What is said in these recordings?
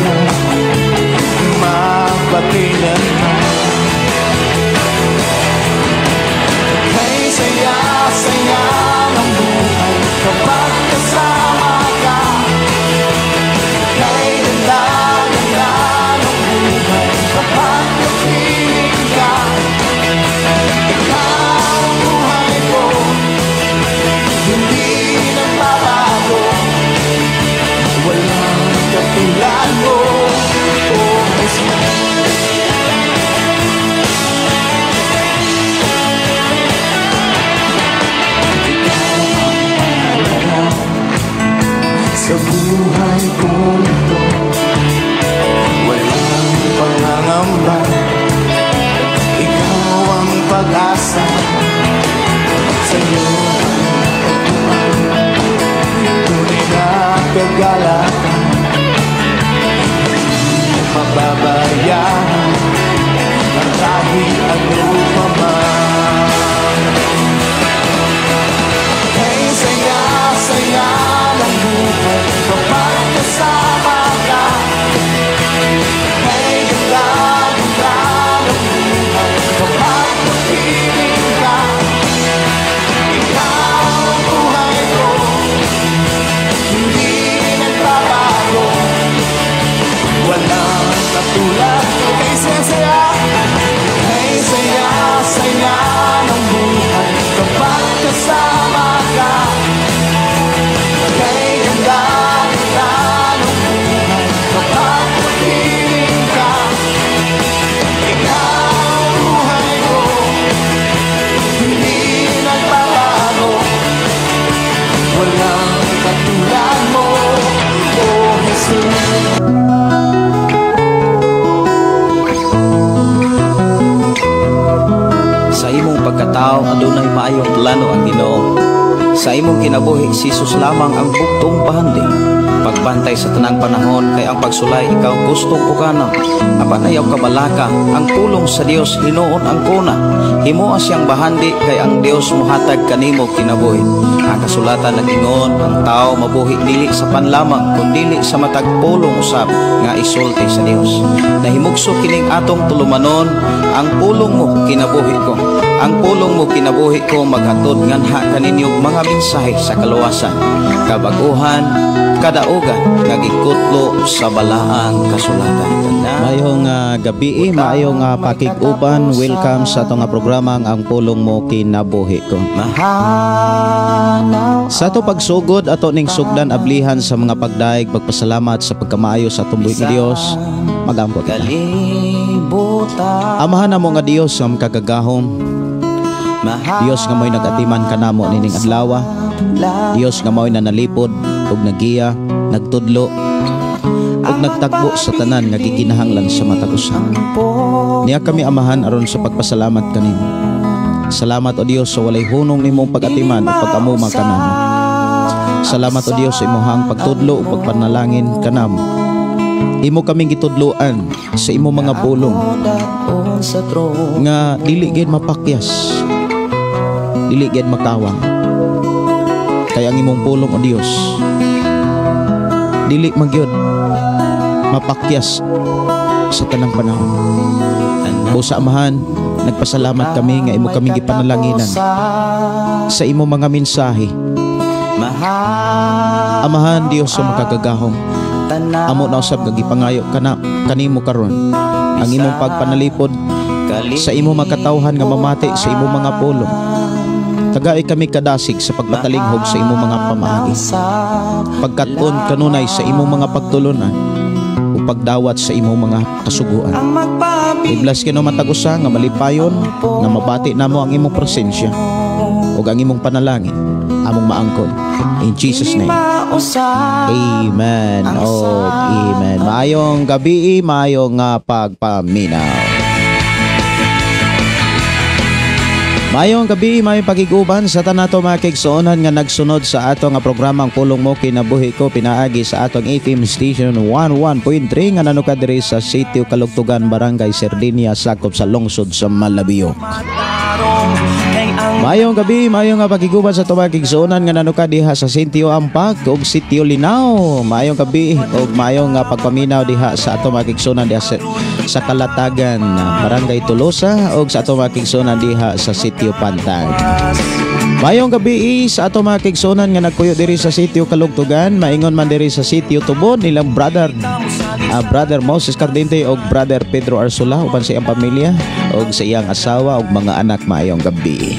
buhay magpakailanman. Kay saya-saya ng buhay kapag kasama ka. Kay ganda-ganda ng buhay kapag kapiling ka. Ikaw ang buhay ko, hindi nagbabago. Walang katulad mo, oh Jesus. Ikaw ang mahalaga sa buhay kong ito. Walang pangangamba, ikaw ang pag-asa. Sa'yo ang tunay na kagalakan. Hindi mababayaan ang kahit ano pa man. Kay saya-saya ng buhay kapag kasama ka. Kay ganda-ganda ng buhay kapag kapiling ka. Ikaw ang buhay ko, hindi nagbabago. Walang katulad mo. Kay saya-saya, kay saya-saya ng buhay kapag kasama ka. Kay ganda-ganda ng buhay kapag kapiling ka. Ikaw ang buhay ko, hindi nagbabago. Walang katulad mo, oh Jesus. Sa imong pagkatao adunay maayong plano ang Ginoo. Sa imong kinabuhi si Jesus lamang ang buktong bahandi. Pagbantay sa tanang panahon kay ang pagsulay ikaw gustong pukanon. Apan ayaw kabalaka ang pulong sa Dios hinuon ang kuna. Himoa siyang bahandi kay ang Dios mohatag kanimo kinabuhi. Ang kasulatan nag-ingon ang tao mabuhi dili sa panlamang kun dili sa matag pulong usab nga isulti sa Dios. Nahimugso kining atong tulumanon, ang pulong mo kinabuhi ko. Ang pulong mo kinabuhi ko maghatod nganha kaninyo mga mensahe sa kaluwasan, kabaguhan, kadaugan nga gikutlo sa balaang kasulatan. Maayong gabi, maayong pakig-uban. Welcome sa atong programa ang Pulong Mo Kinabuhi Ko. Sa ato pagsugod ato ning sugdan ablihan sa mga pagdaig, pagpasalamat sa pagkamaayo sa atong buhi ni Dios. Magampo kita. Amahan namo nga Dios ang kagagahom. Dios nga mo'y nag-atiman kanamo nining adlaw. Dios nga mo'y nanalipod ug nagiya, nagtudlo ug nagtagbo sa tanan nga gikinahanglan sa matag usa. Niya kami amahan aron sa pagpasalamat kanimo. Salamat o Dios sa walay hunong nimong pag-atiman ug pag-amuma kanamo. Salamat o Dios sa imong pagtudlo ug pagpanalangin kanamo. Imo kaming gitudloan sa imong mga pulong nga dili gyud mapakyas, dili gyud makawang. Kay ang imong pulong o Dios dili magyud mapakyas sa tanang panahon. Busa amahan, nagpasalamat kami nga imo kaming gipanalanginan sa imo mga mensahe. Amahan Dios sa makagagahom, amo na usab nga gipangayo kana kanimo karon ang imong pagpanalipod sa imong makatawhan nga mamati sa imong mga pulong. Tagai kami kadasig sa pagpatalinghog sa imong mga pamaagi, pagkat-on kanunay sa imong mga pagtulunan ug pagdawat sa imong mga kasuguan. I-bless kino matag usa nga malipayon nga mabati namo ang imong presensya ug ang imong panalangin among maangkon. In Jesus name. Amen. Oh, amen. Maayong gabi, maayong pagpaminaw. Maayong gabi, maayong pagiguban sa tanan nato mga kaigsuonan nga nagsunod sa ato nga programa, Ang Pulong Mo Kinabuhi Ko, pinaagi sa atong FM station 11.3 nga nanuka diri sa Sitio Kalugtugan, Barangay Sardinia, sakop sa lungsod sa Malabio. Maayong gabi, maayong nga pagiguban sa ato mga kaigsuonan nga nanuka diha sa Sitio Ampak ug Sitio Linaw. Maayong gabi ug maayong nga pagpaminaw diha sa ato mga kaigsuonan diha sa Kalatagan, Barangay Tolosa, ug sa ato mga kaigsuonan diha sa Sitio Pantag. Maayong gabi sa ato mga kaigsuonan nga nagpuyo diri sa Sitio Kalugtugan, maingon man diri sa Sitio Tubod nilang brother Brother Moses Cardente ug Brother Pedro Arsula uban sa iyang pamilya ug sa iyang asawa ug mga anak, maayong gabi.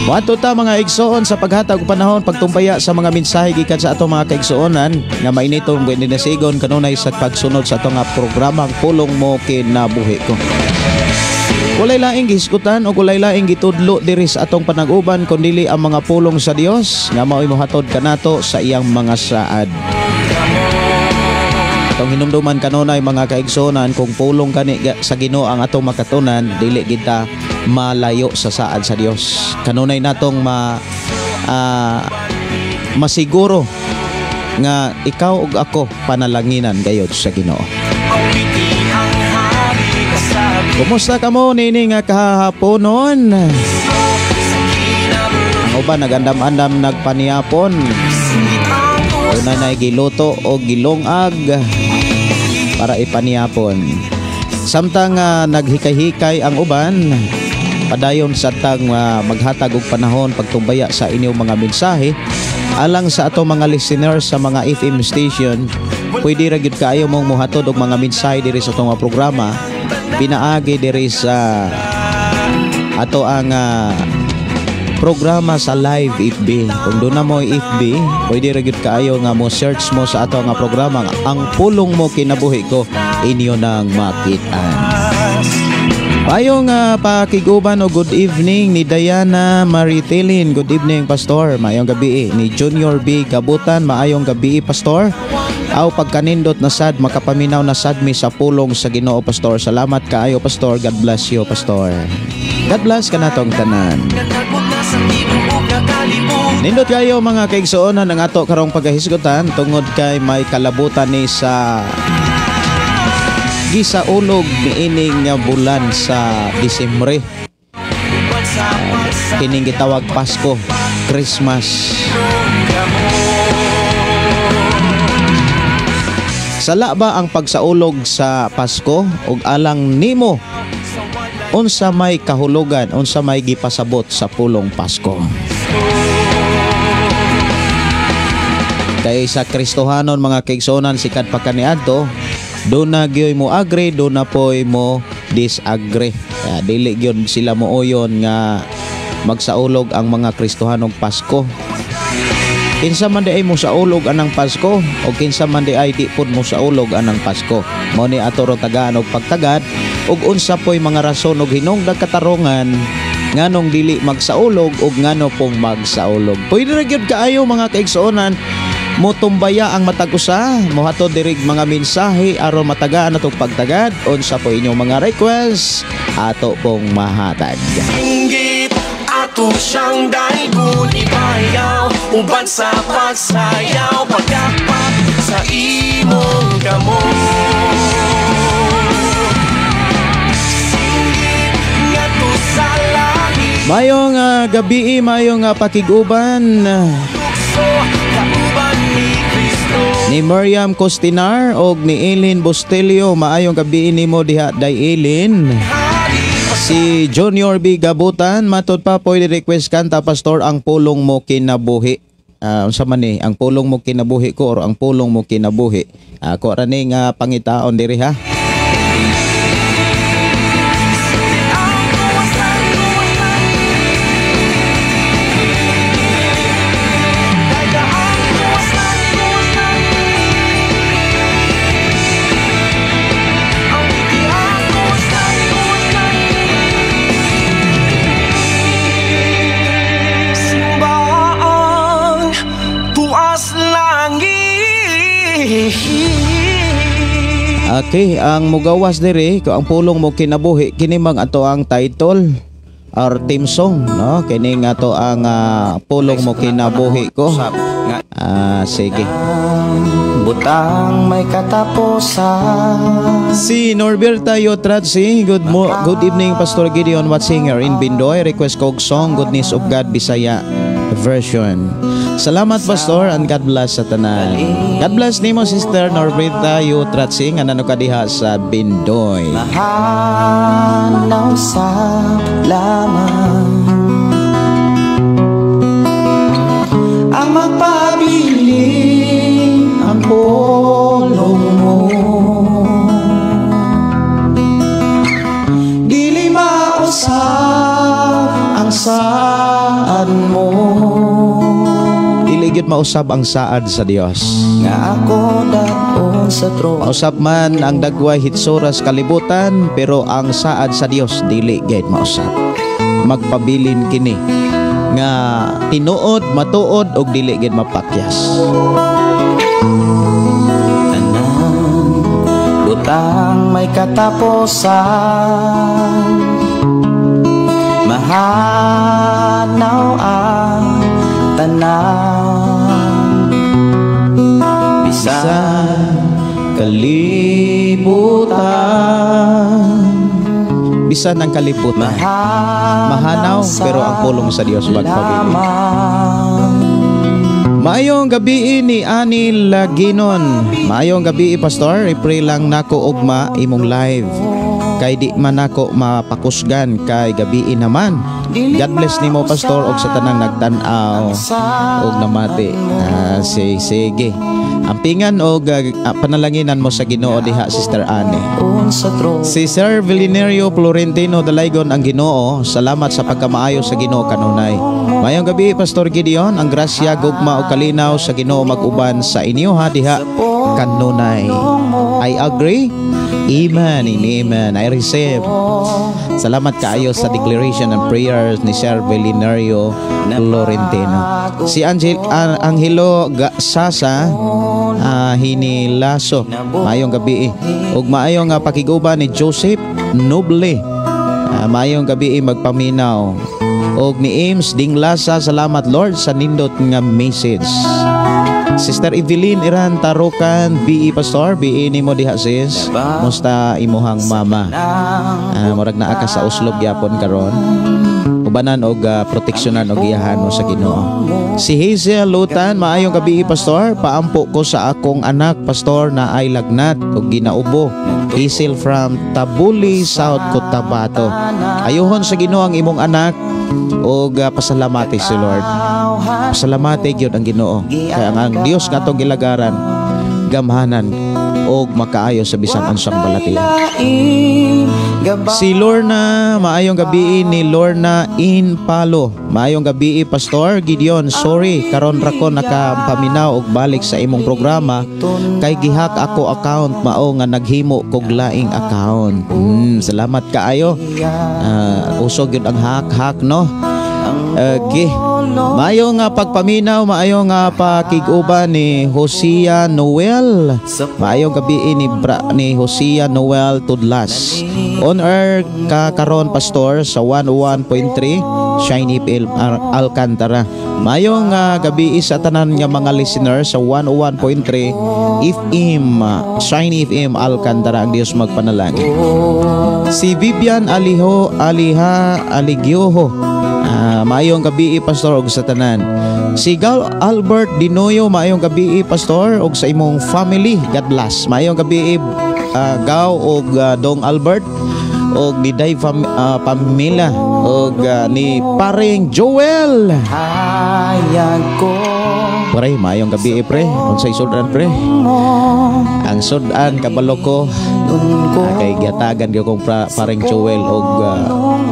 Moadto ta, mga igsoon, sa paghatag og panahon pagtumbaya sa mga mensahe gikan sa atong mga kaigsuonan nga mainitong dinasigon kanunay sa pagsunod sa atong nga programa, Ang Pulong Mo Kinabuhi Ko. Walay laing gihisgutan o walay laing gitudlo diri sa atong panag-uban kundili ang mga pulong sa Dios nga mao'y mohatod kanato sa iyang mga saad. Atong hinumduman kanunay, mga kaigsuonan, kung pulong kani sa Ginoo ang atong makatunan, dili kita malayo sa saad sa Dios. Kanunay natong masiguro nga ikaw ug ako panalanginan gayod sa Ginoo. Kumusta kamo nini nga kahaponon? Ang uban nagandam-andam nagpanihapon. Una na giluto o gilungag para ipanihapon. Samtang naghikay-hikay ang uban, padayon sa tang maghatag og panahon pagtumbaya sa inyong mga mensahe alang sa ato mga listeners sa mga FM station. Pwede ra gyud kaayo mong mohatod og mga mensahe diri sa atong mga programa pinaagi diri sa ato ang programa sa live FB. Kung doon na mo FB, pwede ra gyud kaayo nga mo search mo sa ato nga programa, Ang Pulong Mo Kinabuhi Ko, inyo nang makit-an. Maayong pakiguban o good evening ni Diana Maritilin. Good evening, Pastor. Maayong gabi ni Junior B. Gabutan. Maayong gabi, Pastor. Aw pagkanindot na sad makapaminaw na sad mi sa pulong sa Ginoo, Pastor. Salamat kaayo, Pastor. God bless you, Pastor. God bless kanatong tanan. Nindot kayo, mga kaigsuonan, ang ato karong pagahisgutan tungod kay may kalabutan ni sa gisaulog niining nga bulan sa Disembre. Kining gitawag Pasko, Christmas. Sala ba ang pagsaulog sa Pasko, ug alang nimo unsa may kahulugan, unsa may gipasabot sa pulong Pasko? Kay sa Kristohanon, mga kaigsuonan, sikat pa kaniadto, do na gyoy mo agree, do na poy mo disagree. Kaya dili gyud sila mooyon nga magsaulog ang mga Kristohanong Pasko. Kinsa man di ay mo saulog anang Pasko o kinsa man di ay di pud mo saulog anang Pasko. Mao ni ato ro tagaan og pagtagad ug unsa poy mga rason og hinungdag katarongan nganong dili magsaulog ug ngano pong magsaulog. Pwede ra gyud kaayo, mga kaigsuonan, motumbaya ang matag usa, mohatod dirig mga mensahe aron matagaan atong pagtagad. Unsa po inyong mga request, ato pong mahatag. Singgit ato siyang daygon ibayaw uban sa pagsayaw pagdapat sa imong kamot. Singgit ngadto sa langit. Mayong gabi, mayong pakiguban Tukso kauban ni Kristo. Ni Miriam Costinar og ni Elin Bustelio. Maayong gabi nimo diha, Day Elin. Si Junior B. Gabutan, matod pa, pwede request kanta, Pastor, Ang Pulong Mo Kinabuhi. Unsa man ni, Ang Pulong Mo Kinabuhi Ko or Ang Pulong Mo Kinabuhi? Ako ra ni nga pangitaon diri ha. Simbaang tuas langit. Okay, ang mugawas diri ko ang pulong mo kinabuhi, kini mang ato ang title or theme song, no? Kini nga to ang pulong mo kinabuhi ko. Ah, sige. Butang may katapusan. Si Norberta Yotratsi, good evening, Pastor Gideon, watching here in Bindoy. Request kog song Goodness of God Bisaya version. Salamat, Pastor, and God bless sa tanan. God bless nimo, Sister Norberta Yotratsi, nga nano ka diha sa Bindoy. Mahanaw sa lamang ang magpabilin ang pulong mo. Dili mausab ang saad mo. Dili gyud mausab ang saad sa Dios. Nga ako daon sa trono. Mausab man ang dagway hitsuras kalibutan, pero ang saad sa Dios dili gyud mausab. Magpabilin kini nga tinuod, matuod og dili gyud mapakyas. Tanan butang may katapusan, mahanaw ang tanan bisan kalibutan, bisan ang kalibutan mahanaw, pero ang pulong sa Dios magpabilin. Maayong gabi ni Ani Laginon. Maayong gabi, Pastor. I-pray lang nako ugma imong live. Kay di man nako mapakusgan kay gabi naman. God bless nimo, Pastor, og sa tanang nagtan-aw og namati. Ah, sige. Ampingan og panalanginan mo sa Ginoo diha, Sister Annie. Si Sir Vilinerio Florentino Dalaygon ang Ginoo, salamat sa pagkamaayo sa Ginoo kanunay. Mayong gabi, Pastor Gideon, ang grasya, gugma ug kalinaw sa Ginoo mag-uban sa inyo ha diha kanunay. I agree. Amen and amen. I receive. Salamat kaayo sa declaration and prayers ni Sir Vilinerio Florentino. Si Angelo Sasa Hinilaso. Maayong gabi. Ug maayong pakiguban ni Joseph Noble. Maayong gabi, magpaminaw. Og ni Ames Dinglasa, salamat Lord sa nindot nga message. Sister Evelyn Iran Tarukan, BE Pastor, BE nimo diha, sis. Musta imuhang mama? Murag naa ka sa Oslob gyapon karon. Ubanan og proteksyonan og iyahan mo sa Ginoo. Si Hazel Lutan, maayong gabi, Pastor. Paampo ko sa akong anak, Pastor, na ay lagnat og ginaubo. Hazel from Tabuli, South Cotabato. Ayuhon sa Ginoo ang imong anak og pasalamati si Lord. Pasalamati gyud ang Ginoo. Kaya ang Dios nga atong gilagaran gamhanan og makaayo sa bisan unsang balatian. Si Lorna, maayong gabi ni Lorna in Palo. Maayong gabi, Pastor Gideon. Sorry, karon ra ko nakapaminaw og balik sa imong programa kay gihack ako account, mao nga naghimo kog laing account. Salamat kaayo. Uso gyud ang hack-hack, no? Okay. Maayo nga pagpaminaw, maayo nga pakig-uban ni Hosea Noel. Maayong gabi ni Hosea Noel Tudlas. On air ka karon, Pastor, sa 101.3 Shiny FM Alcantara. Maayong gabi sa tanan nga mga listener sa 101.3 FM Shiny FM Alcantara, ang Dios magpanalangin. Si Vivian Aliho Aliha Aligyoho. Maayong gabi, Pastor, og sa tanan. Si Gal Albert Dinoyo, maayong gabi, Pastor, og sa imong family. God bless. Maayong gabi, Gaw og Dong Albert og ni Day Pamela og ni Paring Joel. Hayag ko. Pre, maayong gabi, pre. Unsay sudan, pre? Ang sudan kabalo ko kay gihatagan gyud kong Paring Joel og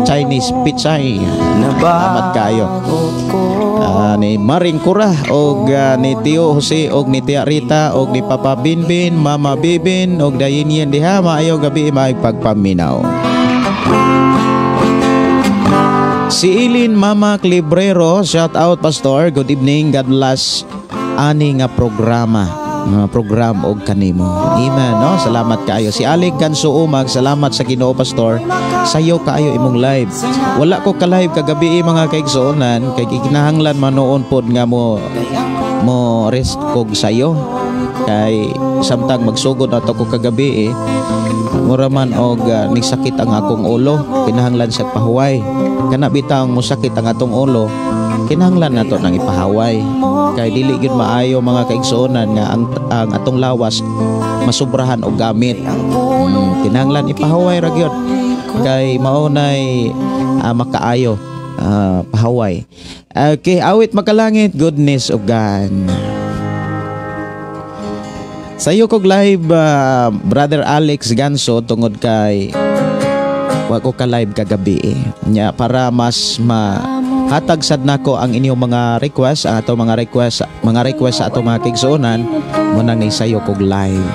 Chinese pichay. Salamat kaayo. Ni Maring Kura og ni Tio Jose og ni Tia Rita og ni Papa Binbin, Mama Bibin og Dayinyen diha, maayong gabi, maayong pagpaminaw. Si Ilin Mama Librero, shout out, Pastor. Good evening, God bless ani nga programa. Program og kanimo. Amen, no? Salamat kaayo. Si Alec Ganso Umag, salamat sa Ginoo, Pastor. Sayo kaayo imong live. Wala ko ka live kagabi, mga kaigsuonan, kay gikinahanglan manoon pod nga mo mo rest kog sayo kay samtang magsugod ato ko kagabi, eh, mura man og nisakit ang akong ulo, kinahanglan sa pahuway. Kana bitang mosakit ang atong ulo, kinahanglan nato nang ipahaway kay dili gyud maayo, mga kaigsuonan, nga ang atong lawas masubrahan og gamit. Kinahanglan ipahaway ra gyud kay mao nay makaayo, pahaway. Okay, Awit Makalangit, Goodness of God. Sayo kog live, Brother Alex Ganso, tungod kay wa ko ka live kagabi, eh. Nya para mas mahatag sad nako ang inyong mga request, ang ato mga request sa ato mga kaigsuonan mo nang sayo kog live.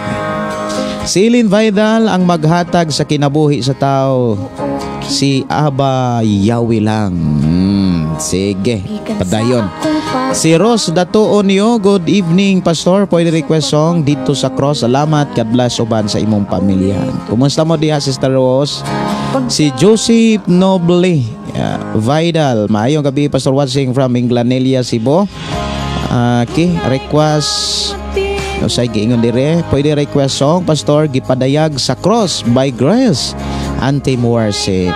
Silin Vidal, ang maghatag sa kinabuhi sa tao si Aba Yahweh lang. Sige, padayon. Si Rose Datuon niyo, good evening, Pastor. Pwede request song Dito sa Cross. Salamat, God bless uban sa imong pamilya. Kumusta mo diha, Sister Rose? Si Joseph Noble Vidal, maayong gabi, Pastor, watching from Inglanelia, Cebu. Okay, request. No, say giingon dire, pwede request song, Pastor, Gipadayag sa Cross by Grace Anthem Worship.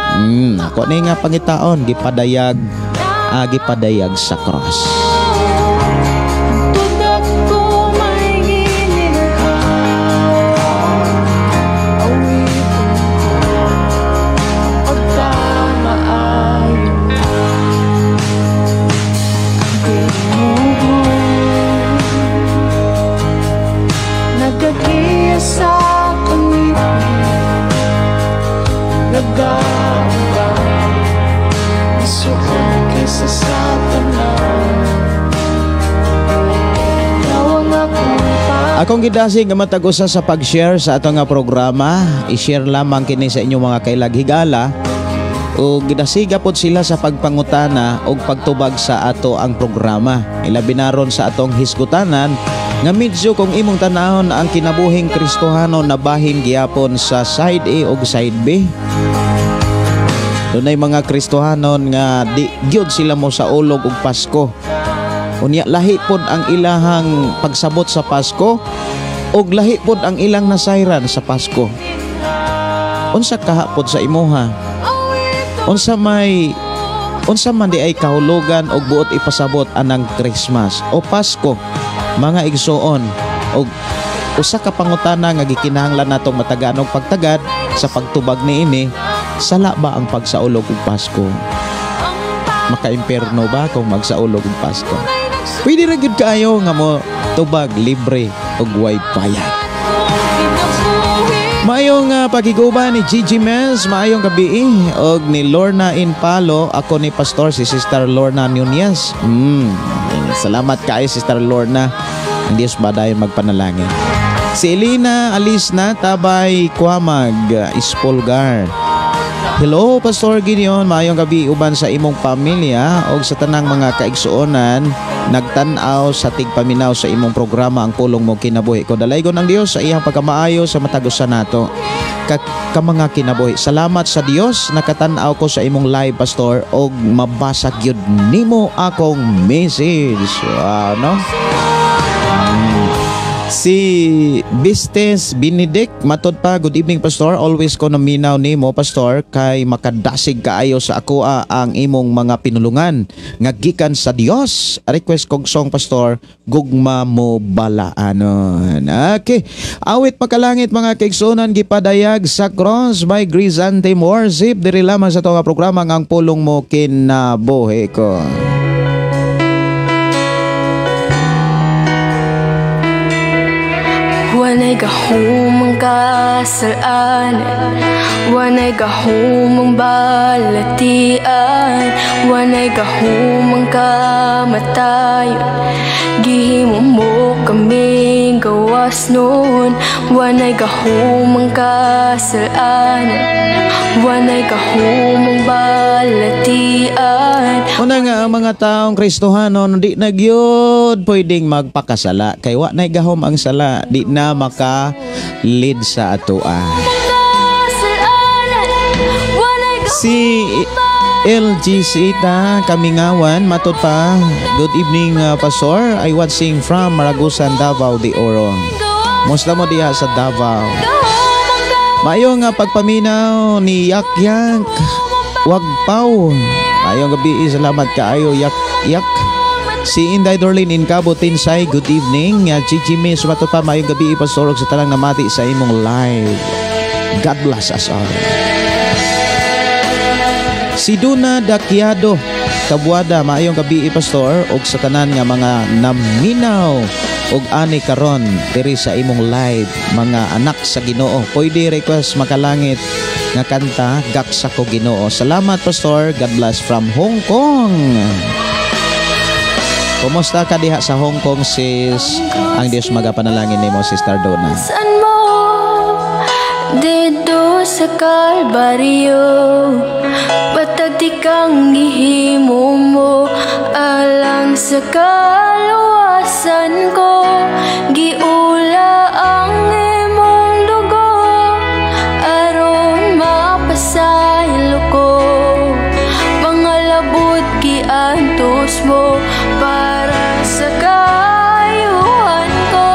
Ako ni nga pangitaon, gipadayag sa cross. Hantod ako may gininhawa, awiton ko pagkamaayo. Ang tinuod nagagiya sa kalipay, nagaubay, misuod kaysa sa tanan. Ikaw ang akong Akong gidasig nga matag usa sa pag-share sa ato nga programa, i-share lamang kini sa inyong mga kailag higala o gidasiga pod sila sa pagpangutana og pagtubag sa ato ang programa. Ilabi na ron sa atong hisgutanan nga medyo kung imong tanahon ang kinabuhing Kristohano, nabahin gihapon sa side A ug side B. Dunay mga Kristohanon nga di gyud sila mo sa ulog og Pasko. Unya lahi pod ang ilahang pagsabot sa Pasko ug lahi pod ang ilang nasayran sa Pasko. Unsa kahapod sa imuha? Unsa man di ay kahulugan og buot ipasabot anang Christmas o Pasko, mga igsuon? Og usa ka pangutana nga gikinahanglan natong matagaan og pagtagad sa pagtubag niini: sala ba ang pagsaulog og Pasko? Maka-impierno ba kung magsaulog og Pasko? Pwede ra gyud kaayo nga mo tubag, libre og way bayad. Maayong pagiguba ni Gigi Mez, maayong gabi og ni Lorna Inpalo, ako ni Pastor si Sister Lorna Nunez. Salamat kaayo, Sister Lorna. Ang Diyos ba dayon magpanalangin. Si Elena Alisna Tabay Kwamag Ispolgar. Hello, Pastor Gideon, maayong gabi uban sa imong pamilya og sa tanang mga kaigsuonan nagtan-aw sa tigpaminaw sa imong programa Ang Pulong Mo Kinabuhi Ko. Dalaygon ang Dios sa iyang pagkamaayo sa matag usa nato ka mga kinabuhi. Salamat sa Dios, nakatan-aw ko sa imong live, Pastor, og mabasa gyud nimo akong message. Wow, no? Si Bistes Benedict, matod pa, good evening, Pastor. Always ko naminaw nimo, Pastor, kay makadasig kaayo sa akoa ang imong mga pinulungan nga gikan sa Dios. Request kog song, Pastor, Gugma Mo Balaanon. Okay. Awit Makalangit, mga kaigsuonan, Gipadayag sa Cross by Grace Anthem Worship. Diri lamang sa ato nga programa nga Ang Pulong Mo Kinabuhi Ko. Wala Walay gahom ang kasalanan, walay gahom ang balatian, walay gahom ang kamatayon. Gihimo mo kaming gawas nun. Walay gahom ang kasalanan, walay gahom ang balatian. Una nga ang mga taong Kristohano, di na gyud pwedeng magpakasala kay wa nay gahom ang sala, di na maka lead sa atoa. Kasalanan, walay gahom. Si LG Sita Kamingawan, matod pa, "Good evening, Pastor. I watching from Maragusan, Davao de Oro." Musta mo diha sa Davao? Maayo nga pagpaminaw ni Yak Yak Wagpaw. Maayong gabi, salamat kaayo, Yak Yak. Si Inday Dorlin in Cabo Tinsay, good evening. Gigi Miss, matod pa, "Maayong gabi, Pastor, ug sa tanang namati sa imong live. God bless us all." Si Duna Dakyado Kabuada, "Maayong gabi, Pastor, ug sa tanan nga mga naminaw og ani karon diri sa imong live, mga anak sa Ginoo. Pwede request, makalangit, nga kanta, Gaksa ko Ginoo? Salamat, Pastor. God bless from Hong Kong." Kumusta ka diha sa Hong Kong, sis? Ang Dios magapanalangin nimo, Sister Donna. Saan mo dito sa Kalbaryo, batag di kang gihimo mo alang sa kaluwasan ko. Giula ang imong dugo aron mapasaylo ko. Mga labot giantos mo para sa kaayuhan ko.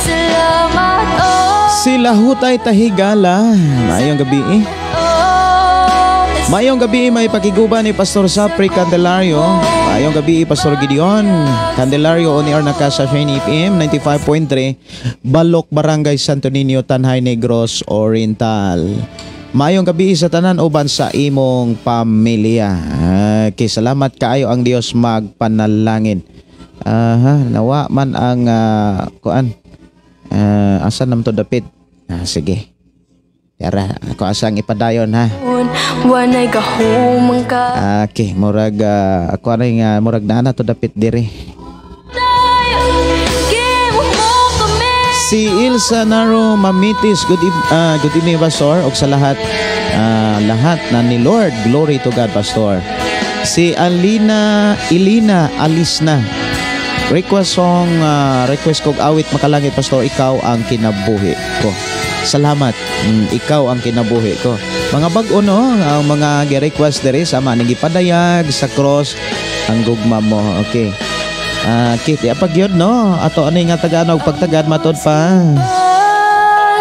Salamat, oh. Sila Hutay Tahigala, maayong gabi eh. Oh. Maayong gabi, may pakiguban ni Pastor Sapri Candelario. Maayong gabi, Pastor Gideon Candelario, on air na ka sa Shane FM 95.3, Balok, Barangay Santo Niño, Tanjay, Negros Oriental. Maayong gabi sa tanan uban sa imong pamilya. Okay, salamat kaayo, ang Dios magpanalangin. Aha, nawa man ang kuan. Asa nam to dapit? Ah, sige. Yara, ako asang ipadayon ha. Wanay gahumang ka. Okay, murag ako ani nga murag naa na to dapit diri. Gihimo mo kami. Si Ilsa Naro Mamitis, good evening, Pastor, ug sa lahat lahat na ni Lord, glory to God, Pastor. Si Alina Ilina Alisna. Request song, request kog awit makalangit, Pastor, Ikaw ang Kinabuhi Ko. Salamat. Ikaw ang Kinabuhi Ko. Mga bag-o no, ang mga gi-request diri sama ning gipadayag sa cross ang gugma mo. Okay. Ah, kit ya pag yun no. Ato ani nga tagaan og pagtagad, matod pa.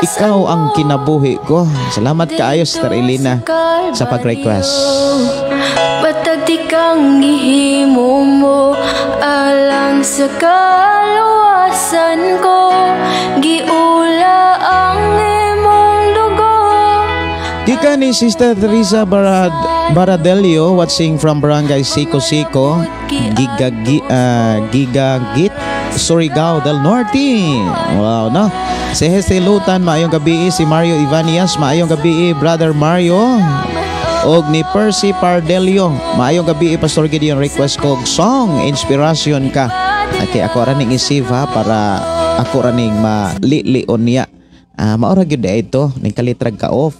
Ikaw ang Kinabuhi Ko. Salamat kaayo, Sister Elena, sa pag-request. Batag di kang gihimo mo alang sa kaluwasan ko. Giula ang imong dugo. Gikan ni Sister Teresa Baradelio, watching from Barangay Siko Siko, Gigagit, Surigao del Norte. Wow, no? Si Heste Lutan, maayong gabi. Si Mario Ivanias, maayong gabi, Brother Mario. Og ni Percy Pardelio, "Maayong gabi, Pastor Gideon, request kog song, Inspiration Ka." Okay, ako ra ning i-save ha, para ako ra ning malilion niya. Ah, maora gyud ito ning kalitrag ka off.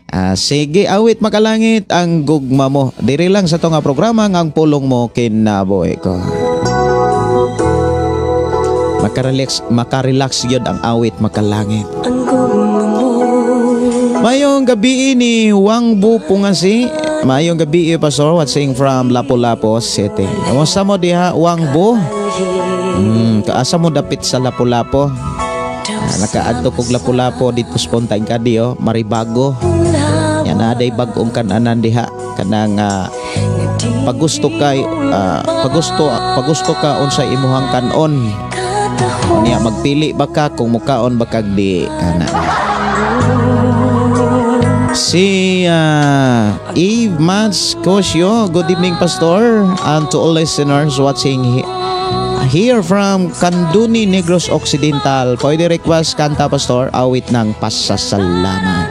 Ah, sige, awit makalangit, Ang Gugma Mo. Diri lang sa to nga programa nga Ang Pulong Mo Kinabuhi Ko. Makarelax, makarelax gyud ang awit makalangit. Ang gugma mo. Mayong gabi ni Wangbu Pungasi. Mayong gabi, Pastor, watching from Lapu-Lapu City. Kamusta mo diha, Wangbu? Kaasa mo dapit sa Lapu-Lapu? Ah, nakaadto kog Lapu-Lapu dito spontan ka di oh, Maribago. Yan na day bag-ong kananan diha kanang pagusto kay pagusto pagusto ka unsa imuhang kanon. Niya magpili ba ka kung mukaon ba kag di ana. Si Eve Mads Cosio, "Good evening, Pastor, and to all listeners watching." Here from Kanduni, Negros Occidental. Pwede request kanta, Pastor, awit ng pasasalamat.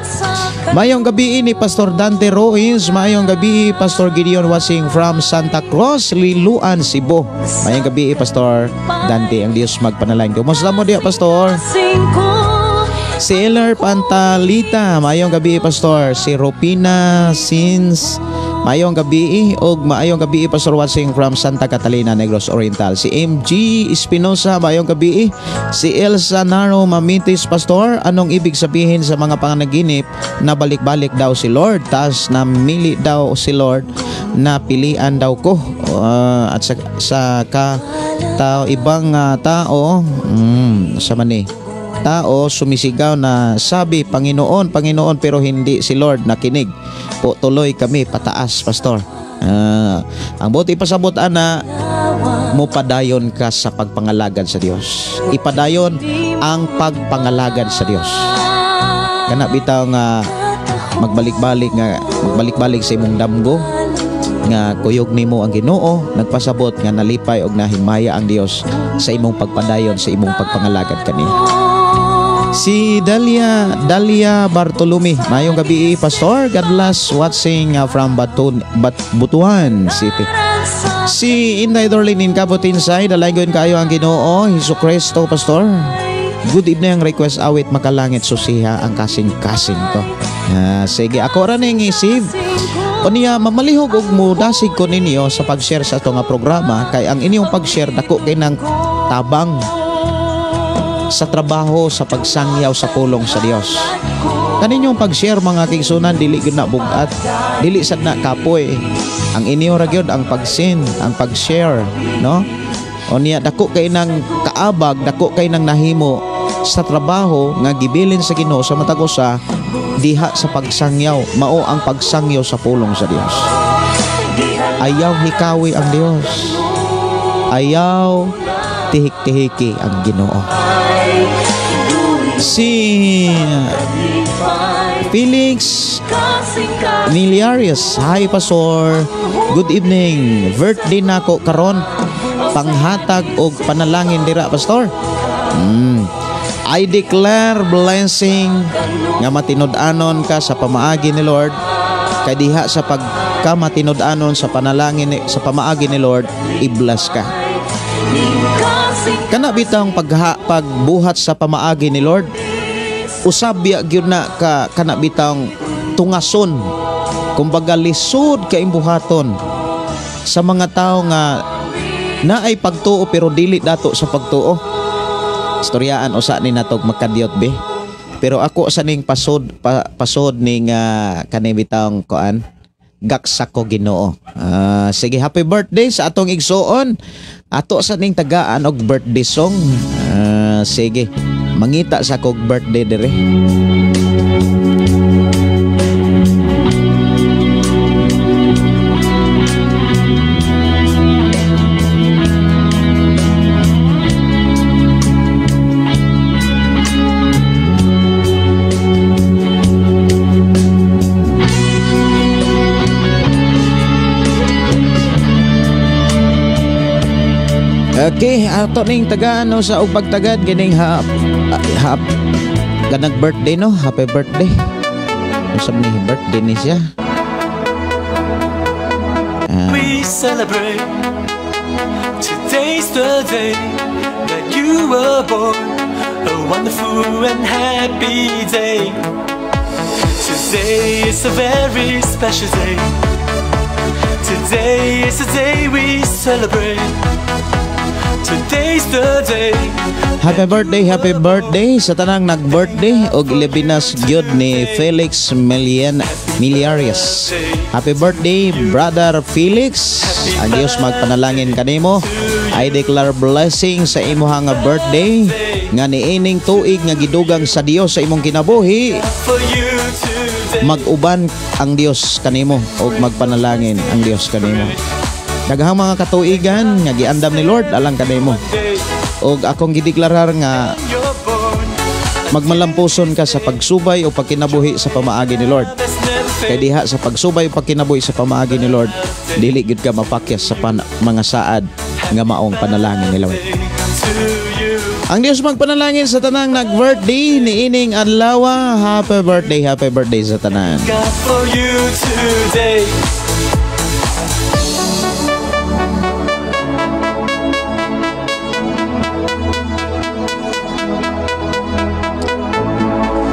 Mayong gabi ni Pastor Dante Roins. Mayong gabi Pastor Gideon Wasing from Santa Cruz, Liluan, Cebu. Mayong gabi Pastor Dante, ang Dios magpanalangin. Kumusta mo diya, Pastor? Si Eller Pantalita, maayong gabi Pastor. Si Rupina Sins, maayong gabi og maayong gabi Pastor Watsing from Santa Catalina, Negros Oriental. Si MG Espinosa, maayong gabi. Si Elsa Naro Mamitis, Pastor, anong ibig sabihin sa mga panaginip na balik-balik daw si Lord, tas namili daw si Lord na pilian daw ko at sa ka tao ibang tao sa mani tao sumisigaw na sabi Panginoon, Panginoon, pero hindi si Lord nakinig po, tuloy kami pataas, Pastor. Ang buti pasabot ana mo padayon ka sa pagpangalagad sa Dios. Ipadayon ang pagpangalagad sa Dios. Kana bitaw nga magbalik-balik nga magbalik-balik sa imong damgo nga kuyog nimo ang Ginoo, nagpasabot nga nalipay og nahimaya ang Dios sa imong pagpadayon sa imong pagpangalagad kaniya. Si Dalia Bartolome, maayong gabi Pastor. God bless, watching from Butuan City. Si Inday Dorlin in Cabotinsay, dalaygon kaayo ang Ginoo Hesus Kristo, Pastor. Good evening, ang request awit makalangit susiha ang kasing-kasing ko. Sige, ako ra ning i-save. Unya mamalihog og mudasig ko ninyo sa pag-share sa ato nga programa kay ang inyong pag-share dako kay nang tabang sa trabaho sa pagsangyaw sa pulong sa Dios. Kaninyong pag-share mga kigsunan dili gyud na bug-at, dili sad na kapoy. Ang inyo ra gyud ang pag-send, ang pag-share, no? Unya dako kay nang kaabag, dako kay nang nahimo sa trabaho nga gibilin sa Ginoo sa matag usa diha sa pagsangyaw, mao ang pagsangyaw sa pulong sa Dios. Ayaw hikawi ang Dios. Ayaw tihik-tihiki ang Ginoo. Si Felix Miliarius, hi Pastor. Good evening. Birthday nako karon. Panghatag og panalangin dira, Pastor. I declare blessing nga matinud-anon ka sa pamaagi ni Lord. Kay diha sa pagka matinud-anon sa panalangin sa pamaagi ni Lord, i-bless ka. Kana bitang pagbuhat sa pamaagi ni Lord, usab biya gyud na ka kana bitang tungason, kumbaga lisod ka imbuhaton sa mga tawo nga naay pagtuo pero dili dato sa pagtuo. Istoryaan usa ni natog magkadyot be. Pero ako sa ning pasod ning kani bitang kuan gaksa ko Ginoo. Sige, happy birthday sa atong igsuon. Ato sa ning tagaan og birthday song. Sige, mangita sa kog birthday dire. Okay, ato ning tagaan no, sa og pagtagad kining hap ganag birthday no, happy birthday. Unsa ni birthday ni siya? We celebrate. Today's the day that you were born. A wonderful and happy day. Today is a very special day. Today is the day we celebrate. Today's the day. Happy birthday sa tanang nag-birthday og ilabinas gyud ni Felix Miliarius. Happy birthday, Brother Felix. Ang Dios magpanalangin kanimo. I declare blessing sa imuhang birthday nga niining tuig nga gidugang sa Dios sa imong kinabuhi. Mag-uban ang Dios kanimo og magpanalangin ang Dios kanimo. Daghang mga katuigan nga giandam ni Lord alang kanimo. Og akong gideklarar nga magmalampuson ka sa pagsubay o pagkinabuhi sa pamaagi ni Lord. Kay diha sa pagsubay o pagkinabuhi sa pamaagi ni Lord, dili gyud ka mapakyas sa mga saad nga maong panalangin nila. Ang Dios magpanalangin sa tanang nag-birthday niining adlaw. Happy birthday sa tanan. Got for you today.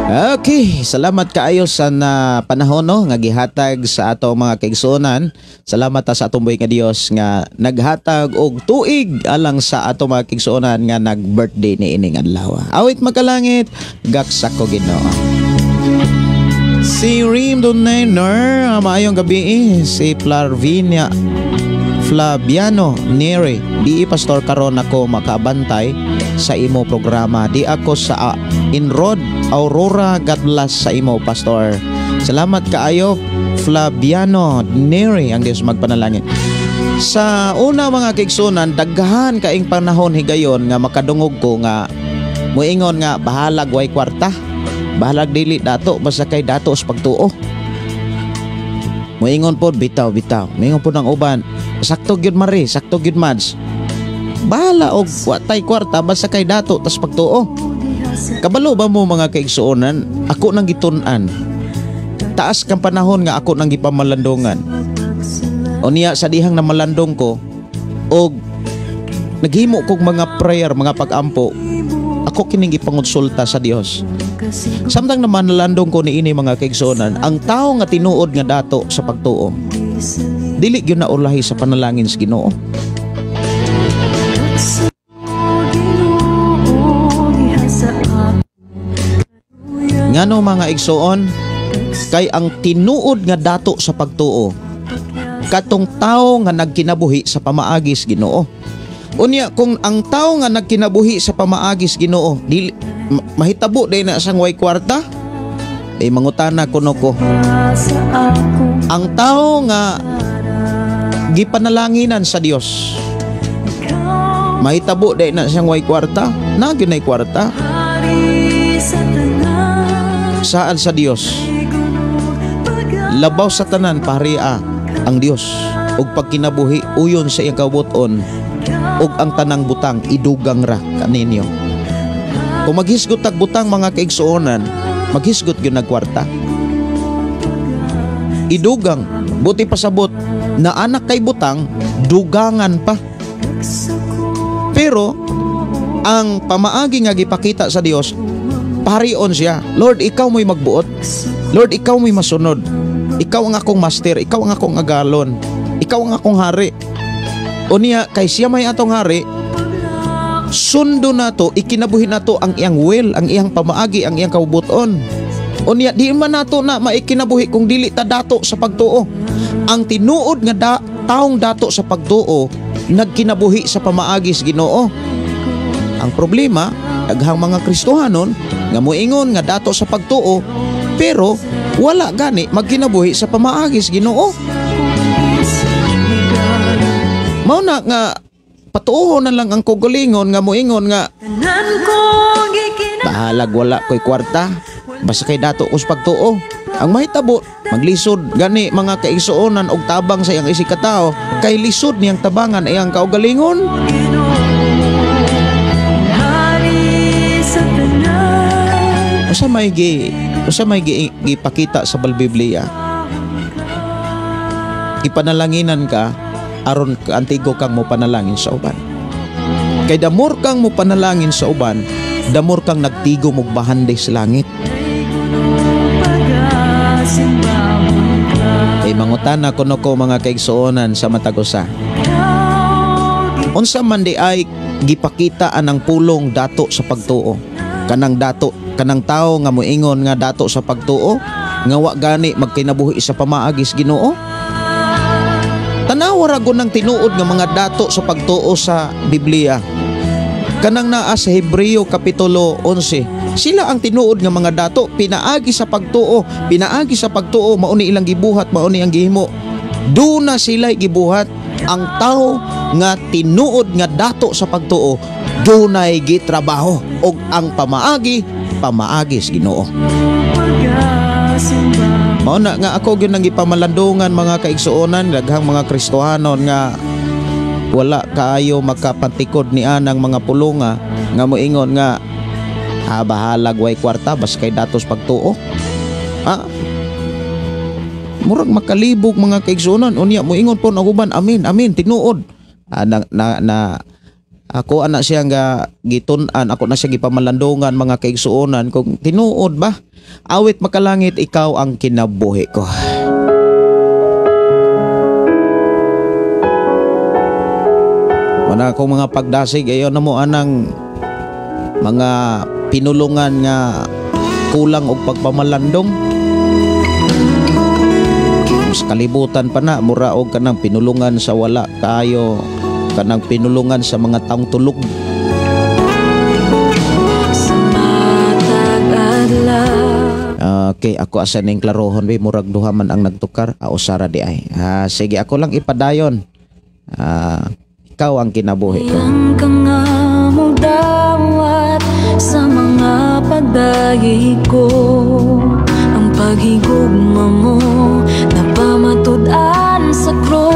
Okay, salamat kaayo sa na panahon no nga gihatag sa ato mga kaigsuonan. Salamat ta sa atong buhi nga Dios nga naghatag og tuig alang sa ato mga kaigsuonan nga nag-birthday niining adlaw. Awit makalangit, gaksak ko Ginoo. Si Rim Donainer, maayong gabi si Flarvinia Flaviano Neri, di pastor karon ako makabantay sa imo programa. Di ako sa Inrod Aurora, God bless sa imo pastor. Salamat kaayo Flaviano Neri, ang Dios magpanalangin. Sa una mga kaigsunan, daghan kaing panahon higayon nga makadungog ko nga muingon nga bahalag way kwarta, bahalag dili dato basta kay dato sa pagtuo. Muingon pod bitaw bitaw, muingon pod ang uban, sakto gyud Mari, sakto gyud Mads. Bahala og watay kwarta basta kay dato tas pagtuo. Kabalo ba mo mga kaigsuonan, ako nang gitun-an. Taas kang panahon nga ako nang gipamalandungan. O niya sa dihang namalandong ko og naghimo kog mga prayer, mga pag-ampo, ako kining gipangonsulta sa Dios. Samtang naman nalandong ko niini mga kaigsuonan, ang tawo nga tinuod nga dato sa pagtuo, dili gyud na ulahi sa panalangin sa Ginoo. Ngano mga igsuon, kay ang tinuod nga dato sa pagtuo katong tawo nga nagkinabuhi sa pamaagi sa Ginoo. Unya kung ang tawo nga nagkinabuhi sa pamaagi sa Ginoo, dili mahitabo day na sang way kwarta, eh mangutana kuno ko. Ang tawo nga gipanalanginan sa Dios, mahitabo day na siyang way kwarta, na gyud nay kwarta. Saan sa Dios? Labaw sa tanan paria ang Dios ug pagkinabuhi uyon sa iyang kabuton ug ang tanang butang idugang ra kaninyo. Kung maghisgot tag butang mga kaigsuonan, maghisgot gyud nagkwarta. Idugang, buti pasabot na anak kay butang, dugangan pa. Pero ang pamaagi nga gipakita sa Dios, parion siya. Lord, ikaw mo'y magbuot. Lord, ikaw mo'y masunod. Ikaw ang akong master, ikaw ang akong agalon, ikaw ang akong hari. O niya, kay siya may atong hari, sundo nato, ikinabuhi nato ang iyang will, ang iyang pamaagi, ang iyang kaubuton. O niya, di man nato na maikinabuhi kung dili ta dato sa pagtuo. Ang tinuod nga taong dato sa pagtuo, nagkinabuhi sa pamaagi sa Ginoo. Ang problema, daghang mga Kristohanon nga moingon nga dato sa pagtuo, pero wala gani magkinabuhi sa pamaagi sa Ginoo. Mao na nga patuohon na lang ang kugalingon nga moingon nga bahalag wala ko'y kwarta, basta kay dato ko sa pagtuo. Ang mahitabo, maglisod gani mga kaigsuonan og tabang sa iyang isig katao, kay lisod niyang tabangan iyang kaugalingon. Usa may gipakita sa Biblia. Ipanalanginan ka aron antigo kang mopanalangin sa uban. Kay damor kang mopanalangin sa uban, damor kang nagtigo og bahandi sa langit. Kay mangutana kuno ko mga kaigsuonan sa matag usa. Unsa man di ay gipakita anang pulong dato sa pagtuo? Kanang dato, kanang tao nga moingon nga dato sa pagtuo, nga wa gani magkinabuhi sa pamaagi sa Ginoo. Tanawa ra gud nang tinuod nga mga dato sa pagtuo sa Biblia. Kanang naa sa Hebreo kapitulo 11, sila ang tinuod nga mga dato, pinaagi sa pagtuo, pinaagi sa pagtuo, mao ni ilang gibuhat, mao ni ang gihimo. Duna sila gibuhat. Ang tao nga tinuod nga dato sa pagtuo, dunay gitrabaho og ang pamaagi, pamaagi sa Ginoo. Mao na nga ako gyud nang gipamalandungan mga kaigsuonan, daghang mga Kristohanon nga Wala kaayo makapantikod ni anang mga pulunga nga moingon nga bahalag way kwarta bas kay datos pagtuo. Murag makalibog mga kaigsuonan, unya moingon po ang uban, amin amin tinuod. Na ako ana siya nga gitun-an, ako na siya gipamalandungan mga kaigsuonan kung tinuod ba. Awit makalangit, ikaw ang kinabuhi ko. Wala akong mga pagdasig ayon na mo anang mga pinulungan nga kulang og pagpamalandong. Sa kalibutan pa na mura og kanang pinulungan sa wala kayo, kanang pinulungan sa mga taong tulog. Okay, ako asa ning klarohon be, murag duha man ang nagtukar, usara di ay. Sige, ako lang ipadayon. Ikaw ang kinabuhi ko. Ang sa mga pagdayi ko, ang paghigugma mo napamatud-an sa krus.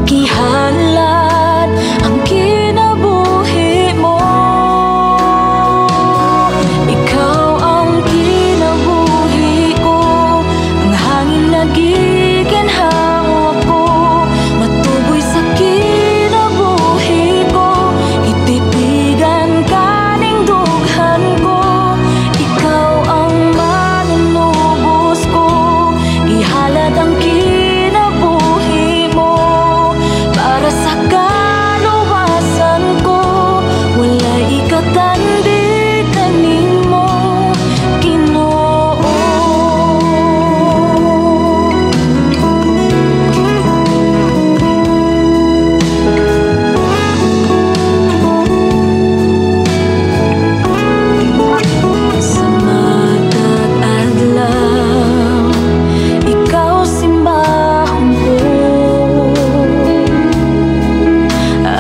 Gihalad ang kinabuhi mo. Ikaw ang kinabuhi ko, ang hangin na giginhawa ko, matuboy sa kinabuhi ko, itipigan kaning dughan ko. Ikaw ang manunubos ko, gihalad ang kinabuhi mo para sa kaluwasan ko. Walay ikatandi kanimo, Ginoo. Sa matag adlaw, ikaw simbahon ko.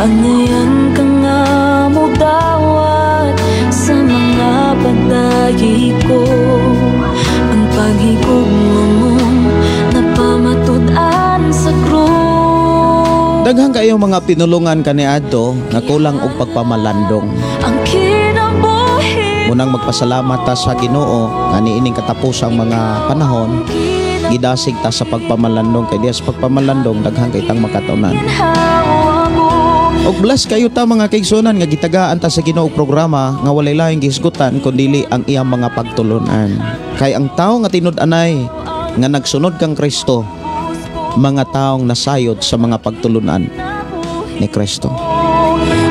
Angayan ka nga modawat sa mga pagdayi ko, ang paghigugma mo napamatud-an sa krus. Daghan kayo mga pinulungan kaniadto nga kulang og pagpamalandong. Ang kinabuhi Munang magpasalamat ta sa Ginoo nga niining katapusang mga panahon, gidasig ta sa pagpamalandong, kay diya sa pagpamalandong daghan kay tang makatunan. Og bless kayo ta mga kaigsuonan nga gitagaan ta sa Ginoo og programa nga walay laing gihisgutan kundili ang iyang mga pagtulunan. Kay ang tawo nga tinud-anay nga nagsunod kang Kristo, mga taong nasayod sa mga pagtulunan ni Kristo.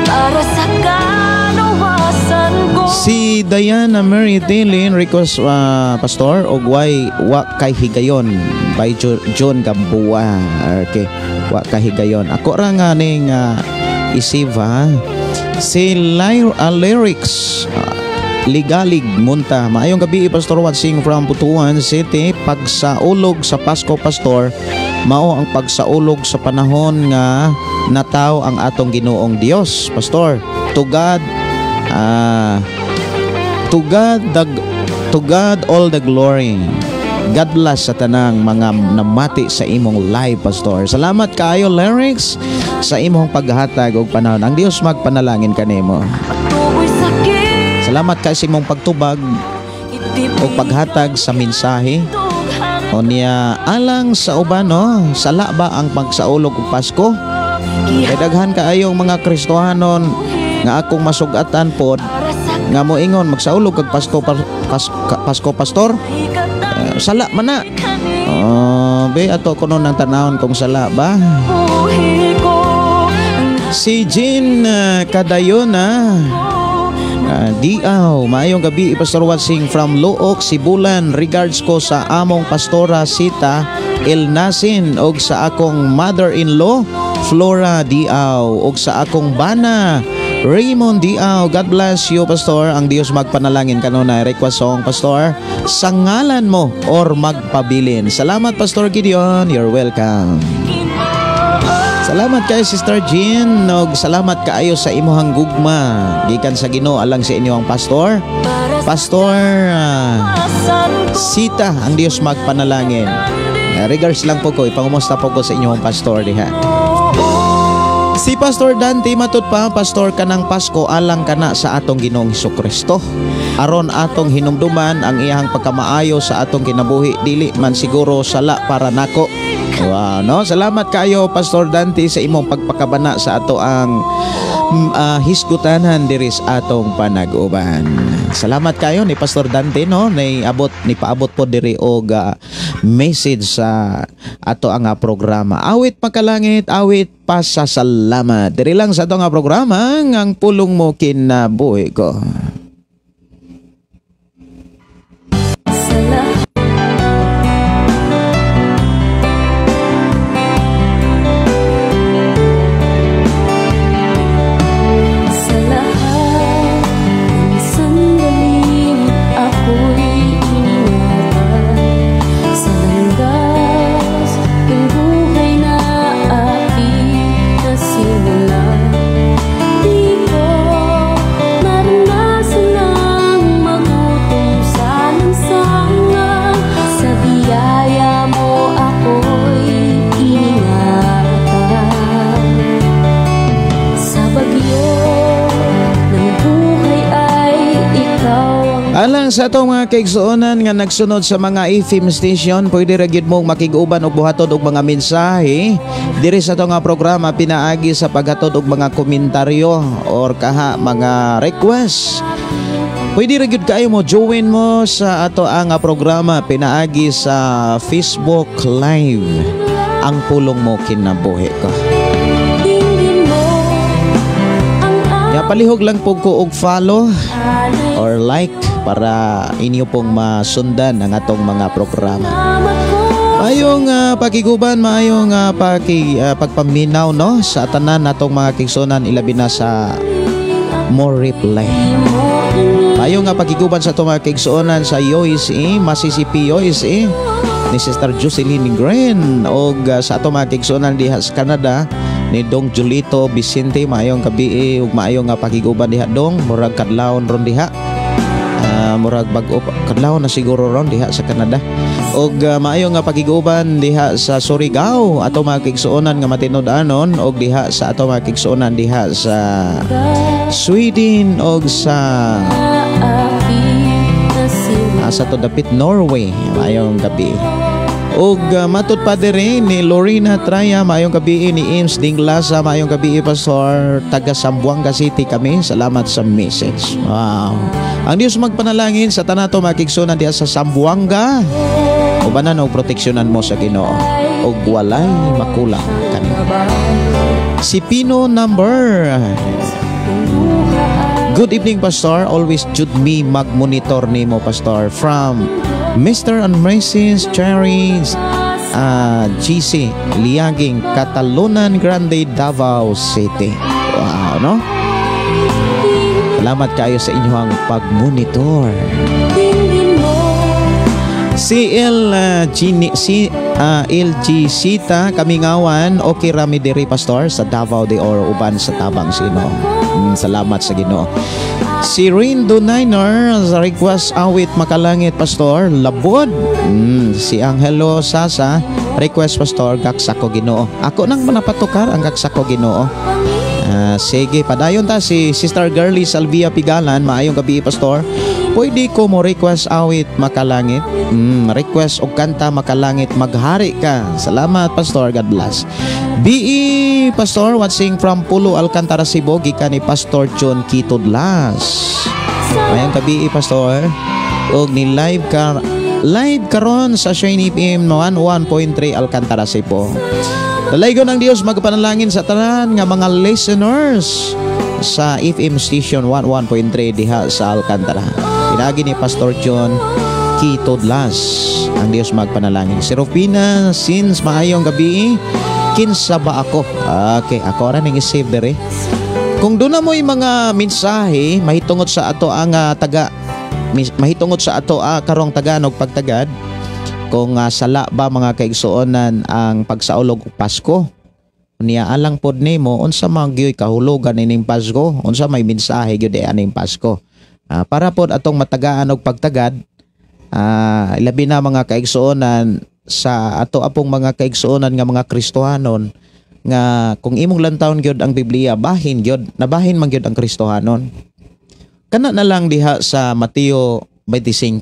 Para sa kaluwasan ko. Si Diana Mary Dilin request pastor og way wa kay higayon by John Gamboa. Okay, wa kay higayon. Ako ra nga ning isiva si lyrics Ligalig Munta. Maayong gabi Pastor Watsing from Butuan City. Pagsaulog sa Pasko Pastor, mao ang pagsaulog sa panahon nga nataw ang atong Ginoong Dios Pastor. To God to God all the glory. God bless sa tanang mga namati sa imong live Pastor. Salamat kaayo lyrics sa imong paghatag og panahon. Ang Dios magpanalangin kanimo. Salamat kay sa imong pagtubag o paghatag sa mensahe. O niya alang sa uban, no, sala ba ang pagsaulog og Pasko? Kay daghan kaayong mga Kristohanon nga akong masugatan pod nga moingon magsaulog kag Pasko, Pasko Pastor, sala man na. Be ato kuno nang tanawon kung sala ba. Si Jean Cadayona Diaw, maayong gabi Pastor Watsing from Looc, Sibulan. Regards ko sa among pastora Sita El Nasin og sa akong mother-in-law Flora Diaw og sa akong bana Raymond Diaw. God bless you Pastor. Ang Dios magpanalangin kanunay. Request song Pastor, sa ngalan mo or magpabilin. Salamat Pastor Gideon. You're welcome. Salamat kay Sister Jean og salamat kaayo sa imuhang gugma gikan sa Ginoo alang sa inyong pastor. Pastor Sita, ang Dios magpanalangin. Regards lang po ko, ipangumusta po ko sa inyong pastor diha. Si Pastor Dante matud pa, pastor, kanang Pasko alang kana sa atong Ginoong Hesukristo. Aron atong hinumduman ang iyang pagkamaayo sa atong kinabuhi, dili man siguro sala para nako. Wow, no? Salamat kayo, Pastor Dante, sa imong pagpakabana sa ato ang hisgutanan diri sa atong panag-uban. Salamat kayo ni Pastor Dante, no, ni abot ni paabot po diri og message sa ato ang programa. Awit Makalangit, awit pasasalamat. Diri lang sa ato nga programa ang Pulong Mo Kinabuhi Ko. Alang sa atong mga kaigsuonan nga nagsunod sa mga FM station, pwede ra gyud mong makig-uban og buhatod og mga mensahe diri sa atong nga programa pinaagi sa paghatod og mga komentaryo or kaha mga request. Pwede ra gyud kaayo mo join mo sa ato ang programa pinaagi sa Facebook Live, Ang Pulong Mo Kinabuhi Ko. Ya, palihog lang po ko og follow or like para inyo pong masundan ang atong mga programa. Maayong pakiguban, maayong pagpaminaw, no, sa tanan natong mga kigsunan, ilabi na sa More Replay. Maayong pakiguban sa atong mga kigsunan sa USA, Mississippi, USA, ni Sister Jocelyn Green, og sa atong mga kigsunan diha sa Canada ni Dong Julito Vicente. Maayong gabi ug maayong pakiguban diha, Dong. Murag kadlawon ron diha. Murag bag-o kadlawon na siguro ron diha sa Canada. Og maayo nga pakiguban diha sa Surigao ato mga kigsuonan nga matinud-anon, og diha sa ato mga kigsuonan diha sa Sweden og sa asa to dapit Norway. Maayong gabi. Og matud pa diri ni Lorena Traya, maayong gabi. Ni Ims Dinglasa, maayong gabi, Pastor, taga Zamboanga City kami. Salamat sa message. Wow. Ang Dios magpanalangin sa tanato makigsunan diha sa Zamboanga. Ubanan og proteksyonan mo sa Ginoo og walay makulang kanimo. Si Pino number. Good evening, Pastor. Always jud me magmonitor nimo, Pastor. From Mr. and Mrs. Cherry GC Liaging, Catalunan Grande, Davao City. Wow, no? Salamat kayo sa inyong pagmonitor. Si LG Sita Kamingawan, okay rami diri, Pastor, sa Davao de Oro, uban sa Tabang Sino. Salamat sa Ginoo. Si Rindo Niner sa request awit Makalangit, Pastor, labod. Si Angelo Sasa request, Pastor, Gaksako Ginoo. Ako nang manapatukar ang Gaksako Ginoo. Sige, padayon ta si Sister Girlie Salvia Pigalan, maayong gabi, Pastor. Pwede ko mo request awit Makalangit? Request og kanta Makalangit, Maghari Ka. Salamat, Pastor. God bless. BE Pastor, watching from Pulo, Alcantara, Cebu, gikan ni Pastor John Kitodlas. Maayong gabi, Pastor. Og ni live ka live karon sa Shine FM 101.3 Alcantara, Cebu. Dalaygon ang Dios magpanalangin sa tanan nga mga listeners sa FM station 11.3 diha sa Alcantara. Pinagi ni Pastor John Kitodlas. Ang Dios magpanalangin. Si Rufina, since maayong gabi, kinsa ba ako? Okay, ako ra ning i-save dere. Kung doon na mo'y mga mensahe mahitungod sa ato ang taga mahitungod sa ato karong Tagalog pagtagad, kung sala ba mga kaigsuonan ang pagsaulog og Pasko, niya alang pod nimo unsa man gyud kahulugan ining Pasko, unsa may mensahe gyud aning Pasko. Para pod atong matagaan og pagtagad, labi na mga kaigsuonan, sa ato apong mga kaigsuonan nga mga Kristohanon nga kung imong lantawon gyud ang Biblia, bahin gyud, nabahin man gyud ang Kristohanon. Kana na lang diha sa Mateo 25,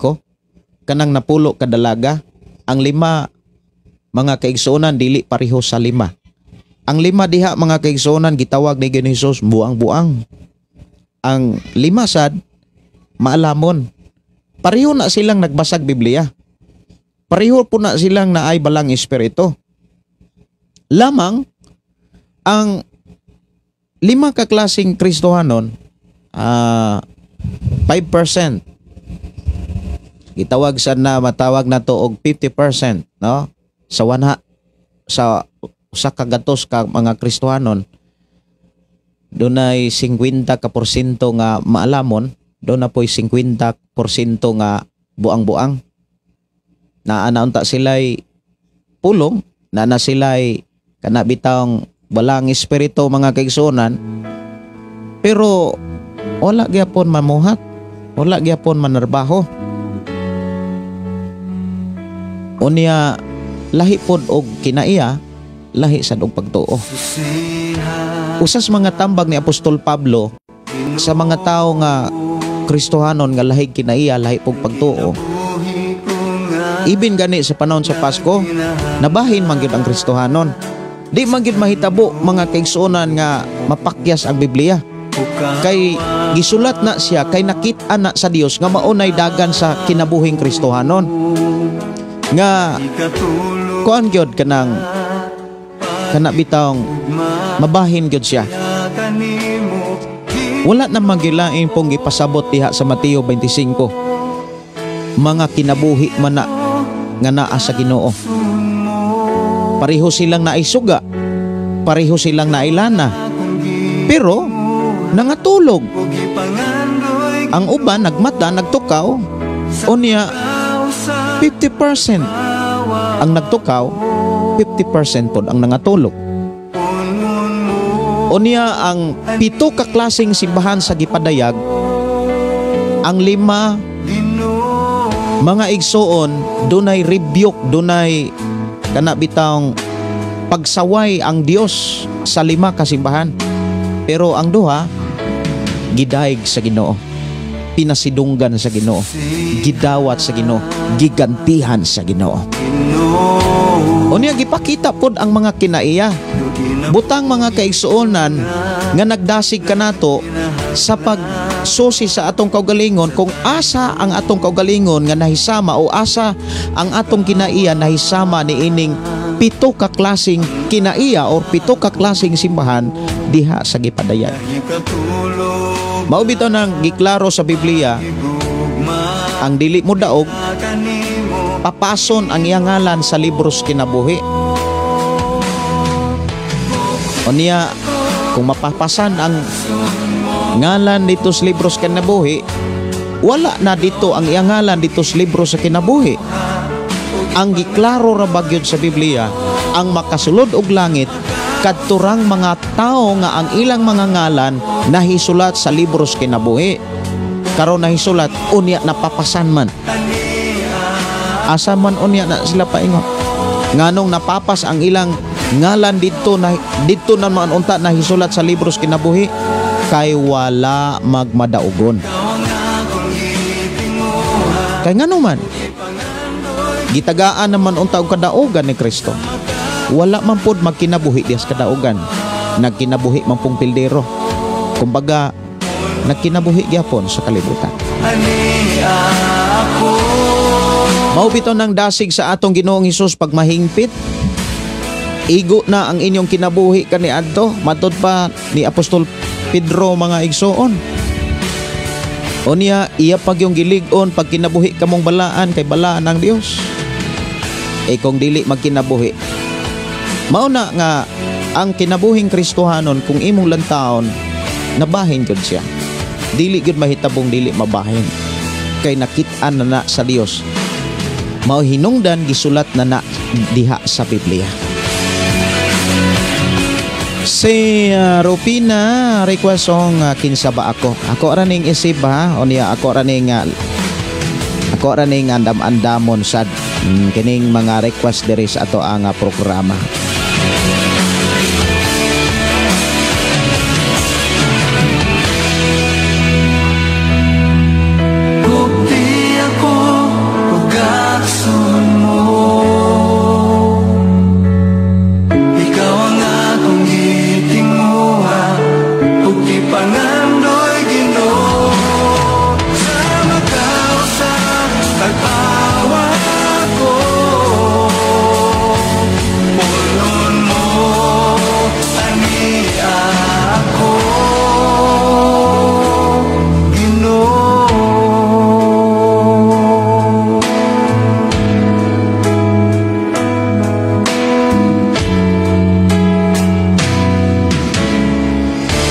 kanang 10 ka dalaga, ang 5, mga kaigsuonan, dili pareho sa 5. Ang 5 diha, mga kaigsuonan, gitawag ni Ginoong Hesus buang-buang. Ang 5 sad maalamon. Pareho na silang nagbasag Biblia. Pareho po na silang naay balang espiritu. Lamang ang 5 ka klaseng Kristohanon, 5%, gitawag sa na matawag na to og 50%, no, sa wanha sa usa ka gatos ka mga Kristohanon, dunay 50 ka porsyento nga maalamon, doon na po'y 50% nga buang-buang. Naa na unta sila'y pulong, naa na sila'y kana bitawng balang espiritu, mga kaigsuonan, pero wala gyapon mamuhat, wala gyapon manarbaho. Unya lahi pod og kinaiya, lahi sad og pagtuo. Usas mga tambag ni Apostol Pablo sa mga tawo nga Kristohanon nga lahi kinaiya, lahi pog pagtuo. Ibin gani sa panahon sa Pasko, nabahin man gyud ang Kristohanon. Di man gyud mahitabo, mga kaigsuonan, nga mapakyas ang Biblia. Kay gisulat na siya, kay nakit-an na sa Dios nga maunay dagan sa kinabuhing Kristohanon. Nga kuan gyud kanang kana bitawng mabahin gyud siya. Wala na magilain pong gipasabot diha sa Mateo 25. Mga kinabuhi man na nga naa sa Ginoo. Pareho silang naisuga, pareho silang nailana, pero nangatulog. Ang uban nagmata, nagtukaw, unya 50% ang nagtukaw, 50% pod ang nangatulog. Unya ang 7 ka klaseng simbahan sa gipadayag, ang 5, mga igsoon, dunay rebuke, dunay kana bitawng pagsaway ang Dios sa 5 ka simbahan. Pero ang 2 gidayeg sa Ginoo, pinasidunggan sa Ginoo, gidawat sa Ginoo, gigantihan sa Ginoo. Unya gipakita pod ang mga kinaiya. Butang, mga kaigsuonan, nga nagdasig kanato sa pagsusi sa atong kaugalingon kung asa ang atong kaugalingon nga nahisama o asa ang atong kinaiya nahisama ni ining 7 ka klaseng kinaiya or 7 ka klaseng simbahan diha sa gipadayag. Mao bitaw nang giklaro sa Biblia ang dili mo daog, papason ang iyang ngalan sa libros kinabuhi. Unya kung mapapasan ang ngalan dito sa libros kinabuhi, wala na dito ang iyang ngalan dito sa libro sa kinabuhi. Ang giklaro ra ba gyud sa Biblia, ang makasulod og langit kadturang mga tawo nga ang ilang mga ngalan nahisulat sa libros kinabuhi. Karon nahisulat, unya napapasan man. Asa man unya na sila paingon? Nganong napapas ang ilang ngalan didto na didto naman unta nahisulat sa libros kinabuhi? Kay wala magmadaugon. Kay ngano man gitagaan naman unta og kadaugan ni Kristo, wala man pod magkinabuhi diha sa kadaugan. Nagkinabuhi man pong pildero. Kumbaga nagkinabuhi gyapon sa kalibutan. Mao bitaw nang dasig sa atong Ginoong Hesus pag mahingpit, igo na ang inyong kinabuhi kaniadto, matud pa ni Apostol Pedro, mga igsoon. Unya iya pag yung gilig-on pag kinabuhi kamong balaan, kay balaan ang Dios. Kung dili magkinabuhi, mao na nga ang kinabuhing Kristohanon kung imong lantaon, nabahin gyud siya. Dili gyud mahitabong dili mabahin. Kay nakit-an na na sa Dios. Mao hinungdan gisulat na na diha sa Biblia. Si Rupina request song, "Kinsa Ba Ako". Ako ra ning isip ha, unya ako ra ning andam-andamon sad. Kining mga request diri sa ato ang programa.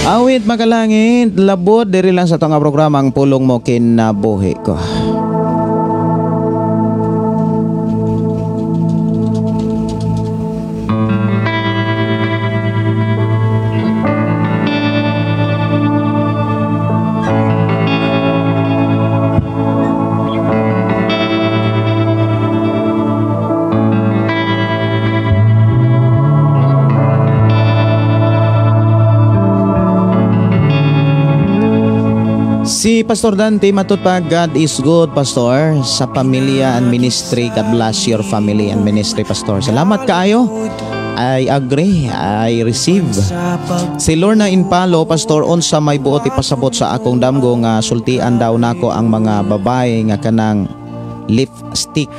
Awit makalangit, labod diri lang sa atong programa ang pulong mo kinabuhi ko. Si Pastor Dante matud pa, God is good, Pastor, sa pamilya and ministry. God bless your family and ministry, Pastor. Salamat kaayo. I agree. I receive. Si Lorna Inpalo, Pastor, unsa may buot ipasabot sa akong damgo nga sultian daw nako ang mga babae nga kanang lipstick,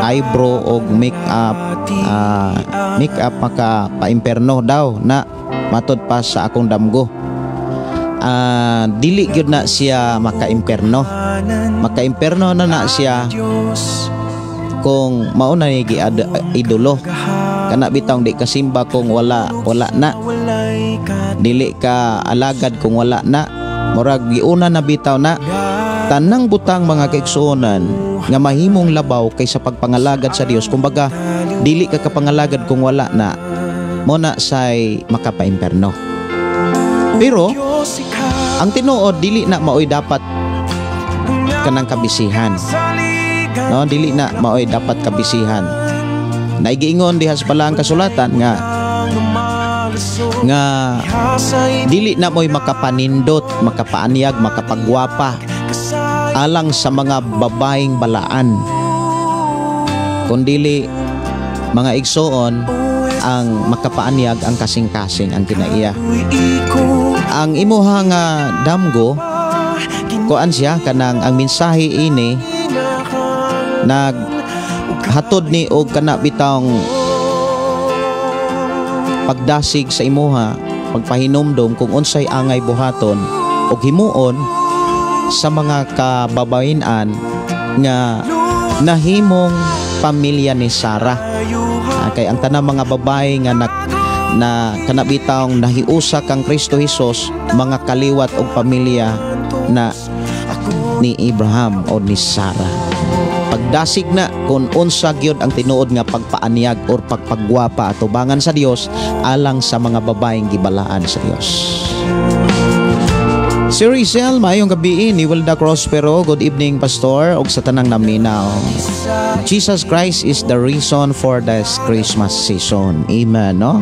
eyebrow og makeup, makeup maka paimperno daw na matud pa sa akong damgo. Dili gyud na siya makaimperno. Makaimperno na na siya kung mao na ni idolo. Kana bitawng di kasimba kung wala na. Dili ka alagad kung wala na. Murag giuna na bitaw na. Tanang butang mga kaigsuonan nga mahimong labaw kaysa pagpangalagad sa Dios. Kumbaga dili ka kapangalagad kung wala na, mo na say makapaimperno. Pero ang tinuod dili na maoy dapat kanang kabisihan. No, dili na maoy dapat kabisihan. Naigiingon diha sa palang kasulatan nga dili na mo'y makapanindot, makapaanyag, makapagwapa alang sa mga babaeng balaan. Kung dili mga igsoon ang makapaanyag ang kasing-kasing ang kinaiya. Ang imuha nga damgo kuan siya kanang ang mensahe ini naghatod ni og kana bitawng pagdasig sa imuha, pagpahinumdom kung unsay angay buhaton og himuon sa mga kababayen-an nga nahimong pamilya ni Sarah. Kay ang tanang mga babae nga na kanabitang nahiusa kang Kristo Hesus, mga kaliwat og pamilya na ni Abraham o ni Sarah. Pagdasig na kung unsa gyud ang tinuod nga pagpaanyag or pagpagwapa atubangan sa Dios alang sa mga babaeng gibalaan sa Dios. Si Rizel, maayong gabi ni Wilda Crospero. Good evening, Pastor, og sa tanang naminaw. Jesus Christ is the reason for this Christmas season. Amen, no?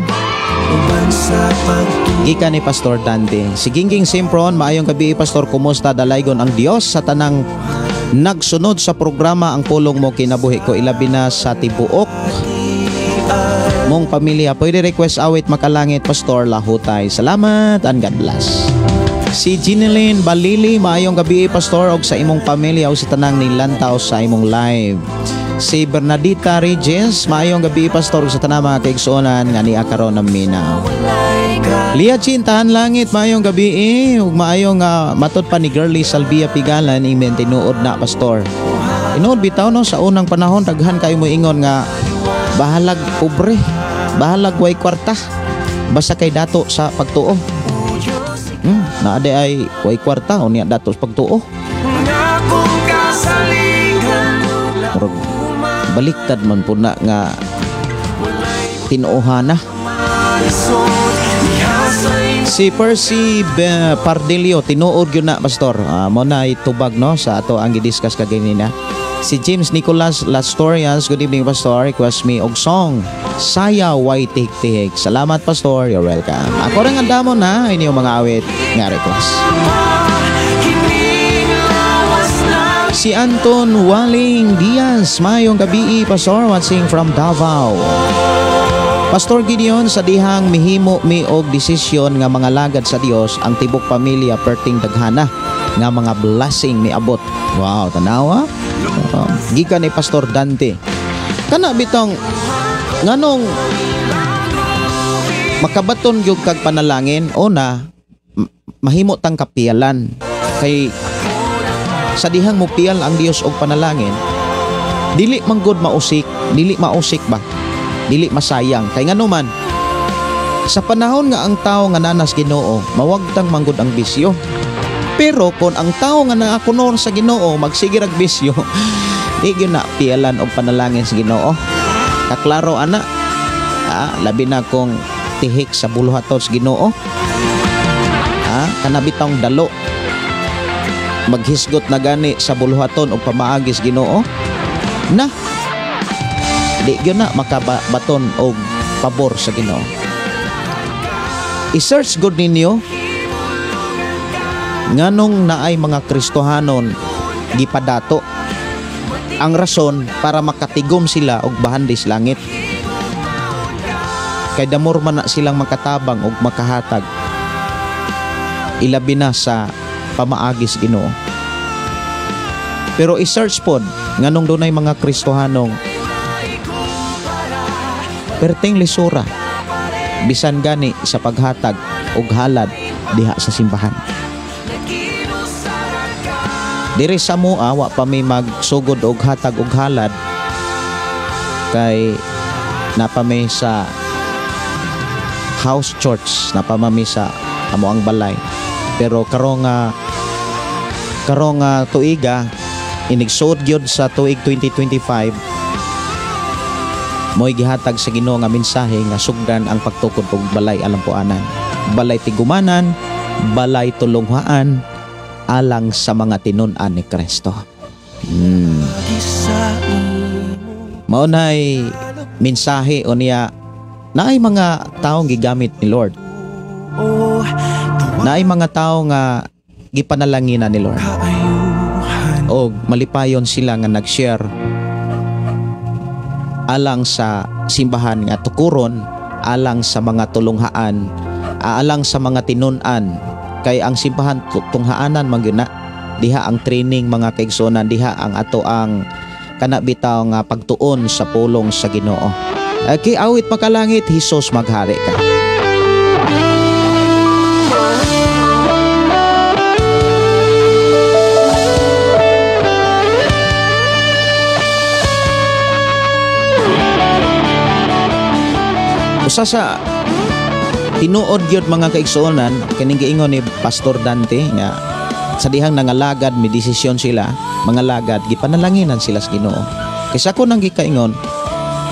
Gikan ni Pastor Dante. Si Gingging Simpron, maayong gabi, Pastor. Kumusta dalaygon ang Dios sa tanang nagsunod sa programa ang pulong mo kinabuhi ko, ilabi na sa tibuok mong pamilya. Pwede request awit makalangit, Pastor Lahutay. Salamat and God bless. Si Gineline Balili, maayong gabi, Pastor, og sa imong pamilya og sa tanang nilantaw sa imong live. Si Bernadita Regis, maayong gabi, Pastor, og sa tanang mga kaigsuonan nga niya karon naminaw. Lia Chin, tahan langit, maayong gabi, ug maayong matod pa ni Girlie Salvia Pigalan, amen, tinuod na, Pastor. Tinuod bitaw no, sa unang panahon daghan kayo mo ingon nga bahalag pobre, bahalag way kwarta, basta kay dato sa pagtuo. Naade ay way kwarta o niya dato sa pagtuo. Murag baliktad man po na nga tinuohan na. Si Percy Pardillo, tinuod yun na, Pastor. Mo na itubag no sa ato ang gidiscuss kaganina. Si James Nicolas Lastorias, good evening Pastor, request me og song Saya Way Tihik-Tihik. Salamat Pastor, you're welcome. Ako rin ang damo na inyong mga awit nga request. Si Anton Waling Diaz, mayong gabi Pastor, watching from Davao. Pastor Gideon, sa dihang mihimo mi og desisyon nga mga lagad sa Dios, ang tibok pamilya perting daghana nga mga blessing miabot. Wow, tanawa. Gikan ni Pastor Dante. Kana bitong nganong makabaton gyud kag panalangin, una mahimo tang kapiyalan kay sa dihang mopiyal ang Dios og panalangin, dili man gud mausik, dili mausik ba, dili masayang. Kay ngano man sa panahon nga ang tao nga nanas Ginoo, mawagtang man gud ang bisyo. Pero kon ang tao nga naakunor sa Ginoo magsige rag bisyo, di gyud na piyalan og panalangin sa Ginoo. Kaklaro ana. Labi na kung tihik sa buluhaton sa Ginoo. Kana bitawng dalo maghisgot na gani sa buluhaton og pamaagi sa Ginoo na di gyud na makabaton og pabor sa Ginoo. I-search good ninyo nganong naay mga Kristohanon gipadato. Ang rason para makatigom sila og bahandis langit. Kay damor man na silang makatabang og makahatag, ilabi na sa pamaagis Ginoo. Pero i-search pod nganong dunay mga Kristohanong perting lisura bisan gani sa paghatag og halad diha sa simbahan. Diri sa mua wa pa mi magsugod og hatag og halad kay napa mi sa house church, napa mi sa amo ang balay. Pero karong tuiga inigsud gyud sa tuig 2025, mo'y gihatag sa Ginoo nga mensahe nga sugdan ang pagtukod og balay alampuanan, balay tigumanan, balay tulunghaan alang sa mga tinun-an ni Kristo. Mao nay mensahe o niya naay mga taong gigamit ni Lord. Naay mga tao nga gipanalanginan ni Lord. O malipayon sila nga nag-share alang sa simbahan nga tukuron, alang sa mga tulunghaan, alang sa mga tinun-an. Kay ang simbahan tunghaanan man gyud na, diha ang training mga kaigsuonan, diha ang ato ang kana bitaw nga pagtuon sa pulong sa Ginoo. Okay, awit makalangit, Hesus maghari ka. Usa sa tinuod gyud mga kaigsuonan kining giingon ni Pastor Dante nga sa dihang nangalagad may desisyon sila, mga lagad gipanalanginan sila sa Ginoo. Kaysa ko nang gikaingon,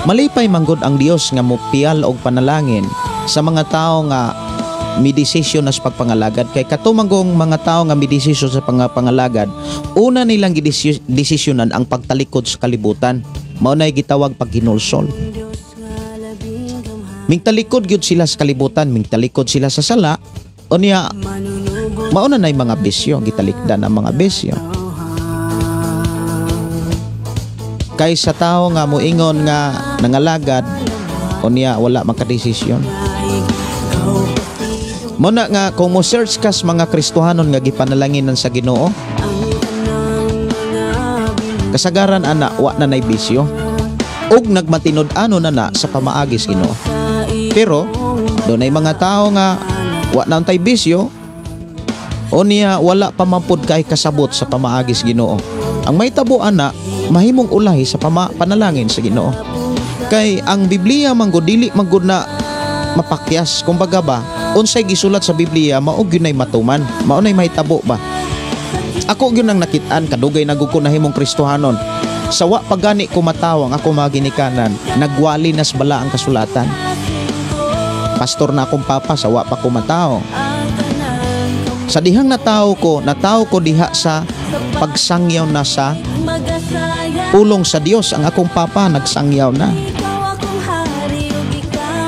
malipay manggod ang Dios nga mopiyal og panalangin sa mga tawo nga may desisyon na sa pagpangalagad. Kay katumanggong mga tao nga may desisyon sa pangalagad, una nilang gidesisyonan ang pagtalikod sa kalibutan. Mao nay gitawag paghinulsol. Mingtalikod gyud sila sa kalibutan, mingtalikod sila sa sala, unya mauna na'y mga bisyo, gitalikdan ang mga bisyo. Kay sa tao nga moingon nga nangalagad, unya wala makadesisyon. Muna nga kung mo search kas mga Kristohanon nga gipanalanginan sa Ginoo, kasagaran ana wa na nay bisyo ug nagmatinud-ano na na sa pamaagi sa Ginoo. Pero dunay mga tao nga wa na untay bisyo, unya wala pa man pud kay kasabot sa pamaagi sa Ginoo. Ang may tabo ana mahimong ulahi sa panalangin sa Ginoo. Kay ang Biblia man gud dili man gud na mapakyas. Kumbaga ba, unsay gisulat sa Biblia mao gyud nay matuman, mao nay mahitabo ba. Ako gyud ang nakit-an kadugay na gud ko nahimong Kristohanon. Sa wa pa gani ko matawang ako mga ginikanan, nagwali nas bala ang kasulatan. Pastor na akong papa sa wa pa ko mataw. Sa dihang natao ko diha sa pagsangyaw na sa pulong sa Dios. Ang akong papa nagsangyaw na.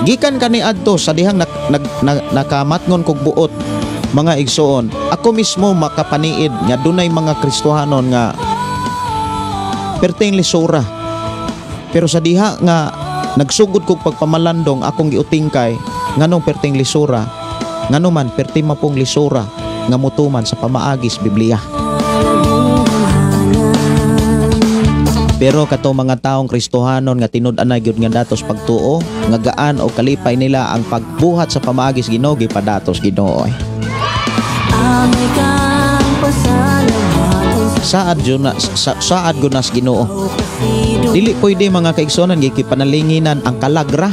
Gikan kani adto sa dihang nakamatngon kog buot mga igsoon, ako mismo makapaniid nga dunay mga Kristohanon nga perteng lisura. Pero sa diha nga nagsugod kog pagpamalandong akong giutingkay nganong perteng lisura, ngano man perti mapong lisura nga mutuman sa pamaagis Biblia. Pero kato mga taong Kristohanon nga tinud-anay gyud nga datos pagtuo, nga gaan o kalipay nila ang pagbuhat sa pamaagis Ginoo, gipadatos Ginoo. Saad jud na saad gunas Ginoo. Dili pwede mga kaigsonan gipanalinginan ang kalagra.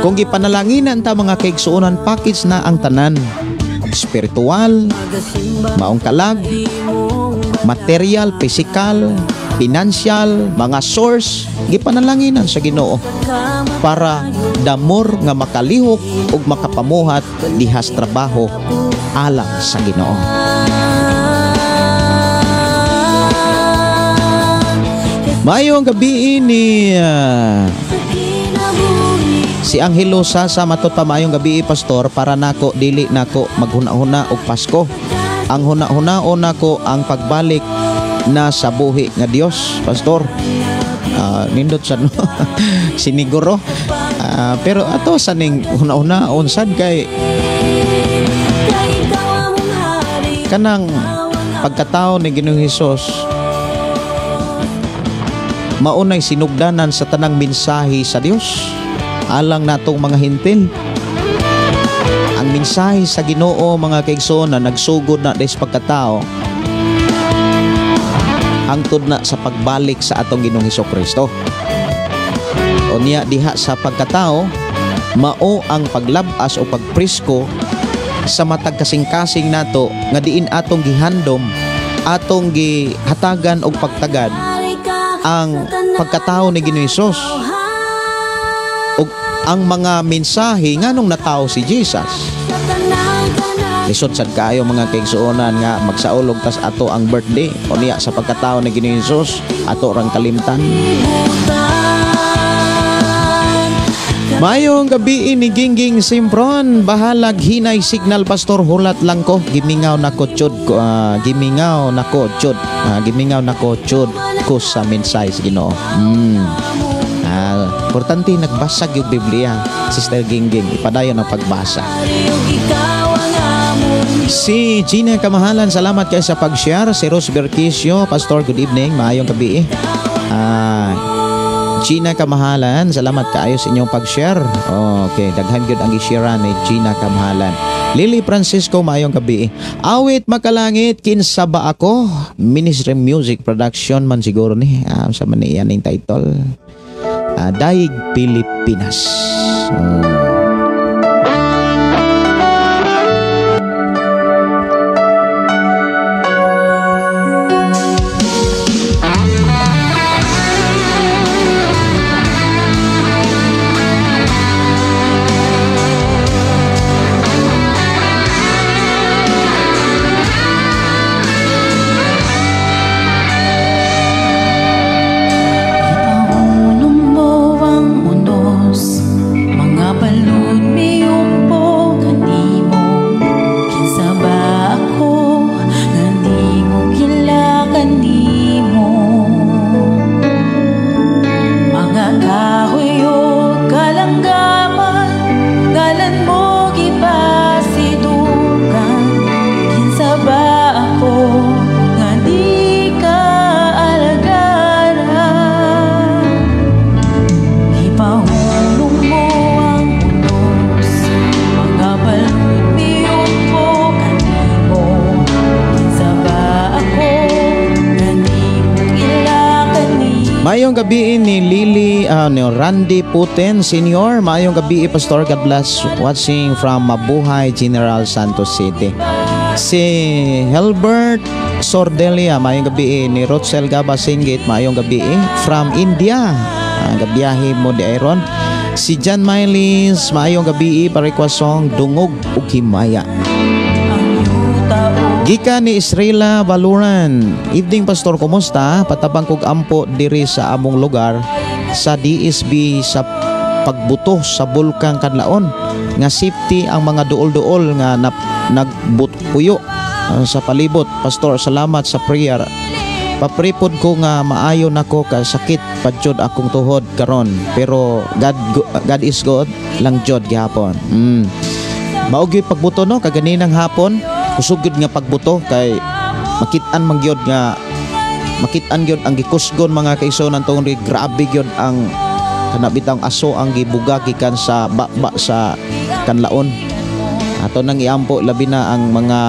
Kung gipanalanginan ta mga kaigsuonan, package na ang tanan. Spiritual, maong kalag, material, physical, financial, mga source, gipanalanginan sa Ginoo para damor nga makalihok ug makapamuhat dihas trabaho alang sa Ginoo. Maayong gabi ni si Angelo Sasa matot pa, maayong gabi pastor, para nako dili nako maghuna-huna og Pasko. Ang huna-hunaon nako ang pagbalik na sa buhi nga Dios, pastor. Nindot sa no siniguro. Pero ato sa ning huna-hunaon sad kay kanang pagkatao ni Ginoong Hesus maunay sinugdanan sa tanang mensahe sa Dios alang natong mga hintil. Ang mensahe sa Ginoo mga kaigsoon na nagsugod na des pagkatao hangtod na sa pagbalik sa atong Ginoong Hesukristo. O niya diha sa pagkatao mao ang paglabas o pagpresko sa matag kasing-kasing nato nga diin atong gihandom, atong gihatagan og pagtagad ang pagkatao ni Ginoong Hesus ug ang mga mensahe nganong natao si Jesus. Lisod sad kaayo mga kaigsuonan nga magsaulog tas ato ang birthday o niya sa pagkatao ni Ginoong Hesus ato rang kalimtan. Mayong gabi ni Gingging Simpron, bahalag hinay signal pastor, hulat lang ko, gimingaw na ko chud, gimingaw na ko chud, gimingaw na ko chud ko sa mensahe sa Ginoo. Importante nagbasag yung Biblia, Sister Gingging, ipadayon ang pagbasa. Si Gina Kamahalan, salamat kayo sa pag-share. Si Rose Berquisio, Pastor, good evening, maayong gabi. Gina Kamahalan, salamat kaayo sa inyong pag-share. Okay, daghan gyud ang gi-share ni Gina Kamahalan. Lily Francisco, maayong gabi. Awit makalangit, kinsa ba ako? Ministry Music Production man siguro ni. Sa man iyan ning title. Daig Pilipinas. Maayong gabi ni Lily, ni Randy Putin Senior. Maayong gabi, Pastor. God bless. Watching from Mabuhay, General Santos City. Si Helbert Sordelia, maayong gabi ni Rotsel Gaba Singgit, maayong gabi from India. Gabiyahe mo di Iron. Si John Mylis, maayong gabi, pa-request song Dungog ug Himaya. Gikan ni Estrella Baluran. "Evening, Pastor, kumusta? Patabang kog ampo diri sa among lugar sa DSB sa pagbuto sa Bulkang Kanlaon nga safety ang mga duol-duol nga nagbutpuyo sa palibot. Pastor, salamat sa prayer. Pa-pray pod ko nga maayo nako ka sakit pa jud akong tuhod karon, pero God is good lang jud gihapon." Mao gyud pagbuto, no, kaganinang hapon, kusog gyud nga pagbuto kay makit-an man gyud nga makit-an gyud ang gikusgon, mga kaigsuonan, tungod kay grabe gyud ang kana bitang aso ang gibuga gikan sa baba sa Kanlaon. Ato nang iampo labi na ang mga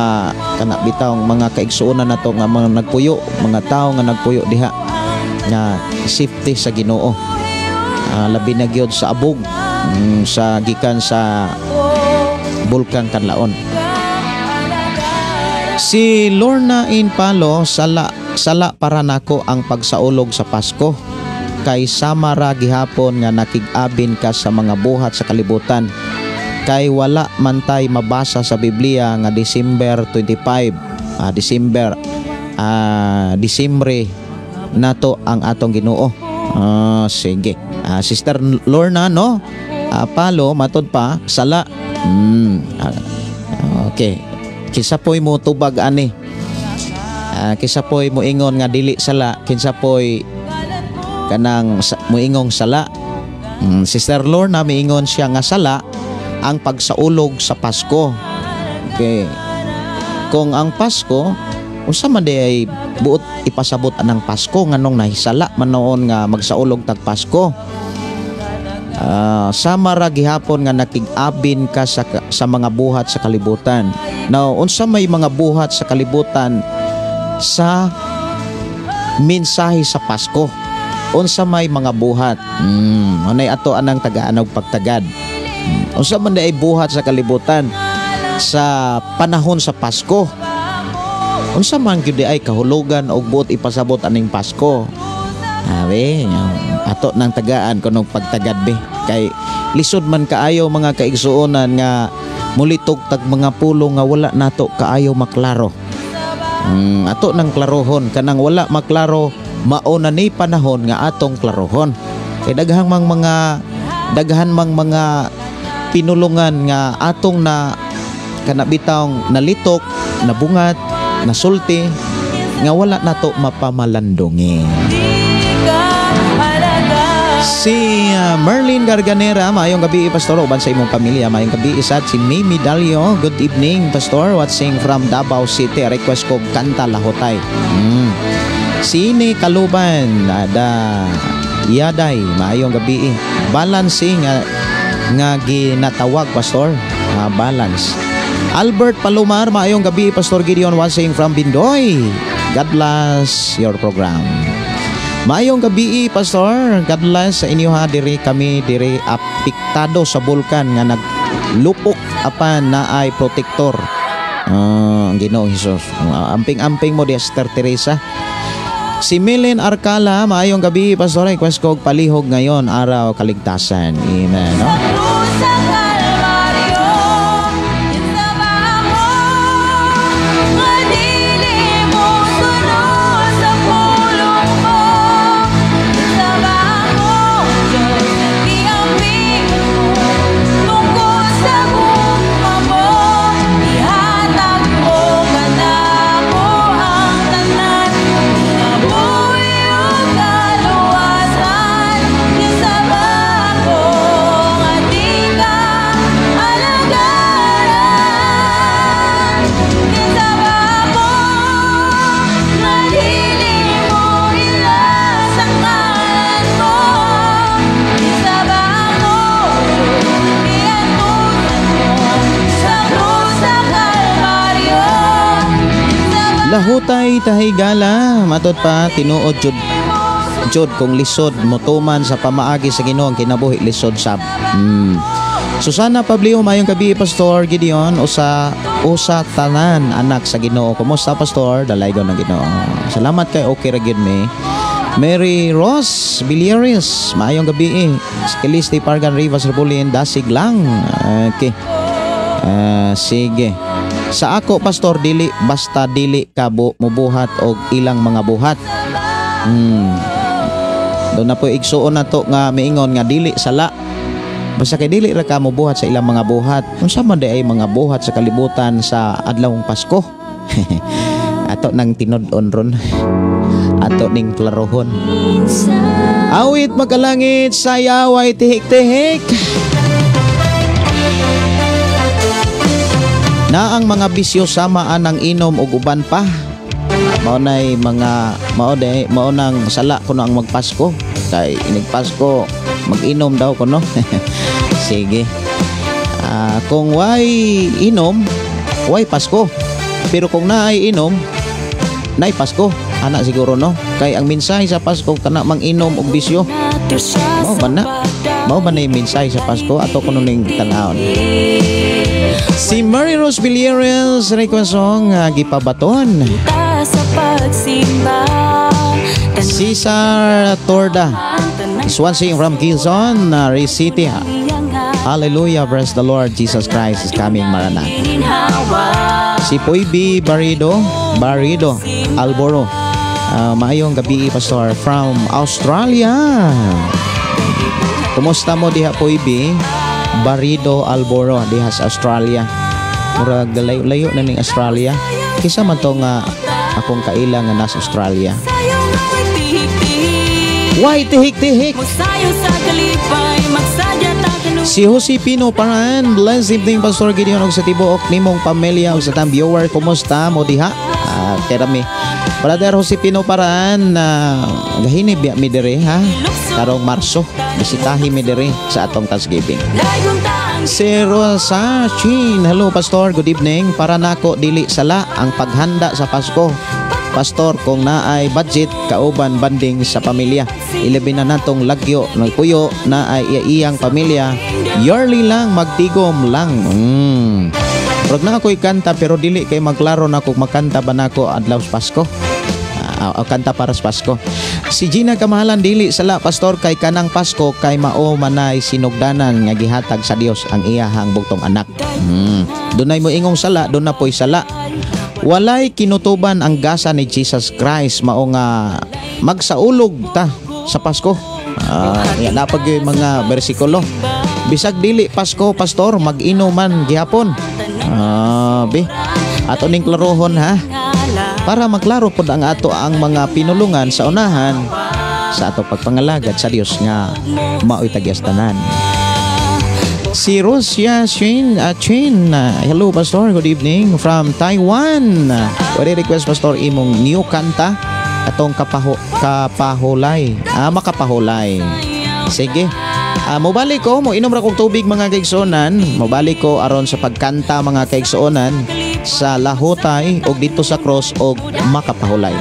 kana bitang mga kaigsuonan nato nga mga nagpuyo, mga tawo nga nagpuyo diha nga safety sa Ginoo. Labi na gyud sa abog sa gikan sa Bulkang Kanlaon. Si Lorna In Palo, "Sala, sala para nako ang pagsaulog sa Pasko kay sama ra gihapon nga nakig-abin ka sa mga buhat sa kalibutan, kay wala man tay mabasa sa Biblia nga December 25, December, Disembre nato ang atong Ginoo." Sige. Sister Lorna, no? Palo, matod pa sala. Okay. Kinsa po'y mo tubag ani? Kinsa po'y moingon nga dili sala? Kinsa po'y kanang moingong sala? Sister Lorna, miingon siya nga sala ang pagsaulog sa Pasko. Okay. Kung ang Pasko, unsa man di ay buot ipasabot anang Pasko, nganong nahisala man noon nga magsaulog tag Pasko? Sama ra gihapon nga nakig-abin ka sa mga buhat sa kalibutan. Now, unsa may mga buhat sa kalibutan sa mensahe sa Pasko? Unsa may mga buhat? Unay ato anang tagaan og pagtagad. Unsa man ay buhat sa kalibutan sa panahon sa Pasko? Unsa man gyud ay kahulugan og buot ipasabot aning Pasko? Abe, ato nang tagaan kunog pagtagad be. Kay lisod man kaayo, mga kaigsuonan, nga mulitok tag mga pulong nga wala nato kaayo maklaro. Ato nang klarohon kanang wala maklaro, mao na ni panahon nga atong klarohon. Kay daghan mang mga pinulungan nga atong na kana bitawng nalitok, nabungat, nasulti nga wala nato mapamalandungi. Si Merlin Garganera, "Maayong gabi, Pastor, uban sa imong pamilya." Maayong gabi isad. Si Mimi Dalio, "Good evening, Pastor, watching from Davao City. Request ko kanta Lahutay." Sine Kaluban, ada Yaday, maayong gabi. Balancing nga ginatawag, Pastor, balance. Albert Palomar, "Maayong gabi, Pastor Gideon, watching from Bindoy. God bless your program." Maayong gabi, Pastor. God bless sa inyo ha. Diri kami diri apektado sa bulkan nga naglupok apan naay protector. Ang Ginoong Hesus. Amping-amping mo di, Sister Teresa. Si Milin Arcala, "Maayong gabi, Pastor. Request ko og Palihog Ngayon Araw Kaligtasan." Amen. No? Sa Kalbaryo, kinsa ba ako nga dili mosunod sa pulong mo? Kinsa ba ako, Diyos, giamping mo? Tungkol sa gugma mo, ihatag mo kanako ang tanan, kinabuhi ug kaluwasan. Kinsa ba ako nga di ka alagaran? Kinsa ba ako nga dili mo ila sa ngalan mo? Kinsa ba ako, giantusan mo sa krus sa Kalbaryo? Kinsa ba Lahutay Tahigala, matod pa, tinuod jud jud kung lisod motuman sa pamaagi sa Ginoo ang kinabuhi, lisod sab. Susana Pablio, "Maayong gabi, Pastor Gideon, usa usa tanan anak sa Ginoo. Kumusta, Pastor? Dalaygon ng Ginoo." Salamat kay okay ra gyud mi. Mary Rose Villeres, "Maayong gabi. Skiliste Pargan Rivas Rebulin, dasig lang." Okay. Sige. Sa ako, pastor, dili basta dili ka mubuhat og ilang mga buhat. Doon na po igsuon na to nga miingon nga dili sala. Basta kay dili ra ka mubuhat sa ilang mga buhat. Unsa man di ay mga buhat sa kalibutan sa adlawng Pasko? Ato nang tinud-on ron. Ato ning klarohon. Awit makalangit, sayaw ay tihik-tihik. Na ang mga bisyo sama anang inom og uban pa. Mao nay mga mao day mao nang sala kuno ang magpasko kay inig Pasko mag-inom daw kuno. Sige. Kung way inom, way Pasko. Pero kung naay inom, naay Pasko. Ana siguro no. Kay ang mensahe sa Pasko kana mang-inom og bisyo. Mao ba na? Mao ba na yung mensahe sa Pasko ato kuno ning tan-awon. Si Mary Rose Villeres request song Gipabaton. Cesar Torda Swansea from Quezon City. Hallelujah, bless the Lord Jesus Christ is coming, Maranatha. Si Poybi Barrido Alboro. Maayong gabi, Pastor, from Australia. Kumusta mo diha, Poybi Barrido Alboro diha sa Australia? Murag layo-layo na ning Australia. Kisa man to nga akong kaila nga nasa Australia. Why tihik-tihik? Si Jose Pino Paran, blessed evening Pastor Gideon og sa tibuok nimong pamilya og sa tang viewer, kumusta mo diha? Kerami. Brother Jose Pino Paran, gahinib biya mi diri ha. Karong Marso, bisitahi mi diri sa atong Thanksgiving. Si Rosa Chin, hello Pastor, good evening. Para nako dili sala ang paghanda sa Pasko. Pastor, kung naay budget kauban banding sa pamilya. Ilabi na natong lagyo nagpuyo na ay iyang pamilya. Yearly lang, magtigom lang. Rog na ako'y kanta pero dili kay magklaro na kung makanta ba nako adlaw sa Pasko. Kanta para sa Pasko. Si Gina Kamahalan, dili sala Pastor kay kanang Pasko kay mao manay sinugdanan nga gihatag sa Dios ang iyahang bugtong anak. Dunay mo ingong sala, doon na po'y sala. Walay kinutuban ang gasa ni Jesus Christ mao nga magsaulog ta sa Pasko. Yan napag yung mga bersikulo. Bisag dili Pasko, Pastor, mag-inuman gihapon. Be. Ato ning klarohon ha. Para maglaro pod ang ato ang mga pinulungan sa unahan sa ato pagpangalagad sa Dios nga mao'y tagyas tanan. Si Rosia Chin, hello Pastor, good evening from Taiwan. Pwede request Pastor imong new kanta atong kapahulay. Makapahulay. Sige. Mobalik ko, mo inom ra kog tubig mga kaigsuonan. Mobalik ko aron sa pagkanta mga kaigsuonan sa Lahotay og dito sa cross og makapahulay.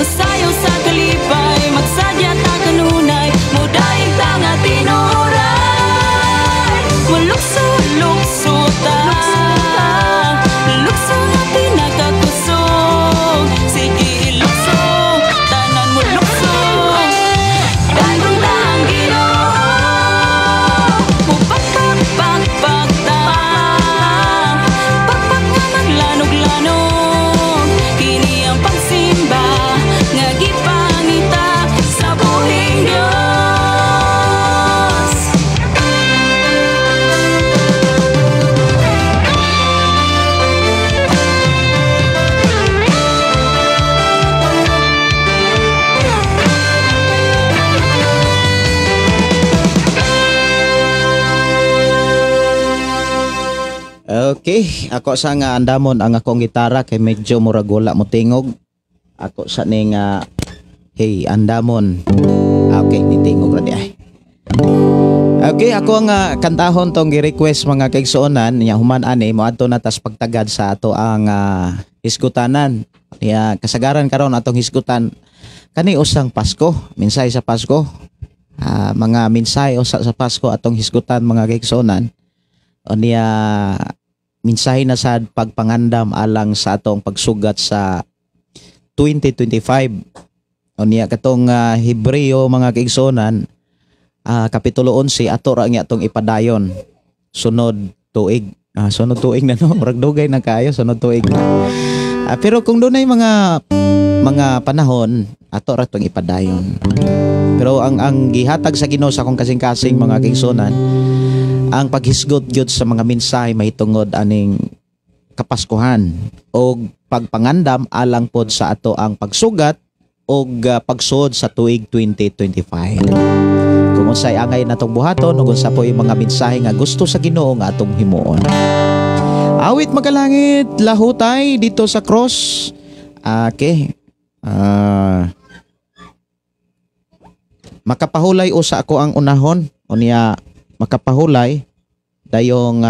Sayaw sa kalipay. Okay, ako sa nga andamon ang akong gitara kay medyo murag wala mo tingog. Ako sa ning hey, andamon. Okay, nitingog ra di ay. Okay, ako ang kantahon tong gi-request, mga kaigsuonan niya. Human ani, moadto na tas pagtagad sa ato ang hisgutanan. Niya kasagaran karon atong hisgutan kani usang Pasko, mensahe sa Pasko. Mga mensahe usa sa Pasko atong hisgutan, mga kaigsuonan. O niya mensahe na sad pagpangandam alang sa atong pagsugat sa 2025. O niya katong Hebreo, mga kaigsuonan, kapitulo 11, ato ra nga atong ipadayon sunod tuig. Sunod tuig na, no, murag dugay na kaayo sunod tuig na. Pero kung dunay mga panahon, ato ra tong ipadayon. Pero ang gihatag sa Ginoo sa akong kasing-kasing, mga kaigsuonan, ang paghisgot gyud sa mga mensahe mahitungod aning Kapaskuhan og pagpangandam alang pod sa ato ang pagsugat og pagsuod sa tuig 2025. Kung unsay angay natong buhaton ug unsa po yung mga mensahe nga gusto sa Ginoo nga atong himuon. Awit Makalangit, Lahutay dito sa cross. Okay. Makapahulay usa ako ang unahon. Unya makapahulay dayong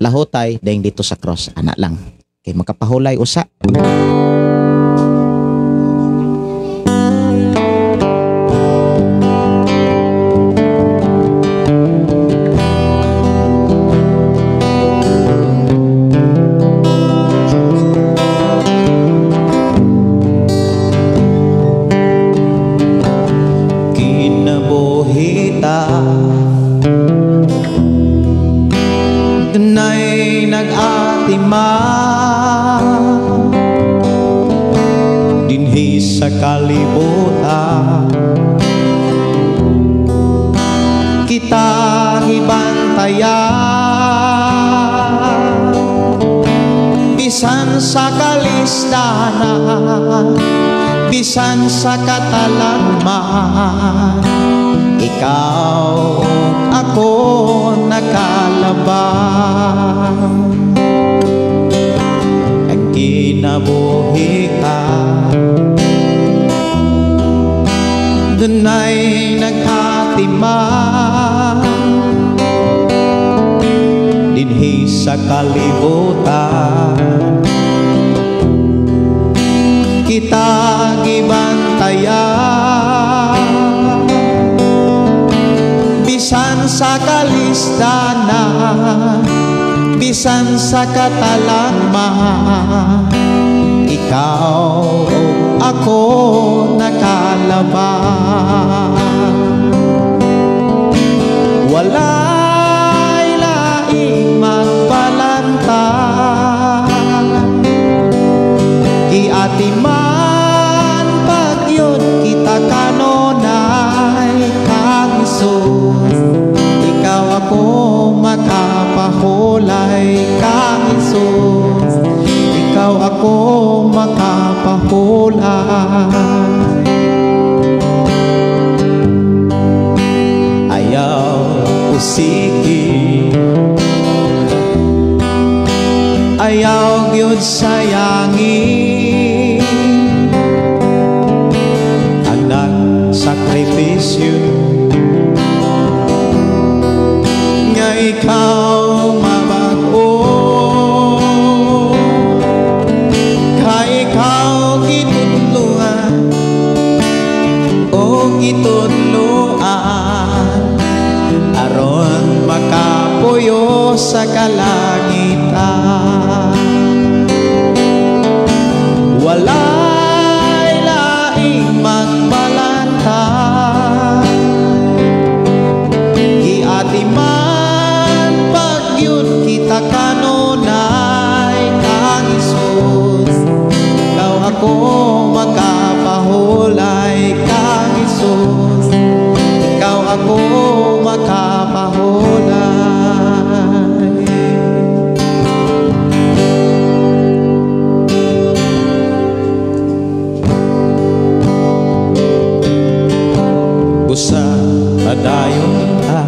lahutay dayong dito sa cross, ana lang. Okay, makapahulay usa. Kinabuhita dunay nag-atima dinhi sa kalibutan, kita gibantayan bisan sa kalisdanan, bisan sa katalagman, ikaw ako nakalabang. Ang kinabuhi ka dunay nag-atima dinhi sa kalibutan, kita gibantayan bisan sa kalisdanan, bisan sa katalagman, ikaw ako nakalabang. Walay laing magpalanta, giatiman pagyud kita kanunay kang Hesus. Ikaw ako makapahulay kang Hesus. Ikaw ako makapahulay. Ayaw usiki, ayaw gyud sayangi ang nagsakripisyo nga ikaw mabag-o, kay ikaw gitudloan o gitudloan aron makapuyo sa kalangitan. Walay laing magbalanta, giatiman pagyud kita kanunay kang Hesus. Ikaw ako makapahulay kang Hesus. Ikaw ako makapahulay. Busa padayon ta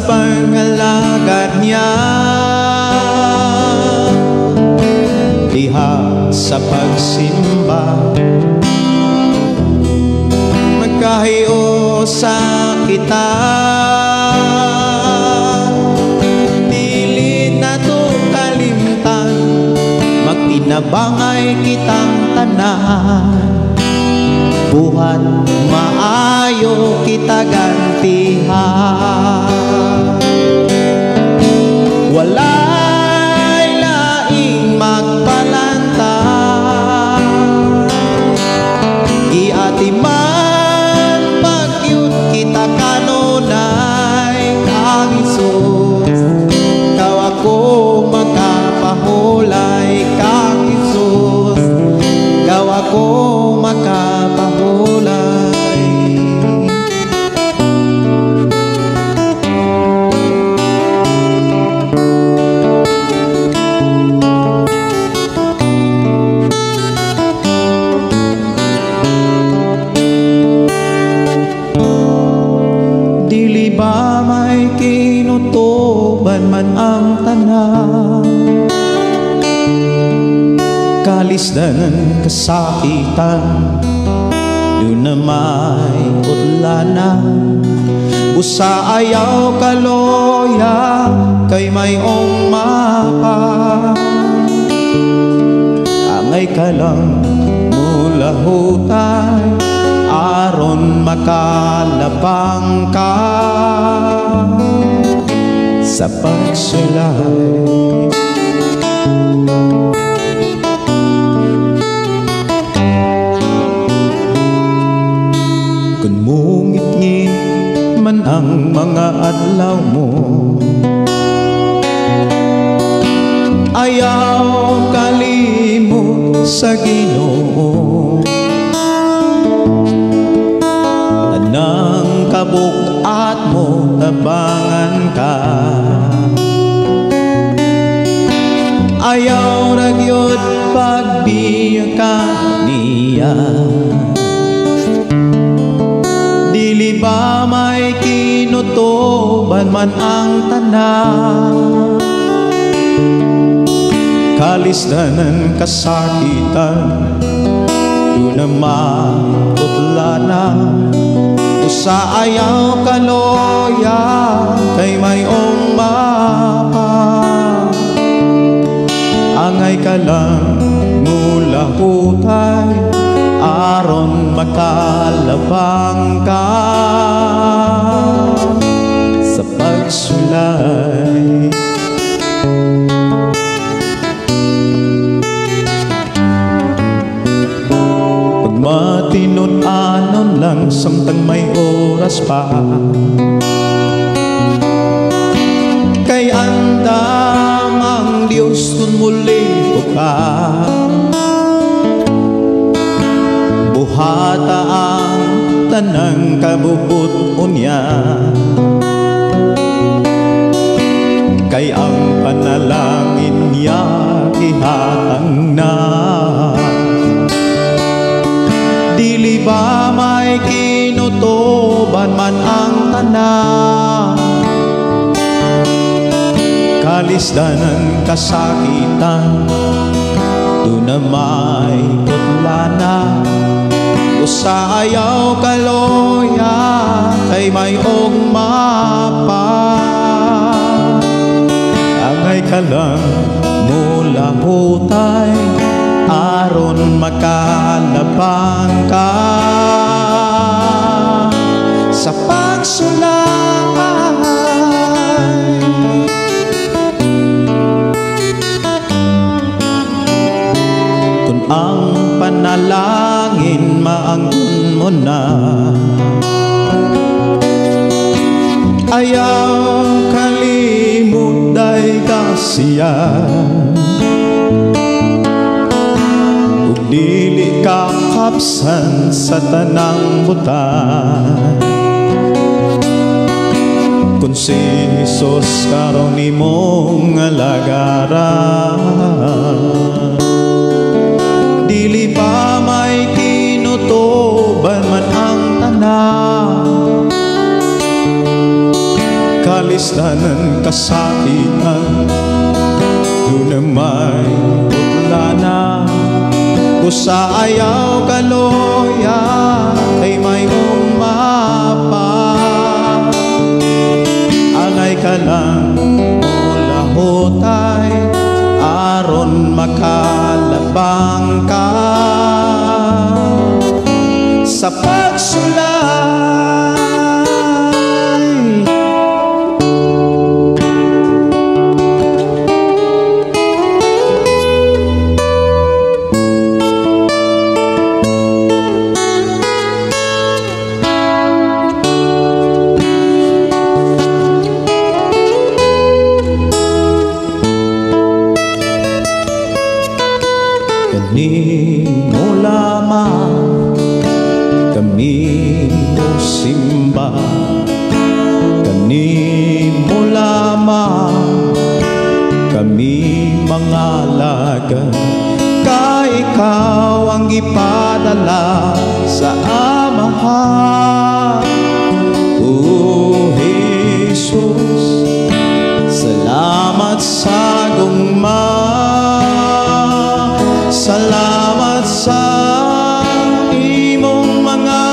Pangalagad niya diha sa pagsimba, magkahiusa kita. Dili nato kalimtan, magtinabangay kitang tanan, buhat maayo kita gantihan. Walay laing magpalanta, giatiman pagyud kita kanunay. Kang Hesus, ikaw ako makapahulay. Kang Hesus, ikaw ako makapahulay. Dili ba may kinutuban man ang tanan, kalisdan, kasakitan, doon na may utlanan. Busa ayaw kaloya, kay mayong mapa. Angay ka lang mulahutay, aron makalabang ka sa pagsulay. Kung mungit-ngit man ang mga adlaw mo, ayaw kalimot sa Ginoo. Tanang kabuk-at mo, tabangan ka. Ayaw ra gyud pagbiya ka niya. Dili ba may kinutuban man ang tanan, kalisdanan, kasakitan, doon na maputlana. Usa ayaw kaloya, kay mayong mapa. Angay ka lang mulahutay, aron makalabang ka sa pagsulay. Pagmatinud-anon lang samtang may oras pa, kay andam ang Diyos kung muli ka. Buhata ang tanang kabubut-on niya, kay ang panalangin niya ihatang na. Dili ba may kinutuban man ang tanan, kalisdanan, kasakitan, doon na may putlana. Usa ayaw kaloya, kay mayong mapa. Angay ka lang mulahutay, aron makalabang ka sa pagsulay. Kung ang panalangin maangkon mo na, ayaw kalimot day ka siya. Ug dili ka kapsan sa tanang butan, kung si Hesus karon nimong alagaran. Dili pa may kinutuban man ang tanan, kalisdanan, Isla ng kasakitan. Duna may putlana, busa ayaw kaloya, kay may umapa. Angay ka lang mulahutay, aron makalabang ka sa pagsulay. Kanimo lamang kami simba, kanimo lamang kami mga alagad, kay ikaw ang gipadala sa Amahan. O Jesus, salamat sa gugma, salamat sa imong mga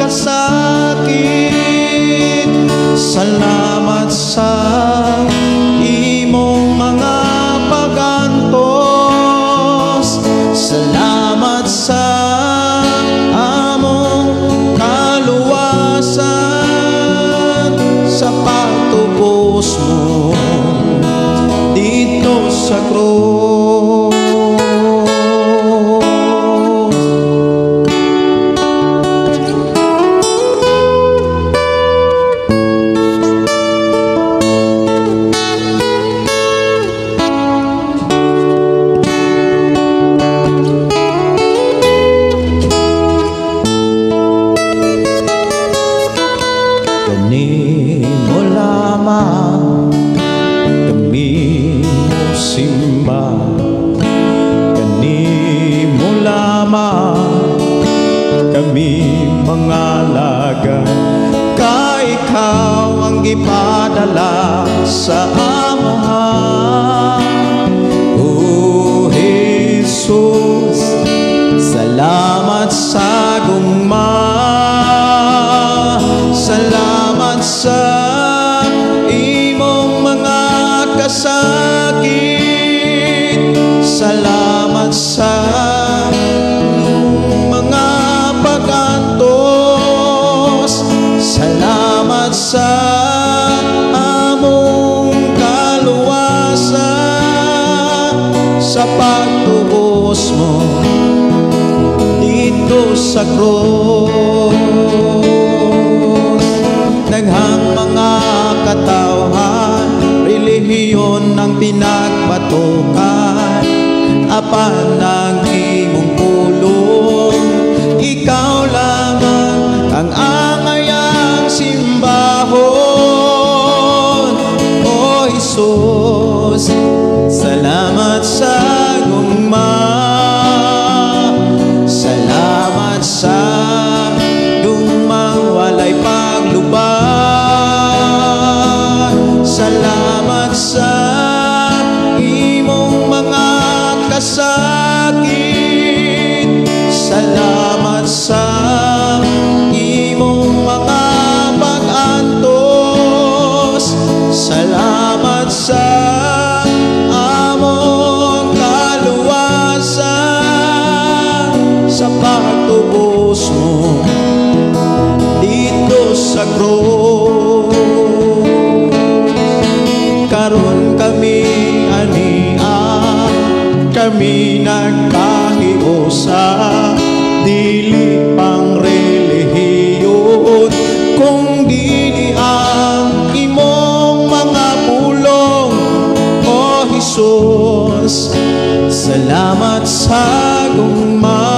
kasakit, salamat sa imong mga pagantos, salamat sa among kaluwasan, sa pagtubos mo dito sa krus. Kanimo lamang kami simba, kanimo lamang kami mga alagad, kay ikaw ang gipadala sa Amahan. O Jesus, salamat sa gugma, salamat sa imong mga kasakit, salamat sa imong mga pagantos, salamat sa among kaluwasan, sa pagtubos mo dito sa krus. Daghang mga katawhan, relihiyon ang pinagpatukan, apan ang imong pulong, ikaw lamang ang angayang simbahon. O Jesus, salamat sa gugma, salamat sa gugmang walay paglubad, salamat sa imong mga kasakit, salamat sa imong mga pag-antos, salamat sa among kaluwasan, sa pagtubos mo dito sa krus. Karon kami ania, kami nagkahiusa, dili pang relihiyon, kung dili ang imong mga pulong. O Jesus, salamat sa gugma,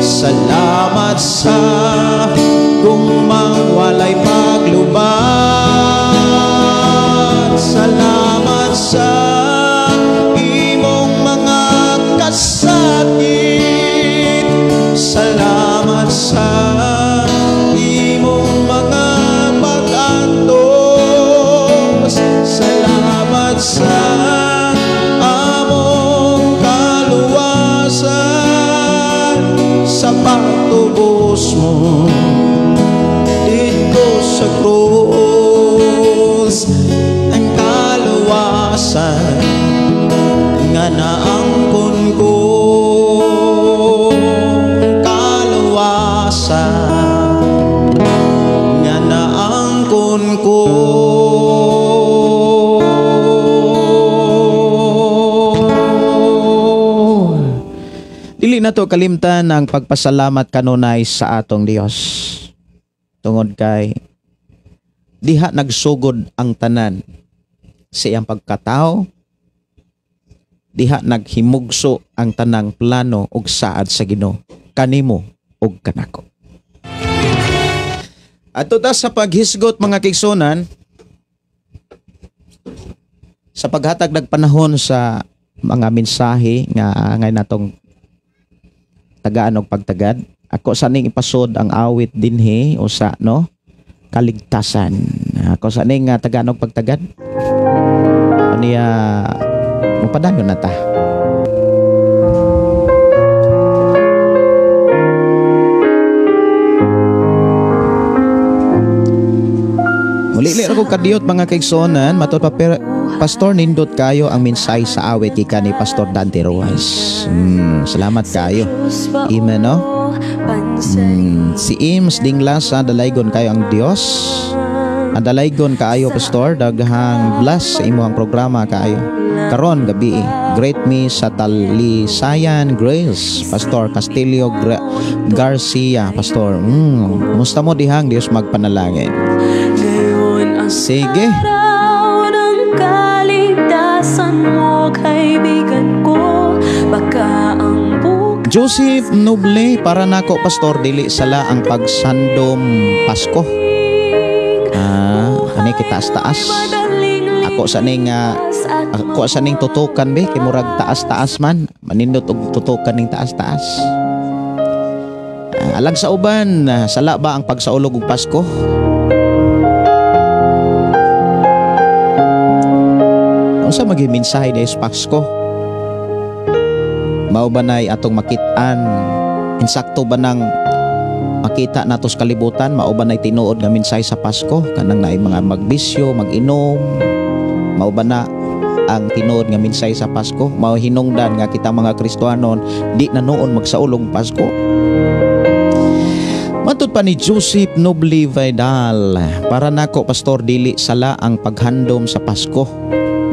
salamat sa gugmang walay paglubad, salamat sa imong mga kasakit, salamat sa imong mga pag-antos, Dito sa krus ang kaluwasan nga naangkon ko, kaluwasan nga naangkon ko. Dili na to kalimtan ang pagpasalamat kanunay sa atong Dios. Tungod kay diha nagsugod ang tanan sa iyang pagkatao, diha naghimugso ang tanang plano ug saad sa Ginoo kanimo ug kanako. Ato ta sa paghisgot, mga kaigsunan, sa paghatag nagpanahon sa mga mensahe nga angay natong tagaan og pagtagad. Ako sa ning ipasod ang awit dinhi usa, no, kaligtasan. Ako sa ning tagaan og pagtagad. Aniya mapadayon na ta. Muli ra ko kadiyot, mga kaigsuonan, matod pa Pastor, nindot kayo ang mensahe sa awit gikan ni Pastor Dante Rojas. Salamat kayo. Amen, no? Si Ims Dinglasa, dalaygon kayo ang Dios. Ang dalaygon kaayo, Pastor, daghang bless sa imong programa kaayo. Karon gabi, great me sa Talisayan Grace, Pastor Castillo Garcia, Pastor. Kumusta mo dihang Dios magpanalangin. Sige. Araw ng kaligtasan mo, kaibigan ko, baka ang bukas. Joseph Noble, para nako, Pastor, dili sala ang pagsandom Pasko. Ani kitaas-taas. Ako sa ning tutukan be kay murag taas-taas man, manindot og tutukan ning taas-taas. Alang sa uban, sala ba ang pagsaulog og Pasko? Unsa maging mensahe ni Pasko? Mao ba nay atong makit-an? Insakto ba nang makita nato sa kalibutan? Mao ba nay tinuod nga mensahe sa Pasko? Kanang naay mga magbisyo, mag-inom. Mao ba na ang tinuod nga mensahe sa Pasko? Mao hinungdan nga kita mga Kristohanon di na noon magsaulog Pasko. Matod pa ni Joseph Noble Vidal, para nako, Pastor, dili sala ang paghandom sa Pasko.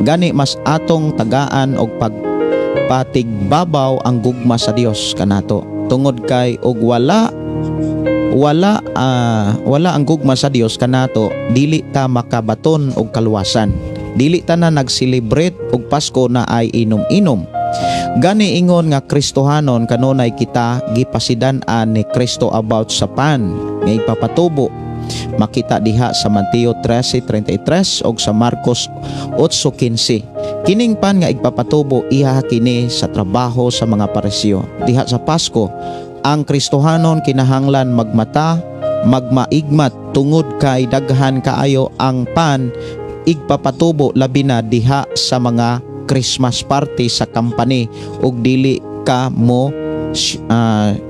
Gani mas atong tagaan og pagpatigbabaw ang gugma sa Dios kanato. Tungod kay og wala wala wala ang gugma sa Dios kanato, dili ta makabaton og kaluwasan. Dili ta na nag-celebrate og Pasko na ay inom-inom. Gani ingon nga Kristohanon kanunay kita gipasidan-an ni Kristo about sa pan nga ipapatubo. Makita diha sa Mateo 13:33 og sa Marcos 8:15. Kining pan nga igpapatubo iha kini sa trabaho sa mga Pariseo. Diha sa Pasko, ang Kristohanon kinahanglan magmata, magmaigmat tungod kay daghan kaayo ang pan igpapatubo, labi na diha sa mga Christmas party sa company, ug dili ka mo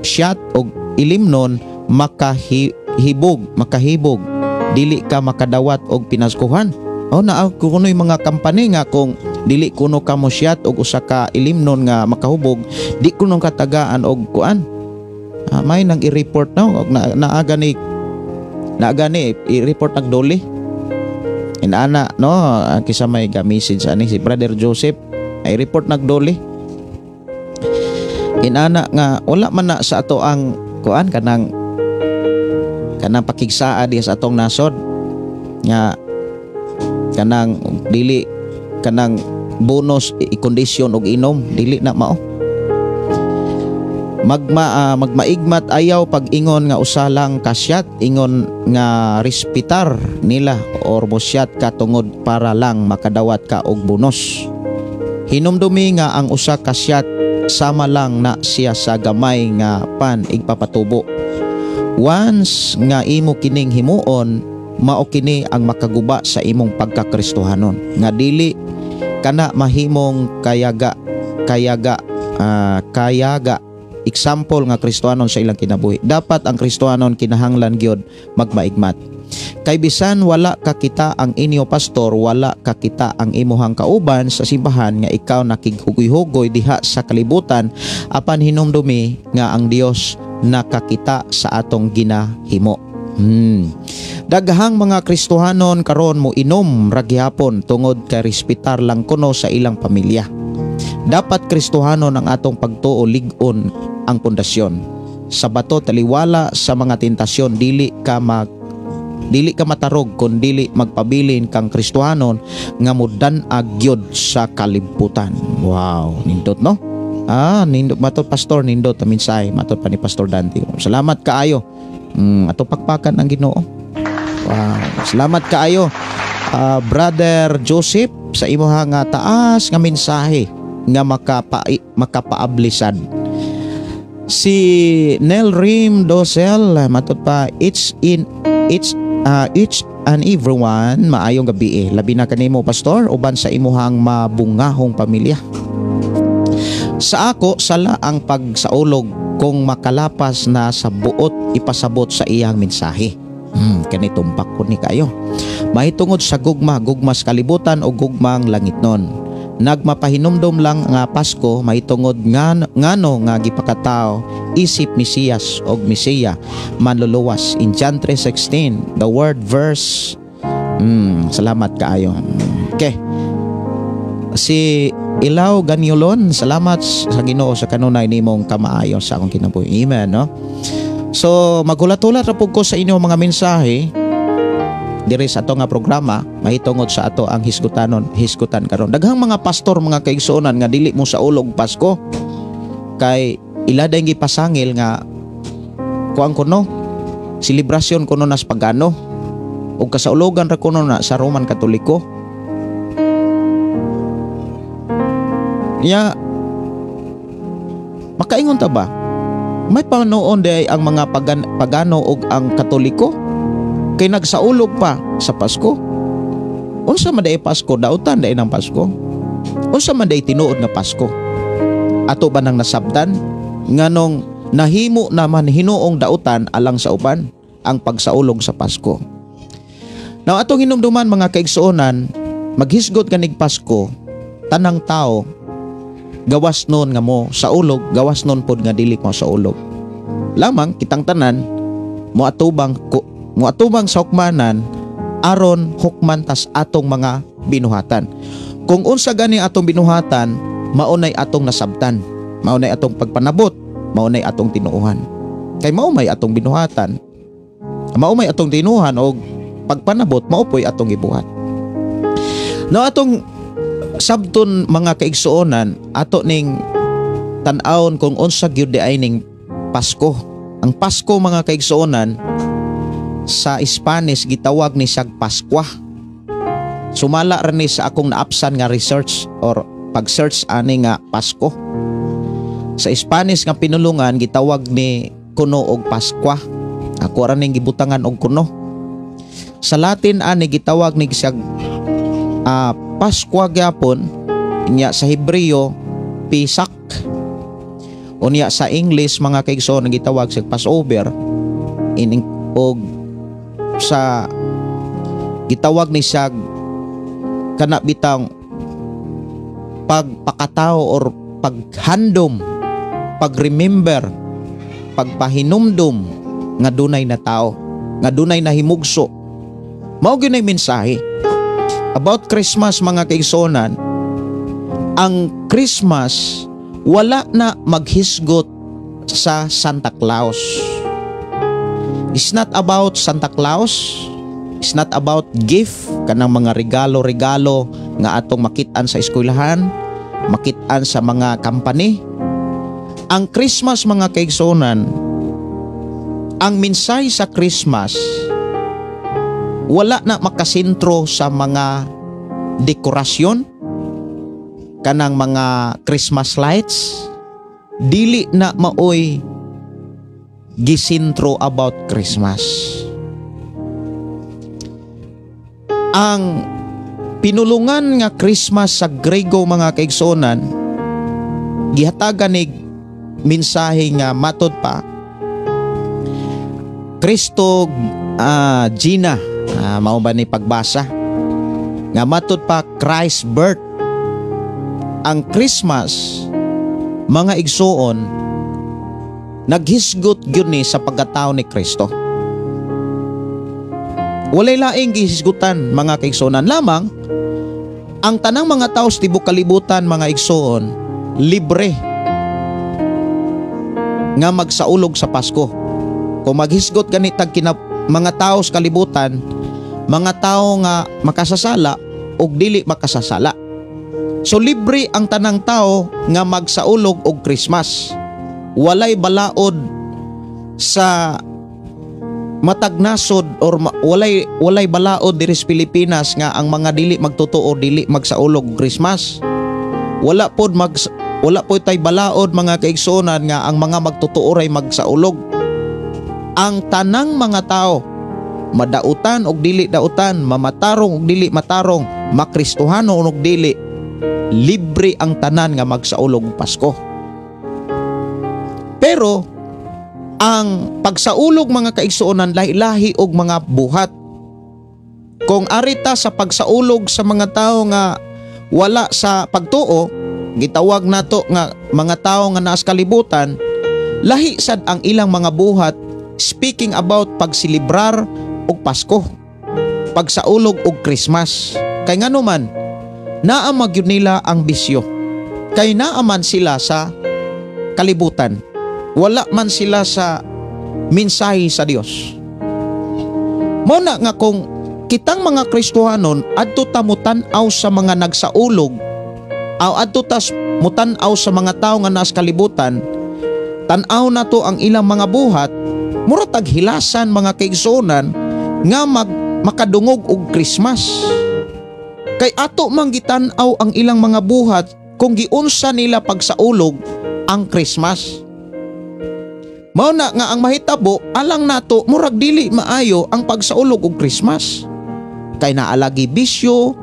shot og ilimnon makahibog, dili ka makadawat og pinaskuhan. Oh, naa kunoy mga company nga kung dili kuno ka mo shot og usa ka ilimnon nga makahubog, di kuno katagaan og kuan. May nang i-report na og naaga ni i-report nagdoli. Inaana, no, kisa may ga message ani si Brother Joseph ay report nagdoli. Inana nga wala man na sa ato ang kuan, kanang kanang pakigsaa diha sa atong nasod nga kanang dili kanang bonus i-kondisyon og inom, dili na mao. Magmaigmat, ayaw pag-ingon nga usa lang ka shot, ingon nga respitar nila or mosyat ka tungod para lang makadawat ka og bonus. Hinumdumi nga ang usa ka shot sama lang na siya sa gamay nga pan igpapatubo. Once nga imo kining himuon, mao kini ang makaguba sa imong pagkakristohanon nga dili kana mahimong kayaga kayaga kayaga Example nga Kristohanon sa ilang kinabuhi. Dapat ang Kristohanon kinahanglan gyud magmaigmat. Kay bisan wala kakita ang inyo pastor, wala kakita ang imuhang kauban sa simbahan nga ikaw nakighugoy-hugoy diha sa kalibutan, apan hinumdumi nga ang Dios nakakita sa atong ginahimo. Daghang mga Kristohanon karon mo inom ra gihapon tungod kay respetar lang kuno sa ilang pamilya. Dapat Kristohanon ang atong pagtuo, lig-on ang pundasyon. Sa bato taliwala sa mga tentasyon, dili ka matarog kun dili magpabilin kang Kristohanon nga mudan-ag gyud sa kalibutan. Wow, nindot, no? Ah, nindot matot, pastor, nindot ang mensahe matot pa ni Pastor Dante. Salamat kaayo. Ato pakpakan ang Ginoo. Wow, salamat kaayo. Brother Joseph, sa imuha nga taas nga mensahe nga makapaablisad. Si Nel Rim Dosel matot pa, it's in it's each and everyone, maayong gabi eh. Labi na kanimo, pastor, uban sa imuhang mabungahong pamilya. Sa ako, sala ang pagsaulog kung makalapas na sa buot ipasabot sa iyang mensahe. Kani tumpak ko ni kayo. Mahitungod sa gugma, gugma sa kalibutan o gugmang langit nun. Nagmapahinumdom lang nga Pasko mahitungod nga ngano nga gipakatao isip Mesiyas og Mesiya manluluwas in John 3:16, the word verse. Salamat kaayo. Okay. Si Ilaw Ganyulon, salamat sa Ginoo sa kanunay nimong kamaayo sa akong kinabuhi. Amen, no? So, maghulat-hulat ra pud ko sa inyong mga mensahe diri sa ato nga programa mahitungod sa ato ang hisgutanon hisgutan karon. Daghang mga pastor, mga kaigsuonan, nga dili mo saulog Pasko kay ila dayong gipasangil nga kuan kuno, selebrasyon kuno nas pagano ug kasaulogan ra kuno na sa Roman Katoliko. Ya, makaingon ta ba? May panuon day ang mga pagano ug ang Katoliko kay nagsaulog pa sa Pasko. Unsa man day Pasko? Dautan day ng Pasko. Unsa man day tinuod nga Pasko? Ato ba nang nasabtan nganong nahimo naman hinuong dautan alang sa uban ang pagsaulog sa Pasko? Now, atong hinumduman, mga kaigsuonan, maghisgot kanig Pasko, tanang tao gawas nun nga mo saulog, gawas nun pod nga dili mo saulog. Lamang kitang tanan mo atubang sa hukmanan aron hukman tas atong mga binuhatan. Kung unsa gani atong binuhatan, maunay atong nasabtan, maunay atong pagpanabot, maunay atong tinuohan. Kay mao may atong binuhatan, mao may atong tinuohan og pagpanabot, mao poy atong gibuhat. No, atong sabton, mga kaigsuonan, ato ning tan-awon kung unsa gyud di ay ning Pasko. Ang Pasko, mga kaigsuonan, sa Spanish gitawag ni siyag Paskwa. Sumala ra ni sa akong naapsan nga research or pag-search ani nga Pasko. Sa Spanish nga pinulungan gitawag ni kuno og Paskwa. Ako ra ning gibutangan og kuno. Sa Latin ani gitawag ni siyag Paskwa gyapon, nya sa Hebreo Pisak. Unya sa English, mga kaigsoon, gitawag sa Passover ining og sa gitawag ni siya kana bitang pagpakatao or paghandom, pag-remember, pagpahinumdum nga dunay na tao, nga dunay nahimugso. Mao gyud nay mensahe about Christmas, mga kaigsuonan. Ang Christmas wala na maghisgot sa Santa Claus. It's not about Santa Claus. It's not about gift, kanang mga regalo-regalo nga atong makit-an sa eskwelahan, makit-an sa mga company. Ang Christmas, mga kaigsuonan, ang mensahe sa Christmas wala na makasentro sa mga dekorasyon, kanang mga Christmas lights, dili na maoy gisentro about Christmas. Ang pinulungan nga Christmas sa Grego, mga kaigsuonan, gihatagan ni mensahe nga matod pa Kristo Gina, mao ba ni pagbasa nga matod pa Christ birth. Ang Christmas, mga igsuon, naghisgot gyud ni sa pagkatao ni Kristo. Walay laing gihisgutan, mga kaigsuonan, lamang ang tanang mga tao sa tibok kalibutan, mga igsuon, libre nga magsaulog sa Pasko. Kung maghisgot ganitag kina mga tao sa kalibutan, mga tao nga makasasala og dili makasasala. So libre ang tanang tao nga magsaulog og Christmas. Walay balaod sa matag nasod or walay balaod diri sa Pilipinas nga ang mga dili magtotoo dili magsaulog og Christmas. Wala pod tay balaod, mga kaigsuonan, nga ang mga magtotoo ray magsaulog. Ang tanang mga tao, madautan og dili dautan, mamatarong og dili matarong, makristohano og dili, libre ang tanan nga magsaulog og Pasko. Pero ang pagsaulog, mga kaigsuonan, lahi-lahi og mga buhat. Kung arita sa pagsaulog sa mga tao nga wala sa pagtuo, gitawag nato nga mga tao nga naas kalibutan, lahi sad ang ilang mga buhat speaking about pagselebrar og Pasko, pagsaulog og Christmas. Kay ngano man, naa magyud nila ang bisyo. Kay naa man sila sa kalibutan. Wala man sila sa mensahe sa Dios. Mao na nga kung kitang mga Kristohanon adto ta mutan-aw sa mga nagsaulog, aw adto ta mutan-aw sa mga tawo nga naas kalibutan, tan-aw nato ang ilang mga buhat, mura tag hilasan, mga kaigsuonan, nga makadungog og Christmas. Kay ato man gitan-aw ang ilang mga buhat kung giunsa nila pagsaulog ang Christmas. Mao na nga ang mahitabo alang nato murag dili maayo ang pagsaulog og Christmas. Kay naalagi bisyo,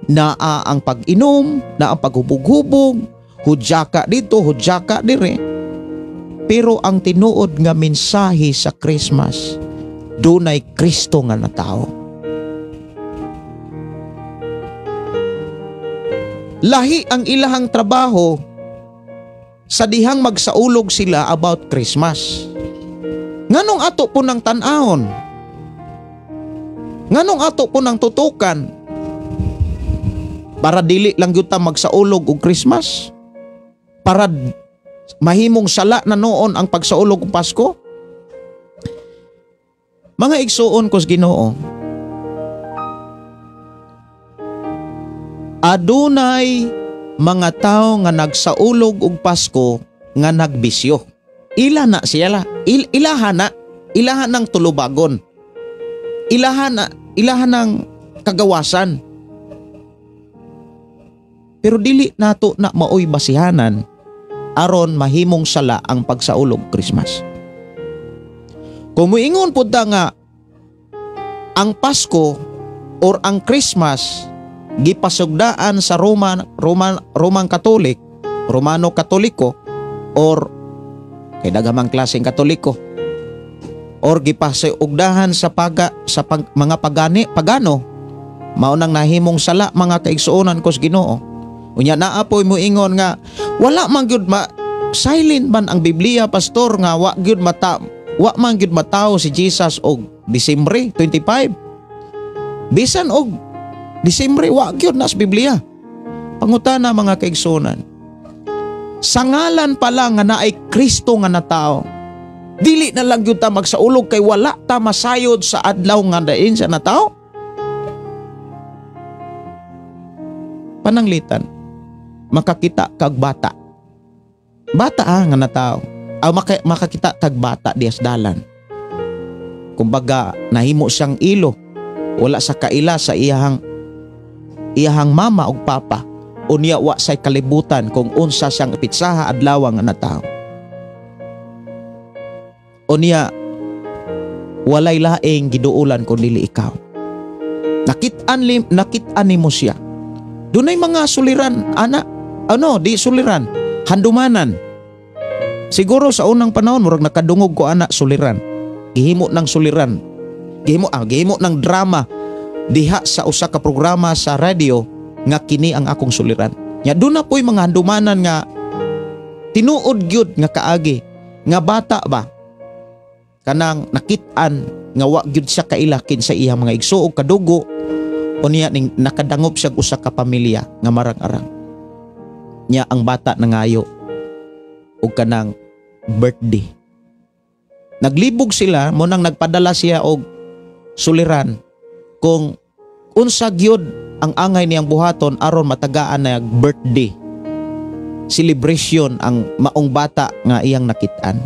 naa ang pag-inom, naa ang paghubog-hubog, hudyaka dito, hudyaka dire. Pero ang tinuod nga mensahe sa Christmas, dunay Kristo nga natao. Lahi ang ilahang trabaho sa dihang magsaulog sila about Christmas. Nganong ato po ng tan-ahon? Nganong ato po ng tutukan? Para dili lang gyud ta magsaulog og Christmas? Para mahimong sala na noon ang pagsaulog og Pasko? Mga igsuon kos Ginoo, adunay mga tao nga nagsaulog og Pasko nga nagbisyo. Ila na siya. Ilaha na. Ilaha ng tulubagon. Ilaha na, ilaha ng kagawasan. Pero dili nato na maoy basihanan aron mahimong sala ang pagsaulog Christmas. Kung muingon pud ta nga ang Pasko or ang Christmas gipasugdaan sa Roman Catholic, Romano Katoliko, or kay daghamang klaseng Katoliko, or gipasugdahan sa mga pagano, mao nang nahimong sala, mga kaigsuonan kos Ginoo. Unya naa poy moingon nga wala man gyud silent man ang Biblia, pastor, nga wa gyud mata, wa man gyud matawo si Jesus og Disyembre 25. Bisan og Disyembre wa gyud nas Biblia. Pangutana, mga kaigsuonan, sa ngalan pa lang nga naay Kristo nga natao, dili na lang gyud ta magsaulog kay wala ta masayod sa adlaw nga dain sa natao. Pananglitan, makakita kag bata. Bata nga natao. Aw makakita kag bata dias dalan. Kumbaga nahimo siyang ilo, wala sa kaila sa iyahang mama og papa. Unya wa say kalibutan kung unsa siyang pitsaha adlaw nga natao. Unya walay laing giduolan kun dili ikaw. Nakit-an nimo siya. Dunay mga suliran ana, ano di suliran, handumanan. Siguro sa unang panahon murag nakadungog ko ana suliran. Gihimo ng suliran. Gihimo ng drama diha sa usa ka programa sa radio nga kini ang akong suliran. Nya doon na po'y mga handumanan nga tinuod gyud nga kaagi nga bata ba kanang nakit-an nga wa gyud siya kailakin sa iyang mga igso og kadugo, unya ning nakadangop siya usa ka pamilya nga marang-arang. Nya ang bata nangayo og kanang birthday. Naglibog sila mo nang nagpadala siya og suliran kung unsa gyud ang angay niyang buhaton aron matagaan na birthday celebration ang maong bata nga iyang nakit-an.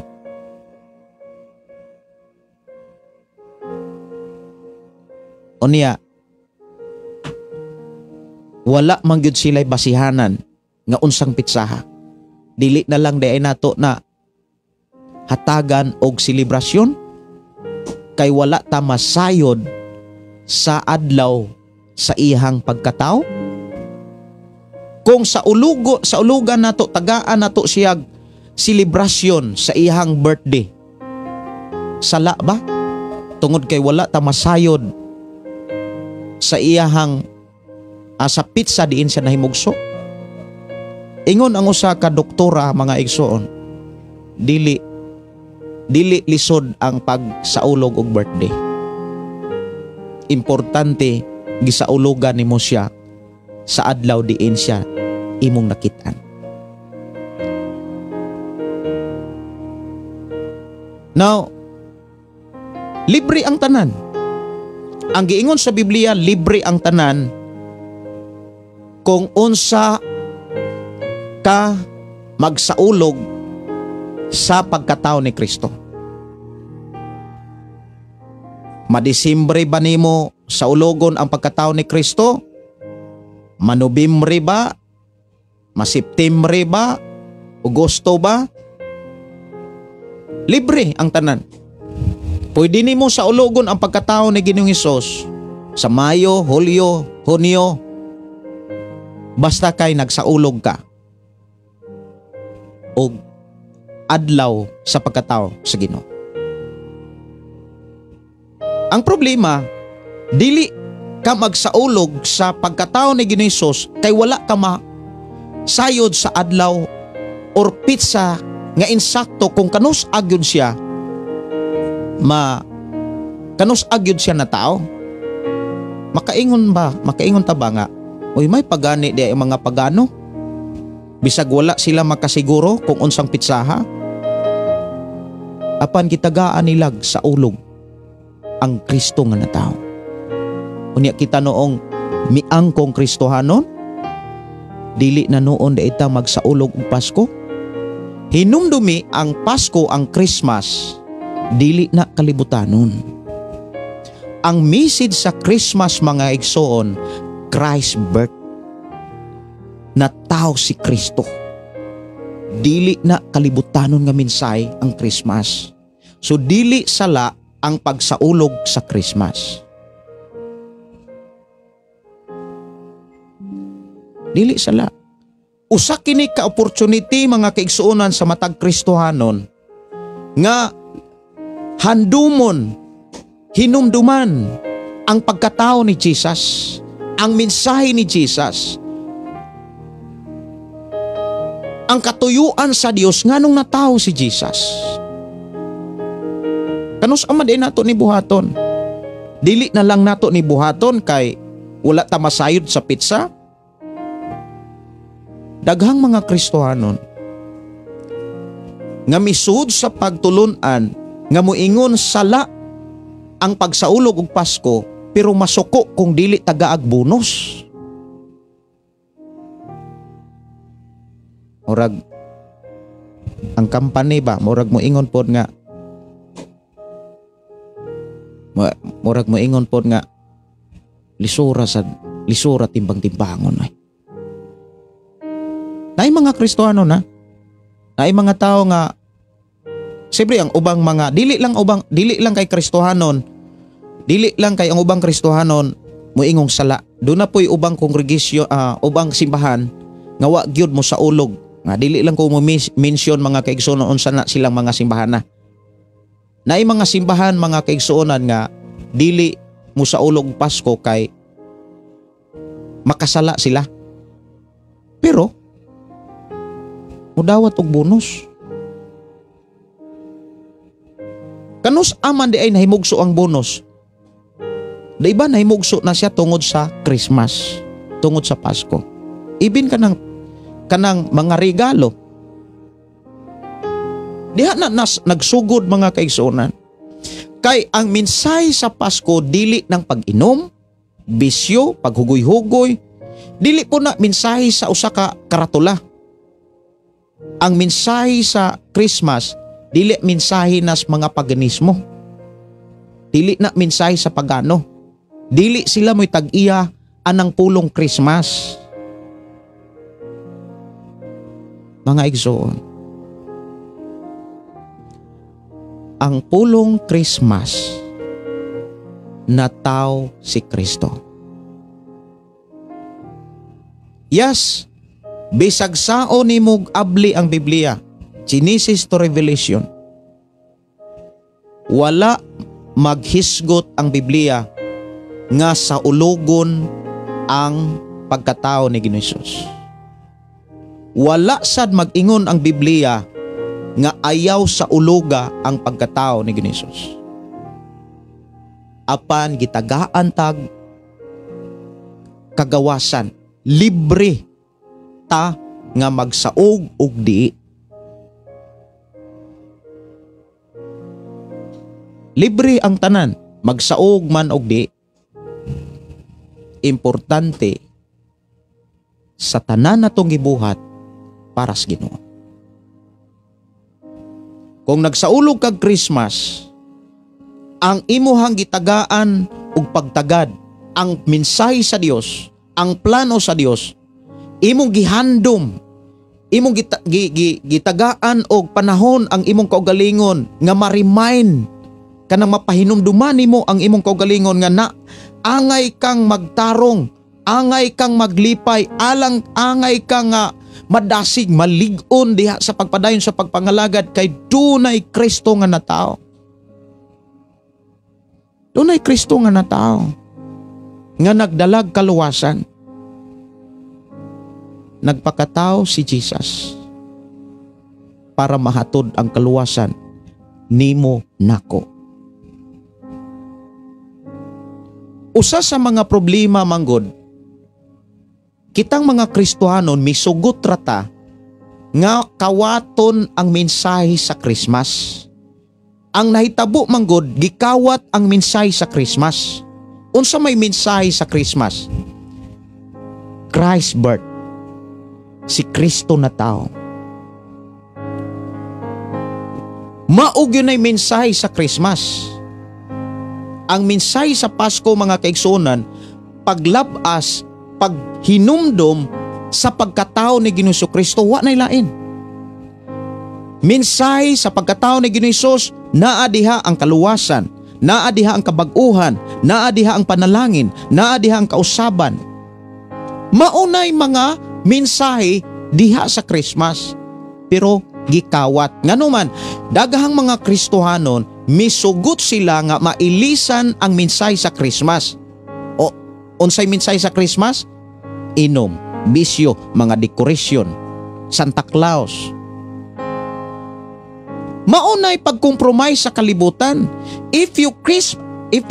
Unya wala man gyud sila'y basihanan nga unsang pitsaha. Dili na lang diay nato na hatagan og selebrasyon kay wala ta masayod sa adlaw sa iyang pagkatao. Kung sa ulugan nato tagaan nato siyag selebrasyon sa iyang birthday, sala ba? Tungod kay wala ta masayod sa iyang sa pizza diin siya nahimugso. Ingon ang usa ka doktora mga igsoon, dili lisod ang pagsaulog og birthday. Importante gisaulugan nimo siya sa adlaw diin siya imong nakit-an. Now, libre ang tanan. Ang giingon sa Biblia, libre ang tanan kung unsa ka magsaulog sa pagkatao ni Kristo. Madisembre ba nimo sa ulogon ang pagkatao ni Kristo? Manobembre ba? Maseptembre ba? Agosto ba? Libre ang tanan. Pwede nimo sa ulogon ang pagkatao ni Ginoong Hesus sa Mayo, Hulyo, Hunyo, basta kay nagsaulog ka og adlaw sa pagkatao sa Ginoo. Ang problema, dili ka magsaulog sa pagkatao ni Ginoong Hesus kay wala ka masayod sa adlaw or pitsa nga insakto kung kanus agyod siya kanus agyod siya na tao. Makaingon ta ba nga, uy, may pagani di ang mga pagano, bisag wala sila makasiguro kung unsang pitsaha, apan gitagaan nilag sa ulog ang Kristo nga natao. Unya kita noong miangkong Kristohanon, dili na noon da ita magsaulog og Pasko. Hinumdumi ang Pasko, ang Christmas, dili na kalibutanon. Ang message sa Christmas mga igsoon, Christ birth. Natao si Kristo. Dili na kalibutanon nga minsay ang Christmas. So dili sala ang pagsaulog sa Christmas. Dili sala. Usa kini ka opportunity mga kaigsuonan sa matag Kristohanon nga handumon, hinumduman ang pagkatao ni Jesus, ang mensahe ni Jesus, ang katuyuan sa Dios nganong natawo si Jesus. Kanus ama di nato ni buhaton. Dili na lang nato ni buhaton kay wala ta masayod sa pizza. Daghang mga Kristohanon nga misud sa pagtulun-an nga moingon sala ang pagsaulog og Pasko, pero masuko kung dili tagaag bonus. Murag ang company ba, murag moingon pod nga lisura sa lisura timbang-timbangon ay. Naay mga Kristohano na, naay mga tao nga siyempre ang ubang mga dili lang kay Kristohanon, dili lang kay ang ubang Kristohanon moingong sala. Doon na po'y ubang kongregasyon, ubang simbahan nga wa gyud mo sa ulog Nga dili lang ko mo mention, mga kaigsuonan, unsa na silang mga simbahan na. Naay mga simbahan, mga kaigsuonan, nga dili mo saulog Pasko kay makasala sila. Pero mudawat og bonus. Kanus aman di ay nahimugso ang bonus? Di ba nahimugso na siya tungod sa Christmas, tungod sa Pasko? Ibin kanang mga regalo. Diha na nagsugod, mga kaigsuonan. Kay ang mensahe sa Pasko dili ng pag-inom, bisyo, paghugoy-hugoy, dili po na mensahe sa usa ka karatula. Ang mensahe sa Christmas dili mensahe nas mga paganismo. Dili na mensahe sa pagano. Dili sila mo'y tag-iya anang pulong Christmas. Mga igsoon, ang pulong Christmas nataw si Kristo. Yes, bisag sao nimog abli ang Biblia, Genesis to Revelation, wala maghisgot ang Biblia nga sa ulogon ang pagkatao ni Ginoong Hesus. Wala sad mag-ingon ang Biblia nga ayaw sa uluga ang pagkatao ni Ginoong Hesus. Apan gitagaan tag kagawasan, libre ta nga magsaog og di. Libre ang tanan, magsaog man og di. Importante sa tanan natong gibuhat para sa Ginoo. Kung nagsaulog kag Christmas, ang imuhang gitagaan og pagtagad, ang mensahe sa Dios, ang plano sa Dios, imong gihandom, imong gitagaan og panahon ang imong kaugalingon nga ma-remind kanang mapahinumduman nimo ang imong kaugalingon nga na angay kang magtarong, angay kang maglipay, alang angay kang nga madasig, malig-on diha sa pagpadayon sa pagpangalagad kay dunay Kristo nga natao. Dunay Kristo nga natao nga nagdalag kaluwasan. Nagpakatao si Jesus para mahatod ang kaluwasan nimo nako. Usa sa mga problema manggod, kitang mga Kristohanon misugot rata nga kawaton ang mensahe sa Christmas. Ang nahitabo manggod, gikawat ang mensahe sa Christmas. Unsa may mensahe sa Christmas? Christ birth. Si Kristo na tao. Maog yun ay mensahe sa Christmas. Ang mensahe sa Pasko, mga kaigsuonan, paglabas, paghinumdom sa pagkatao ni Ginoong Kristo, wa nay lain. Mensahe sa pagkatao ni Ginoong Hesus, naa diha ang kaluwasan, naa diha ang kabag-uhan, naa diha ang panalangin, naa diha ang kausaban. Maunay mga mensahe diha sa Christmas, pero gikawat. Nganuman, daghang mga Kristohanon misugot sila nga mailisan ang mensahe sa Christmas. O unsay mensahe sa Christmas? Inom, bisyo, mga dekorasyon, Santa Claus. Maunay pagkompromise sa kalibutan. If you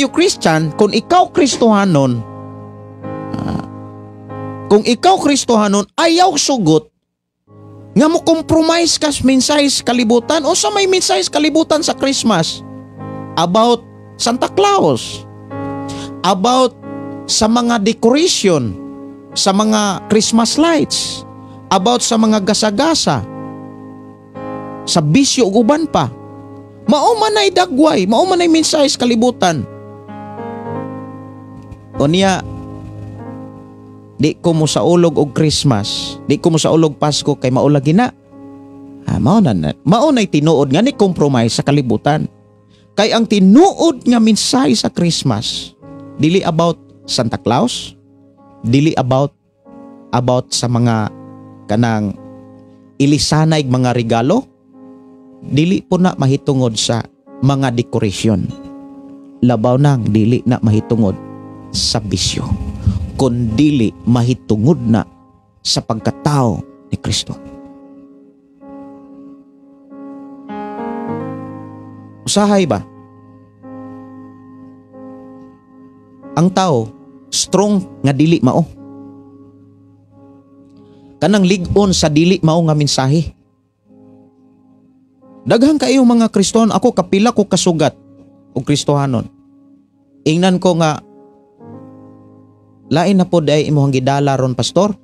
Christian, kung ikaw Kristohanon, ayaw sugot nga mo compromise ka sa mensahe sa kalibutan. O sa may mensahe sa kalibutan sa Christmas? About Santa Claus, about sa mga decoration, sa mga Christmas lights, about sa mga gasa-gasa, sa bisyo ug uban pa. Mao man ay dagway, mao man ay mensahe sa kalibutan. O niya, di ko mo saulog og Christmas, di ko mo saulog Pasko kay maulagi na. Mao na'y tinuod nga ni compromise sa kalibutan. Kay ang tinuod nga mensahe sa Christmas dili about Santa Claus, dili about sa mga kanang ilisanay mga regalo, dili po na mahitungod sa mga decoration. Labaw nang dili na mahitungod sa bisyo, kun dili mahitungod na sa pagkatao ni Kristo. Usahay ba? Ang tao strong nga dili mao. Kanang lig-on sa dili mao nga mensahe. Daghang kayo mga Kristohan, ako kapila ko kasugat og Kristohanon. Ingnan ko nga lain na pod ay imong gidala ron, pastor.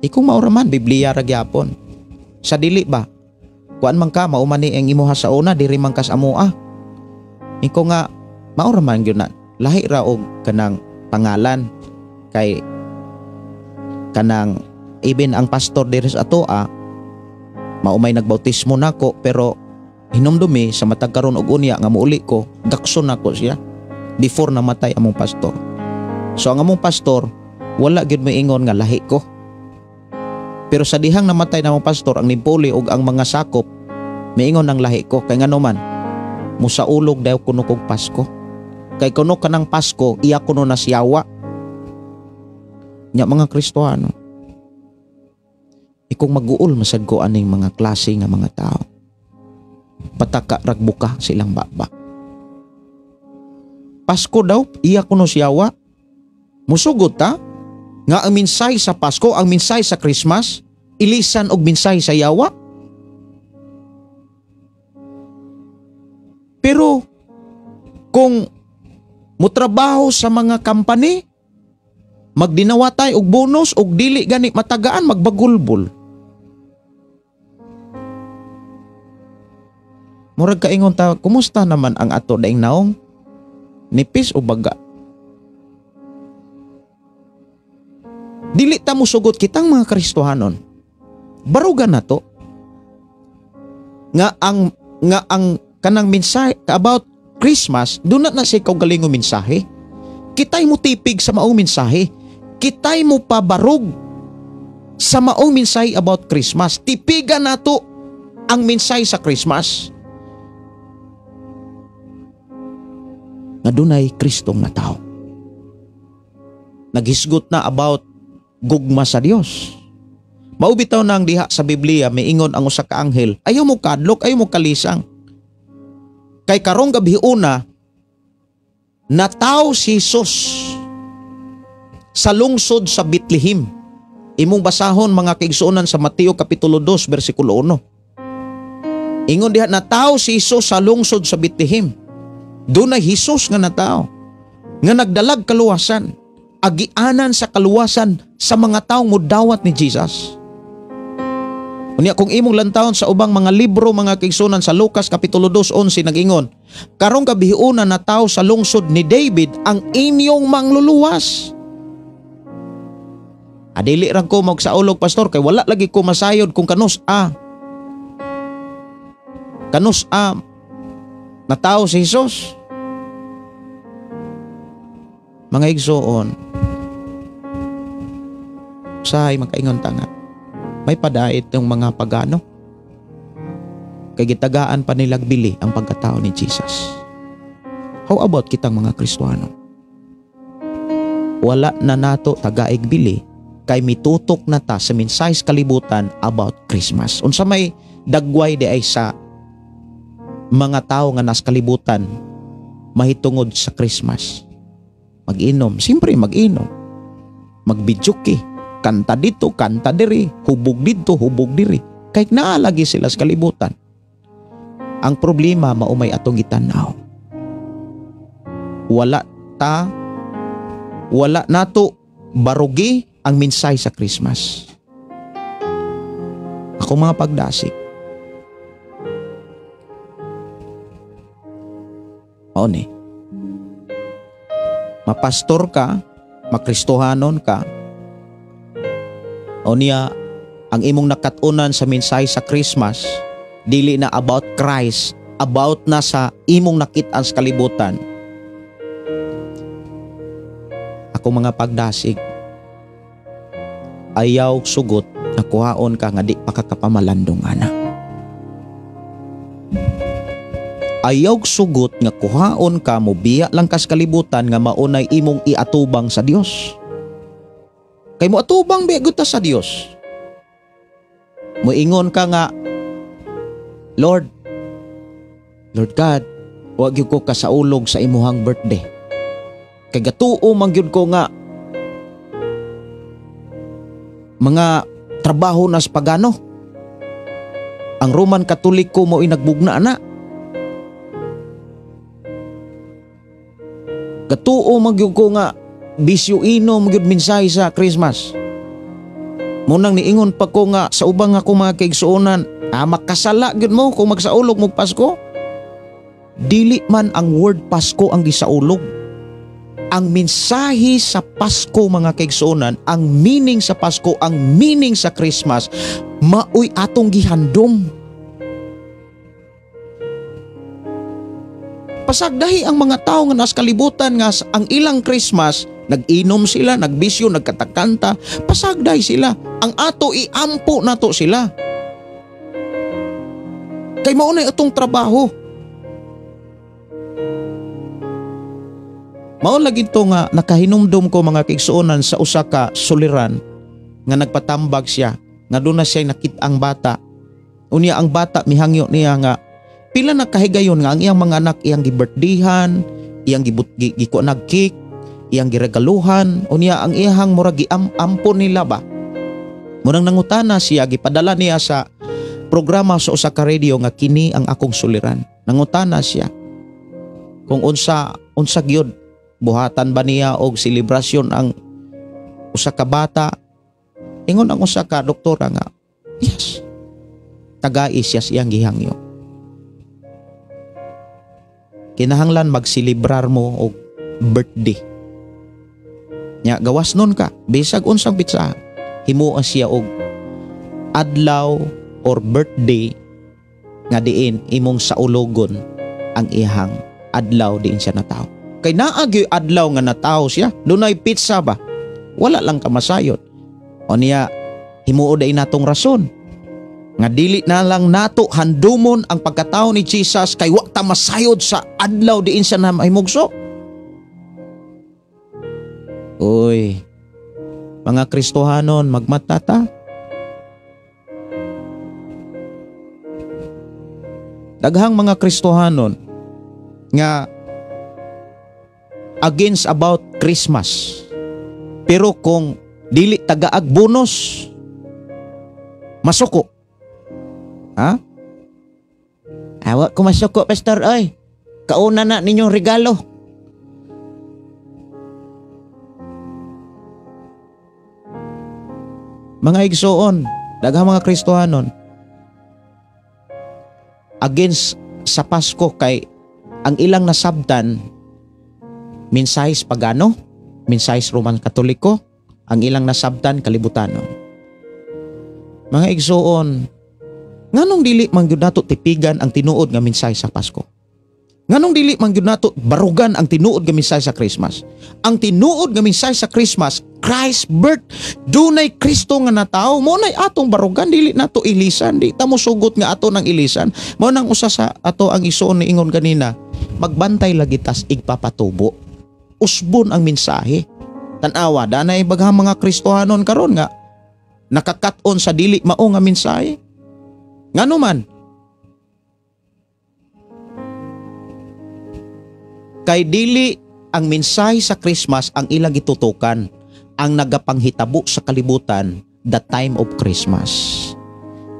Ikaw maura man Biblia ra gyapon. Sa dili ba? Kuan man ka mao man ni ang imuha sa una diri man ka sa amoa. Ikaw nga maura man gyud na. Lahi ra og kanang pangalan kay kanang even ang pastor diri sa atoa mao may nagbautismo nako, pero hinumdumi sa matag karon og unya nga muuli ko, gakson nako siya before namatay among pastor. So ang among pastor wala gyud moingon nga lahi ko. Pero sa dihang namatay na among pastor, ang nimpuli og ang mga sakop miingon ang lahi ko, kay ngano man musaulog daw kuno kog Pasko. Kay kuno kanang Pasko iya kuno na siyawa. Nya mga Kristohano, ikong maguol masad ko aning mga klase nga mga tao. Pataka ragbuka silang baba. Pasko daw iya kuno siyawa. Musugot ta nga ang minsay sa Pasko, ang minsay sa Christmas, ilisan og minsay sa yawa. Pero kung mutrabaho sa mga company, magdinawatay og bonus og dili gani matagaan, magbagulbol. Murag kaingon ta, kumusta naman ang ato daing naong? Nipis o baga? Dili ta musugot kitang mga Kristohanon. Barugan na to. Nga ang kanang mensahe about Christmas, doon na siya kaugalingong mensahe. Kita'y mo tipig sa maong mensahe. Kita'y mo pabarog sa maong mensahe about Christmas. Tipigan na to ang mensahe sa Christmas. Nga dunay Kristong natao. Naghisgot na about gugma sa Dios. Maubitaw na ang diha sa Biblia, miingon ang usa ka anghel, ayaw mo kadlok, ayaw mo kalisang. Kay karong gabi una, nataw si Jesus sa lungsod sa Bethlehem. Imong basahon mga kaigsuonan sa Mateo Kapitulo 2, versikulo 1. Ingon diha, nataw si Jesus sa lungsod sa Bethlehem. Dunay Jesus nga nataw, nga nagdalag kaluwasan, agianan sa kaluwasan sa mga taong mudawat ni Jesus. Unya kung imong lantawon sa ubang mga libro mga kaigsuonan sa Lucas Kapitulo 2:11 nag-ingon, karong gabiuna nataw sa lungsod ni David ang inyong mangluluwas. Adili ra ko magsaulog pastor kay wala lagi ko masayod kung kanus a. Kanus a nataw si Jesus. Mga igsoon, usahay makaingon ta nga may padait yung mga pagano. Kay gitagaan pa nilang bili ang pagkatao ni Jesus. How about kitang mga Kristohano? Wala na nato tagaig bili kay mitutok na ta sa mensahe sa kalibutan about Christmas. Unsa may dagway di ay sa mga tao nga nas kalibutan mahitungod sa Christmas. Mag-inom, siyempre mag-inom. Magbidyuki, kanta dito, kanta diri, hubog dito, hubog diri. Kahit naalagi sila sa kalibutan. Ang problema maumay atong gitanaw. Wala nato barugi ang mensahe sa Christmas. Ako mga pagdasig. Mao ni. Mapastor ka, makristohanon ka. O niya, ang imong nakatunan sa mensahe sa Christmas, dili na about Christ, about na sa imong nakit-an sa kalibutan. Ako mga pagdasig, ayaw sugot Nakuhaon ka nga di pa ka kapamalandong ana. Ayaw sugot nga kuhaon ka mo biya lang kas kalibutan nga maunay imong iatubang sa Dios. Kay mo atubang biya gud ta sa Dios. Moingon ka nga, Lord, Lord God, wa gyud ko kasaulog sa imuhang birthday. Kay gatuo man gyud ko nga mga trabaho nas pagano. Ang Roman Katoliko mo inagbugna na. Gatuo man gyud ko nga bisyo inom gyud mensahe sa Christmas. Munang niingon pa ko nga sa ubang ako mga kaigsuonan, makasala gyud mo kung magsaulog mo Pasko. Dili man ang word Pasko ang gisaulog. Ang mensahe sa Pasko mga kaigsuonan, ang meaning sa Pasko, ang meaning sa Christmas, maoy atong gihandom. Pasagdahi ang mga tao nga nas kalibutan nga ang ilang Christmas, nag-inom sila, nagbisyo, nagkatakanta, pasagdahi sila. Ang ato iampo nato sila. Kay mao na atong trabaho. Mao lagi to nga nakahinumdum ko mga kaigsuonan sa usa ka suliran nga nagpatambag siya nga doon na siya nakit-ang bata. Unya ang bata mihangyo niya nga pila na kahigayon nga ang iyang mga anak iyang gibirthday-han, iyang gikuanag cake, iyang giregaluhan, unya ang iyang murag giampon nila ba. Munang nangutana siya, gipadala niya sa programa sa usa ka radio nga kini ang akong suliran. Nangutana siya kung unsa gyud buhatan ba niya og selebrasyon ang usa ka bata. Ingon ang usa ka doktora nga yes, tagai siya siyang gihangyo. Kinahanglan magselebrar mo og birthday. Nya gawas nun ka bisag unsang pitsa, himua siya og adlaw or birthday nga diin imong saulogon ang iyang adlaw diin siya natawo. Kay naa gyud adlaw nga natawo siya, dunay pizza ba? Wala lang kamasayod. O niya himuo day natong rason nga dili na lang nato handumon ang pagkatao ni Jesus kay wa ta masayod sa adlaw diin siya na mahimugso. Uy, mga Kristohanon, magmata ta. Daghang mga Kristohanon nga against about Christmas. Pero kung dili tagaag bonus, masuko. Ha? Awa ko masuko, Pastor, oy. Kauna na ninyong regalo. Mga igsoon, daghang mga Kristohanon against sa Pasko kay ang ilang nasabtan mensahis pagano, mensahis Roman Katoliko, ang ilang nasabtan kalibutanon. Mga igsoon, nganong dili man gyud nato tipigan ang tinuod nga mensahe sa Pasko? Nganong dili man gyud nato barugan ang tinuod nga mensahe sa Christmas? Ang tinuod nga mensahe sa Christmas, Christ birth, dunay Kristo nga natawo, mo nay atong barugan, dili nato ilisan, di ta mosugot nga ato nang ilisan. Mao nang usa sa ato ang isuon ni ingon ganina, magbantay lagi tas igpapatubo. Usbon ang mensahe. Tan-awa, danay baghang mga Kristohanon karon nga nakakat-on sa dili mao nga mensahe. Ngano man? Kay dili ang mensahe sa Christmas ang ilang gitutukan, ang nagapanghitabo sa kalibutan the time of Christmas.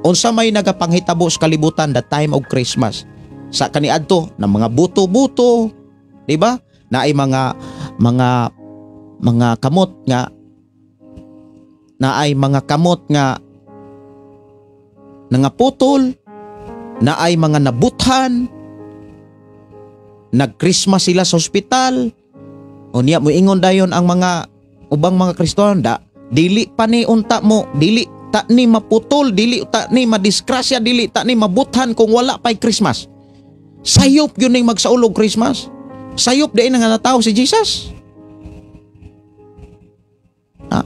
Unsa may nagapanghitabo sa kalibutan the time of Christmas? Sa kaniadto ng mga buto-buto, di ba? Naay mga kamot nga naay mga kamot nga nangaputol, naay mga nabuthan, nag-Christmas sila sa ospital. O niya moingon dayon ang mga ubang mga Kristohan, da dili pa ni unta mo, dili ta ni maputol, dili ta ni madisgrasya, dili ta ni mabuthan kung wala pa'y Christmas. Sayop yun ning magsaulog Christmas. Sayop din nga natawo si Jesus. Ah.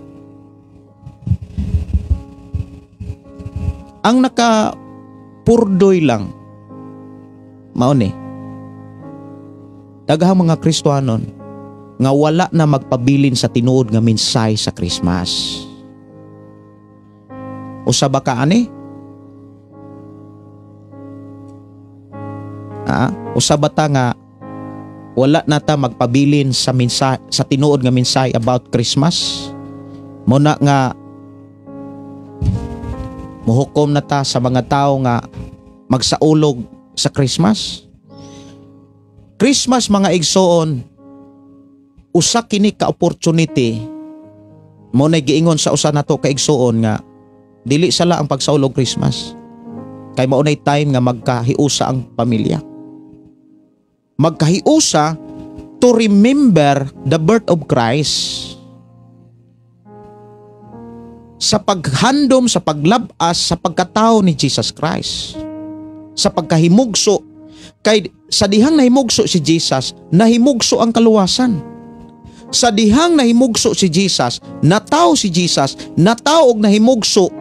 Ang nakapurdoy lang mao ni daghang mga Kristohanon nga wala na magpabilin sa tinuod nga mensahe sa Christmas. Usa ba ka ani? Usa ba ta nga wala na ta magpabilin sa mensahe, sa tinuod nga mensahe about Christmas? Muna nga muhukom na ta sa mga tao nga magsaulog sa Christmas. Christmas, mga igsoon, usa kini ka opportunity. Mo na giingon sa usa nato ka igsoon nga dili sala ang pagsaulog Christmas. Kay mao nay time nga magkahiusa ang pamilya. Magkahiusa to remember the birth of Christ. Sa paghandom, sa paglabas, sa pagkatao ni Jesus Christ. Sa pagkahimugso, kay sa dihang nahimugso si Jesus, nahimugso ang kaluwasan. Sa dihang nahimugso si Jesus, nataw si Jesus, nataw og nahimugso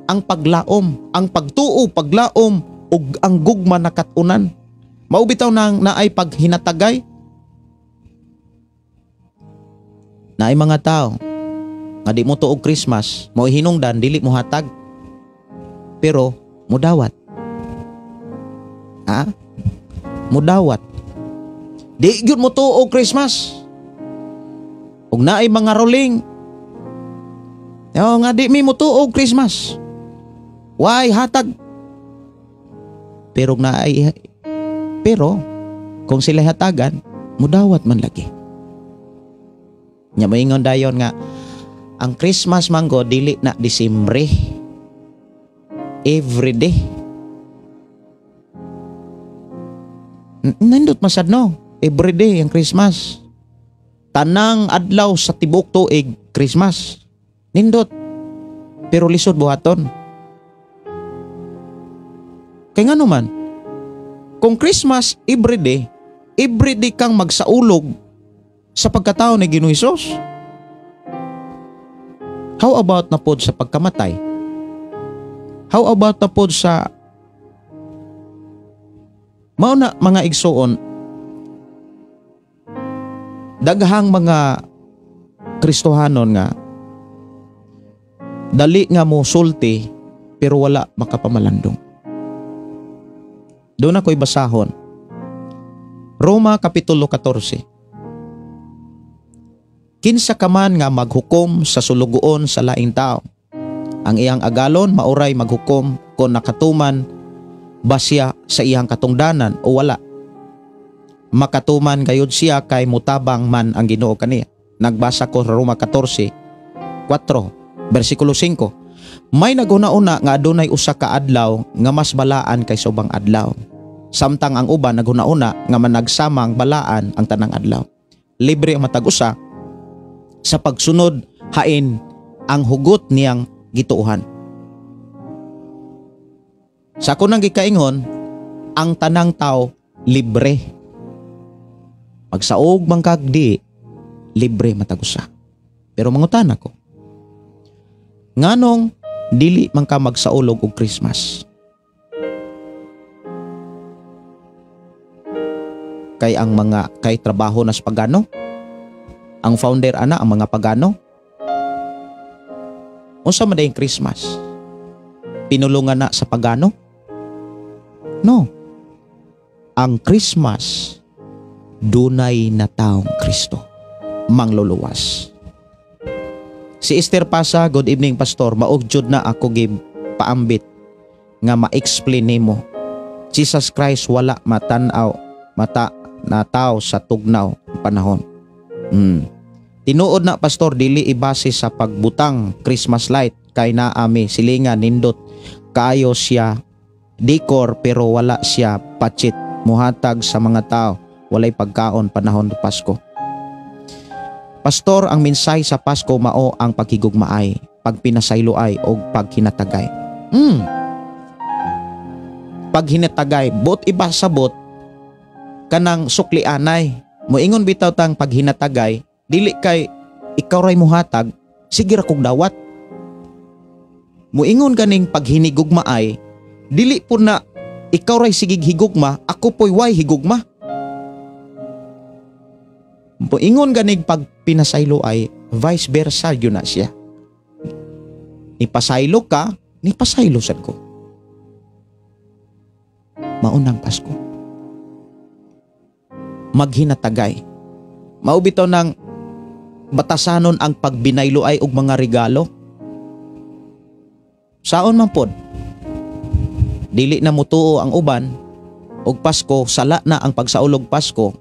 ang paglaom, ang pagtuo, paglaom, ug ang gugma na kat-unan. Mao bitaw nang naay paghinatagay. Naay mga tao nga di mo tuog Christmas, mo hinungdan dili mo hatag, pero mudawat. Ha? Mudawat. Di gyud mo tuog Christmas. Ug naay mga rolling. Yo nga di mi mo tuog Christmas. Why hatag? Pero naay, pero kung sila hatagan, mudawat man lagi. Nya moingon dayon nga ang Christmas manggo dili na Disembre. Every day. Nindot masad no. Every day ang Christmas. Tanang adlaw sa tibok tuig Christmas. Nindot. Pero lisod buhaton. Kay ngano man, kung Christmas every day kang magsaulog sa pagkatao ni Ginoong Hesus. How about na pod sa pagkamatay? How about na pod sa mao na mga igsoon, daghang mga Kristohanon nga dali nga mo sulti pero wala makapamalandong. Doon ako'y basahon. Roma Kapitulo 14. Kinsa ka man nga maghukom sa sulugoon sa laing tao, ang iyang agalon mauray maghukom kon nakatuman ba siya sa iyang katungdanan o wala. Makatuman gayud siya kay mutabang man ang Ginoo kaniya. Nagbasa ko sa Roma 14:4, versikulo 5. May naghuna-una nga adunay usa ka adlaw nga mas balaan kaysa ubang adlaw. Samtang ang uban naghuna-una nga managsamang balaan ang tanang adlaw. Libre ang matag usa sa pagsunod hain ang hugot niyang gituohan. Sa ako nang gikaingon, ang tanang tao libre. Magsaog man kag di, libre matag usa. Pero mangutan ako, nganong dili man ka magsaulog og Christmas? Kay ang mga kay trabaho nas pagano, ang founder ana ang mga pagano. Unsa man dayong Christmas? Pinulungan na sa pagano? No. Ang Christmas dunay na taong Kristo mangluluwas. Si Esther Pasa, good evening pastor, maog jud na ako gi paambit nga ma-explain nimo. Jesus Christ wala matan-aw mata nataw sa tugnaw panahon. Tinuod na pastor, dili ibase sa pagbutang Christmas light kay naami silingan nindot kaayo siya decor pero wala siya patchit muhatag sa mga tao walay pagkaon panahon ng Pasko. Pastor, ang mensahe sa Pasko mao ang paghigugmaay, pagpinasayloay og paghinatagay. Paghinatagay, bot iba sabot kanang suklianay. Moingon bitaw tang paghinatagay, dili kay ikaw ray muhatag, sige ra kog dawat. Muingon ganing paghinigugma ay dili po na ikaw ray sigig higugma, ako po'y way higugma. Muingon ganing pagpinasaylo ay vice versa yun na siya. Nipasaylo ka, nipasaylo sad ko. Maunang Pasko. Maghinatagay. Maubitaw ng batasanon ang pagbinaylo ay og mga regalo. Saon man pod, dili na mutuo ang uban og Pasko, sala na ang pagsaulog Pasko.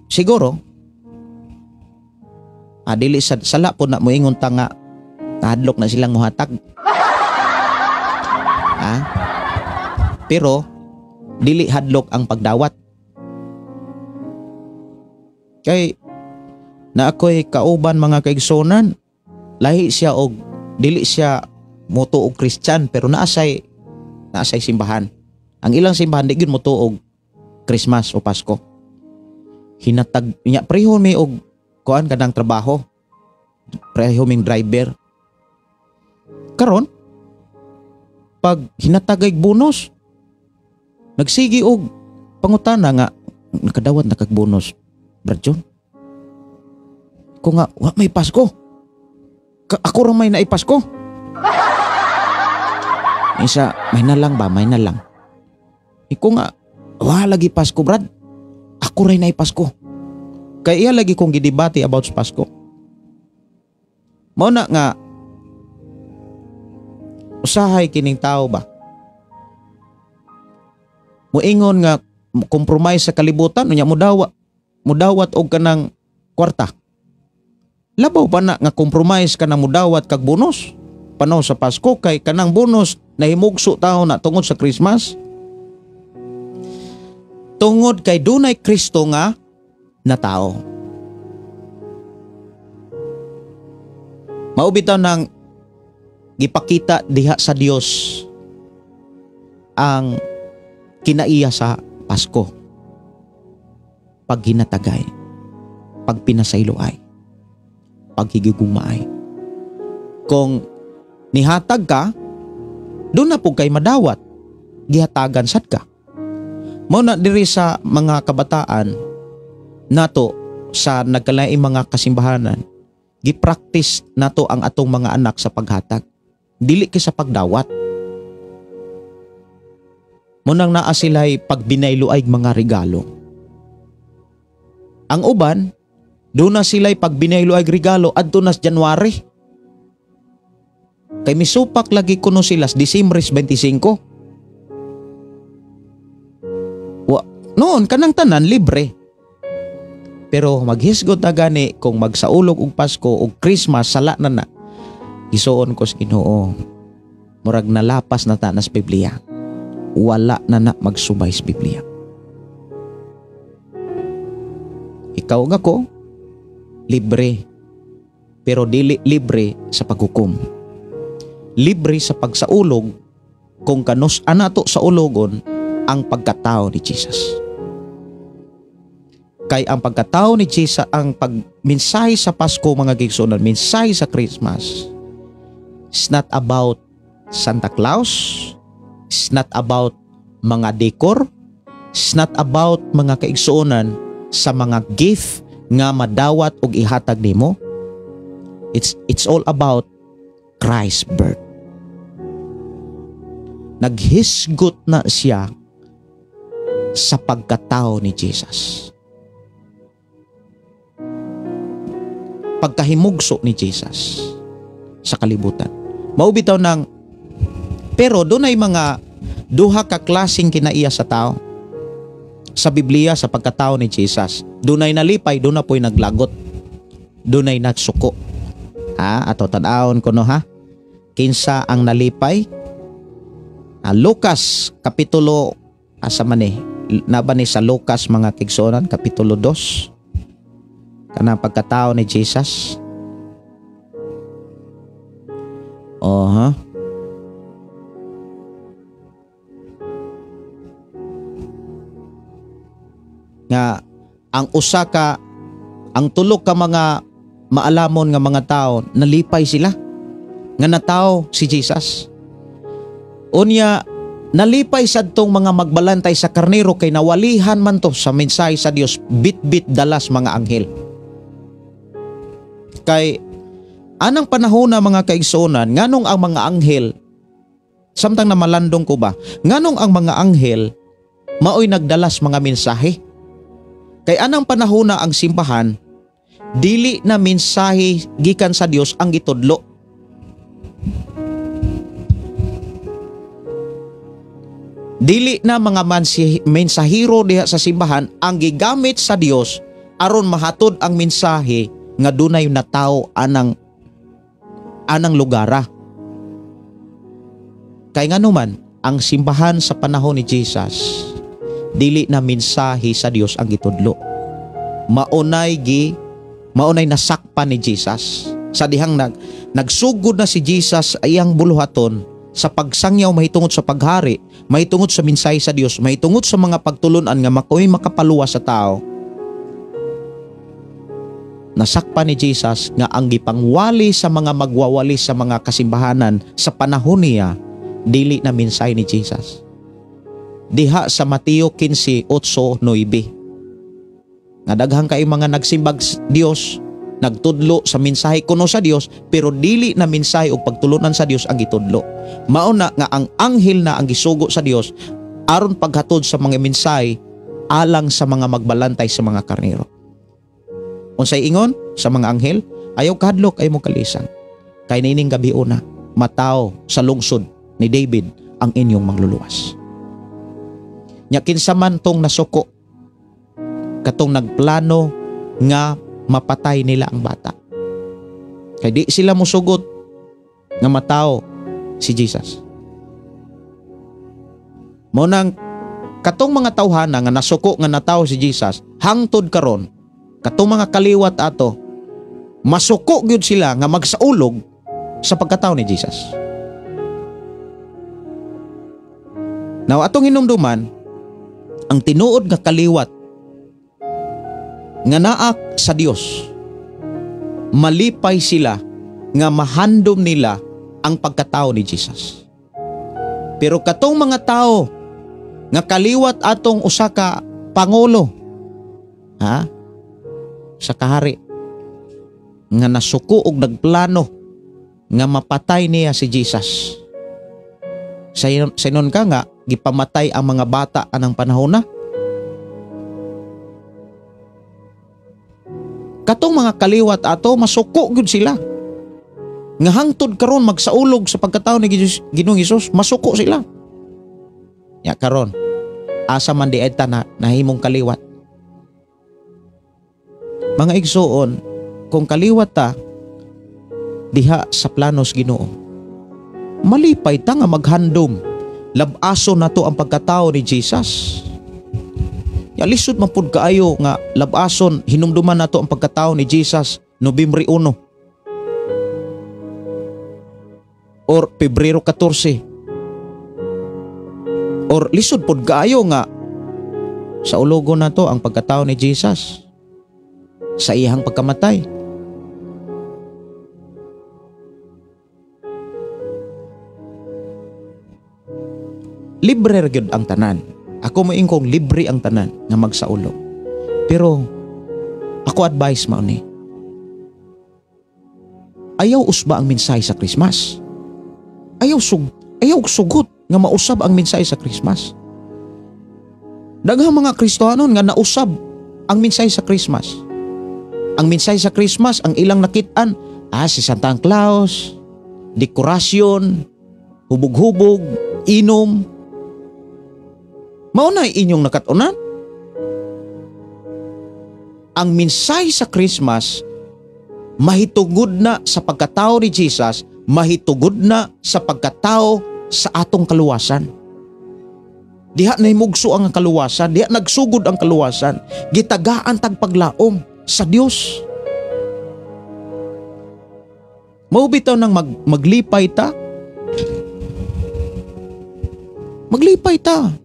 Siguro, dili sala pod na moingon ta nga nahadlok na silang muhatag. Ha? Pero dili hadlok ang pagdawat. Kay na ako'y kauban mga kaigsunan, lahi siya og dili siya motuo og Christian, pero naasay simbahan. Ang ilang simbahan di gyud motuo og Christmas o Pasko. Hinatag niya preho mi og kuan kanang trabaho. Preho ming driver. Karon pag hinatagay bonus, nagsigi og pangutana nga nakadawat na kag bonus, Brad John. Ko nga wa may Pasko. Ako ra may naipasko. Isa, may na lang ba? May na lang. Iko nga, wa lagi Pasko, Brad. Ako ray naipasko. Kaya iya lagi kong gidebate about sa Pasko. Mao na nga usahay kining tao ba? Muingon nga compromise sa kalibutan, unya mudawat og kanang kwarta. Labaw pa na nga compromise ka na mudawat kag bonus panaw sa Pasko, kay kanang bonus nahimugso tao na tungod sa Christmas. Tungod kay dunay Kristo nga na tao. Mao bitaw nang gipakita diha sa Dios ang kinaiya sa Pasko. Paghinatagay, pagpinasayloay, paghigugmaay. Kung nihatag ka, doon na po kay madawat, gihatagan sad ka. Mao na diri sa mga kabataan nato sa nagkalaing mga kasimbahanan, gipractice nato ang atong mga anak sa paghatag, dili kay sa pagdawat. Munang naa sila'y pagbinayloay mga regalo. Ang uban, doon na sila'y pagbinayloay regalo adto nas January. Kay misupak lagi kuno sila sa Disyembre 25. Wa, noon kanang tanan libre. Pero maghisgot na gani kung magsaulog og Pasko og Christmas sala na na. Gisuon ko sa Ginoo. Murag nalapas na ta nas Biblia. Wala na na magsubay sa Biblia. Ikaw nga ko, libre. Pero dili libre sa paghukom. Libre sa pagsaulog kung kanus anato sa ulogon ang pagkatao ni Jesus. Kay ang pagkatao ni Jesus, ang pagmensahe sa Pasko mga gigsunan, mensahe sa Christmas, it's not about Santa Claus, it's not about mga decor, it's not about mga kaigsuonan sa mga gift nga madawat og ihatag nimo. It's all about Christ's birth. Naghisgot na siya sa pagkatao ni Jesus. Pagkahimugso ni Jesus sa kalibutan. Maubitaw ng pero doon ay mga duha ka klaseng kinaiya sa tao. Sa Biblia, sa pagkatao ni Jesus, doon ay nalipay, doon na po'y naglagot. Doon ay nagsuko. Ha? Ato tan-awon ko no ha? Kinsa ang nalipay? Lucas, kapitulo, asa man eh? Naba ni sa Lucas mga kigsuonan, kapitulo 2. Kanang pagkatao ni Jesus. Oh, ha? Nga ang usa ka, ang tulo ka mga maalamon nga mga tao, nalipay sila. nga nataw si Jesus. Unya nalipay sadtong mga magbalantay sa karnero kay nawalihan man to sa mensahe sa Dios, bitbit dalas mga anghel. Kay anang panahon na mga kaigsuonan, nganong ang mga anghel, samtang namalandong ko ba, nganong ang mga anghel maoy nagdalas mga mensahe? Kay anang panahon na ang simbahan, dili na mensahe gikan sa Dios ang gitudlo. Dili na mga mensahero diha sa simbahan ang gigamit sa Dios aron mahatod ang mensahe nga dunay natawo anang lugara. Kay nganuman ang simbahan sa panahon ni Jesus, dili na mensahe sa Dios ang gitudlo. Maunay nasakpan ni Jesus. Sa dihang nagsugod na si Jesus iyang buluhaton sa pagsangyaw mahitungod sa paghari, mahitungod sa mensahe sa Dios, mahitungod sa mga pagtulunan nga makoy makapaluwas sa tao. Nasakpan ni Jesus nga ang gipangwali sa mga magwawali sa mga kasimbahanan sa panahon niya, dili na mensahe ni Jesus. Diha sa Mateo 15:8-9, nga daghang kay mga nagsimbag Dios, nagtudlo sa mensahe kuno sa Dios, pero dili na mensahe og pagtulunan sa Dios ang gitudlo. Mao na nga ang anghel na ang gisugo sa Dios aron paghatod sa mga mensahe alang sa mga magbalantay sa mga karnero. Unsay ingon sa mga anghel? Ayaw kahadlok, ay mo kalisang. Kay niining gabi una, mataw sa lungsod ni David ang inyong mangluluwas. Nya kinsa man tong nasuko, katong nagplano nga mapatay nila ang bata. Kay di sila musugot nga mataw si Jesus. Mao nang katong mga tawhana nga nasuko nga nataw si Jesus, hangtod karon katong mga kaliwat ato, masuko gyud sila nga magsaulog sa pagkataw ni Jesus. Now atong hinumduman, ang tinuod nga kaliwat nga naak sa Dios, malipay sila nga mahandom nila ang pagkatao ni Jesus. Pero katong mga tao nga kaliwat atong usa ka pangulo, ha, sa kahari, nga nasuko og nagplano nga mapatay niya si Jesus. Sa inon ka nga gipamatay ang mga bata anang panahon na. Katong mga kaliwat ato, masuko gyud sila. Nga hangtod karon magsaulog sa pagkatao ni Ginoong Hesus, masuko sila. Ya karon, asa man di ta na nahimong kaliwat. Mga igsuon, kung kaliwat ta diha sa planos Ginoo, malipay ta nga maghandom, labaso nato ang pagkatao ni Jesus. Ya lisod man pud kaayo nga labason, hinumduman nato ang pagkatao ni Jesus Nobyembre 1 or Pebrero 14. Or lisod pud kaayo nga sa ulogo nato ang pagkatao ni Jesus sa iyang pagkamatay. Libre ra gyud ang tanan. Ako moingkong libre ang tanan nga magsaulog. Pero ako advice mao ni, ayaw usba ang mensahe sa Christmas. Ayaw sugot nga mausab ang mensahe sa Christmas. Daghang mga Kristohanon nga nausab ang mensahe sa Christmas. Ang mensahe sa Christmas, ang ilang nakit-an, si Santa Claus, dekorasyon, hubog-hubog, inom. Mao na inyong nakatunan. Ang mensahe sa Christmas, mahitungod na sa pagkatao ni Jesus, mahitungod na sa pagkatao sa atong kaluwasan. Diha nahimugso ang kaluwasan, diha nagsugod ang kaluwasan, gitagaan tag paglaom sa Dios. Mao bitaw nang maglipay ta. Maglipay ta.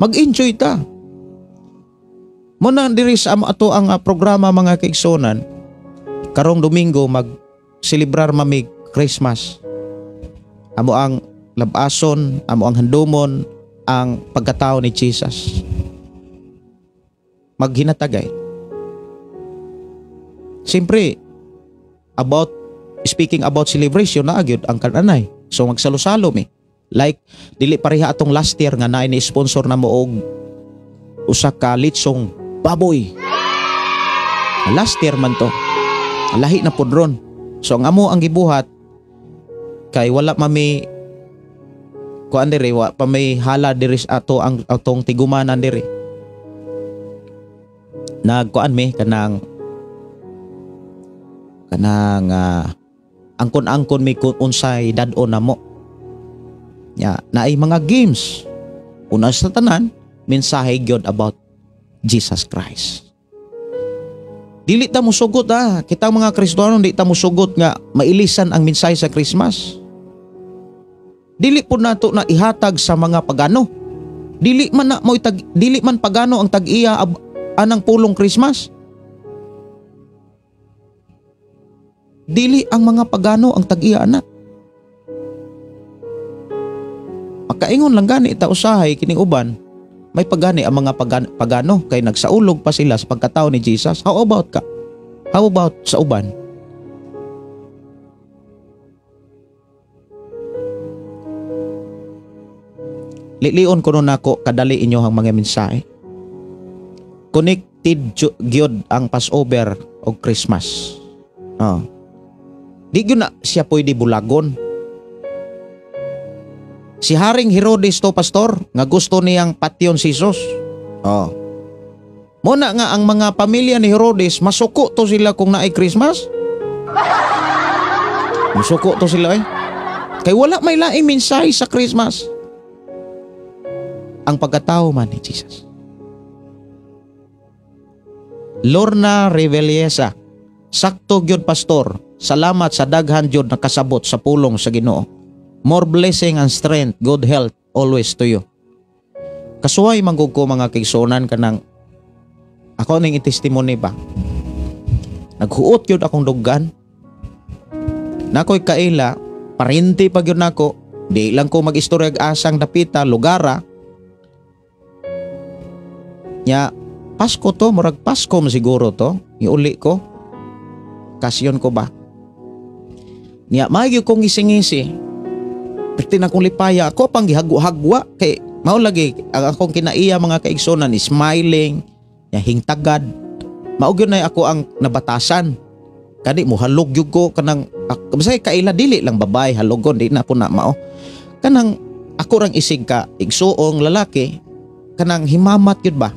Mag-enjoy ta. Muna diri sa ato ang programa mga kaigsunan. Karong Domingo mag-celebrar mamig Christmas. Amo ang labason, amo ang handumon, ang pagkatao ni Jesus. Maghinatagay. Siyempre, about speaking about celebration na agyud ang kananay. So magsalo-salo mi. Like dili pareha atong last year nga naay ni sponsor na mo og usa ka litsong baboy. Last year man to. Lahi na pud ron. So ang amo ang gibuhat kay wala mami kuan diri, wa pa may hala diri sa ato ang atong tigumanan diri. Nagkuan mi kanang kanang angkon-angkon mi kung unsay dad-on namo. Ya, naay mga games. Una sa tanan, mensahe gyud about Jesus Christ. Dili ta musugot ah. Kita mga Kristiyano di ta musugot nga mailisan ang mensahe sa Christmas. Dili po nato na ihatag sa mga pagano. Dili man na mo itag, dili man pagano ang tag-iya anang pulong Christmas. Dili ang mga pagano ang tag-iya ana. Makaingon lang gani ta usahay kining uban. May pagani ang mga pagano kay nagsaulog pa sila sa pagkatao ni Jesus. How about ka? How about sa uban? Lilion ko nun ako kadali inyo ang mga mensahe. Connected gyud ang Passover o Christmas. Oh. Di gyud na siya pwede bulagon. Si Haring Herodes to, pastor, nga gusto niyang patyon si Jesus. Oh. Muna nga ang mga pamilya ni Herodes, masuko to sila kung naay Christmas. Masuko to sila eh. Kay wala may laing mensahe sa Christmas. Ang pagkatao man ni Jesus. Lorna Revelleza, sakto gyud pastor, salamat sa daghan gyud nakasabot sa pulong sa Ginoo. More blessing and strength, good health always to you. Kasuway manggug ko mga kaigsuonan kanang ako ning i-testimony ba. Naghuot gyud akong duggan. Nakoy kaila, parinti pa gyud nako, di lang ko mag-istorya og asang dapita lugara. Nya Pasko to, murag Pasko man siguro to, iuli ko. Kasyon ko ba? Nya maayo kong ngising-ngisi. Perti na akong lipaya, ako pang gihagwa-hagwa kay mao lagi ang akong kinaiya mga kaigsunan, smiling, nya hingtagad. Mao gyud na ako ang nabatasan. Kani mo halog gyud ko kanang basta kaila dili lang babae halogon di na po na mao. Kanang ako rang isig ka igsuong lalaki kanang himamat gyud ba.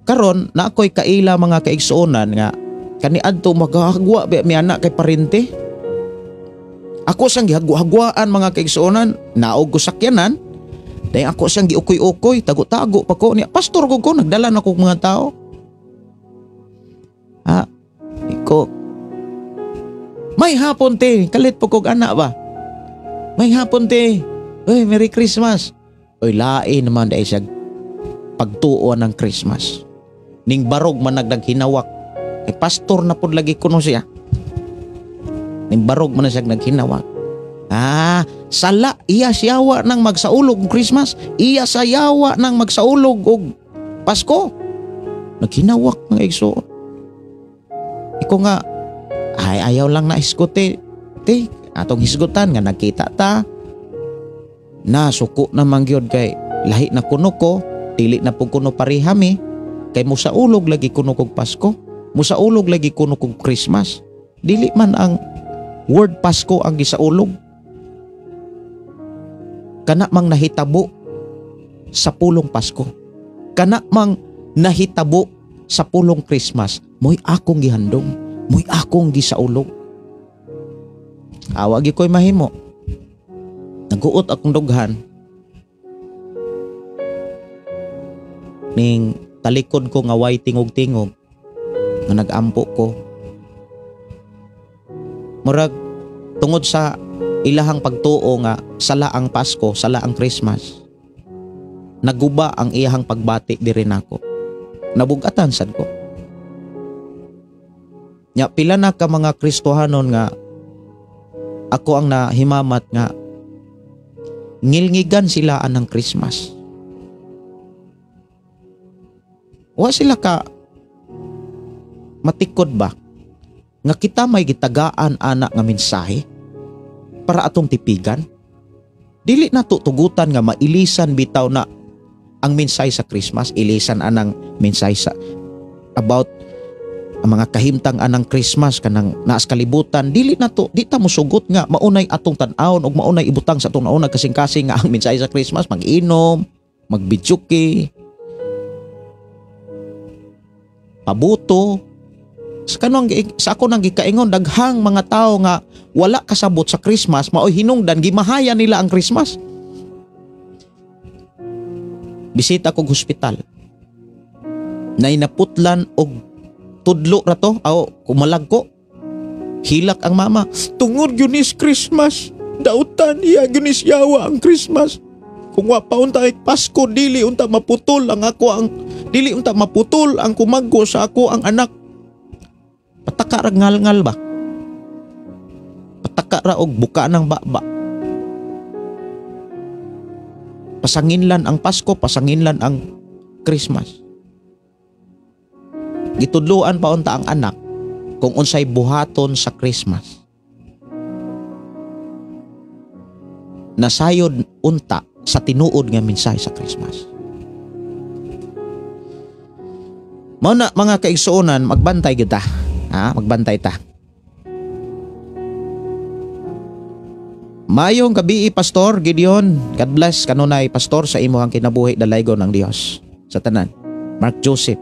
Karon na ako'y kaila mga kaigsuonan nga kaniadto maghagwa ba mi anak kay parente. Ako siyang gihagwa-hagwaan mga kaigsuonan, naog ko sakyanan. Dayon ako siyang giukoy-ukoy, tago-tago pa ko niya. Pastor ko ko, nagdala na ko mga tao. Ha, iko. May hapon te, kalit po kog anak ba? May hapon te. Uy, Merry Christmas. Uy, lain naman dahil siya pagtuo ng Christmas. Ning barog man naghinawak. Eh, pastor na po lagi kuno siya. Ning barog man na siya naghinawak. Ah, sala iya siyawa nang magsaulog og Christmas, iya sayawa nang magsaulog og Pasko. Naghinawak mga igsoon. Iko nga ay ayaw lang na hisgot te. Te, atong hisgutan nga nagkita ta. Na suko na man gyud kay lahi na kuno ko, dili na pud kuno parehami kay musaulog lagi kuno kog Pasko, musaulog lagi kuno kog Christmas. Dili man ang word Pasko ang gisaulog. Kana mang nahitabo sa pulong Pasko. Kana mang nahitabo sa pulong Christmas, mo'y akong gihandom, mo'y akong gisaulog. Awa gyud ko'y mahimo. Naguot akong dughan. Ning talikod ko nga way tingog-tingog nga nag-ampo ko. Murag tungod sa ilahang pagtuo nga sala ang Pasko, sala ang Christmas, naguba ang iyahang pagbati diri nako. Nabugatan sad ko. Nya pila na ka mga Kristohanon nga Ako ang nahimamat nga ngilngigan sila anang Christmas. Wa sila ka matikod ba nga kita may gitagaan ana nga mensahe para atong tipigan? Dili na tutugutan nga mailisan bitaw na ang mensahe sa Christmas, ilisan anang mensahe sa about ang mga kahimtang anang Christmas kanang naas kalibutan. Dili na to, di ta mosugot nga maunay atong tan-awon og maunay ibutang sa atong nauna kasing-kasing nga ang mensahe sa Christmas mag-inom, magbidyoke, pabuto. Sa kanang sa ako nang gikaingon, daghang mga tao nga wala kasabot sa Christmas, maoy hinungdan gimahaya nila ang Christmas. Bisita kog hospital. Nainaputlan og tudlo ra to, aw kumalagko. Hilak ang mama. Tungod gyud ni Christmas, dautan iya gyud ni yawa ang Christmas. Kung wa pa unta ay Pasko, dili unta maputol ang ako ang dili unta maputol ang kumagko sa ako ang anak. Pataka ra ngal-ngal ba? Pataka ra og buka ng baba. Pasanginlan ang Pasko, pasanginlan ang Christmas. Gitudloan pa unta ang anak kung unsay buhaton sa Christmas. Nasayod unta sa tinuod nga mensahe sa Christmas. Mao na mga kaigsuonan, magbantay gyud ta. Ha, magbantay ta. Mayong gabi, Pastor Gideon. God bless kanunay pastor sa imuhang kinabuhi, dalaygon ng Dios sa tanan. Mark Joseph.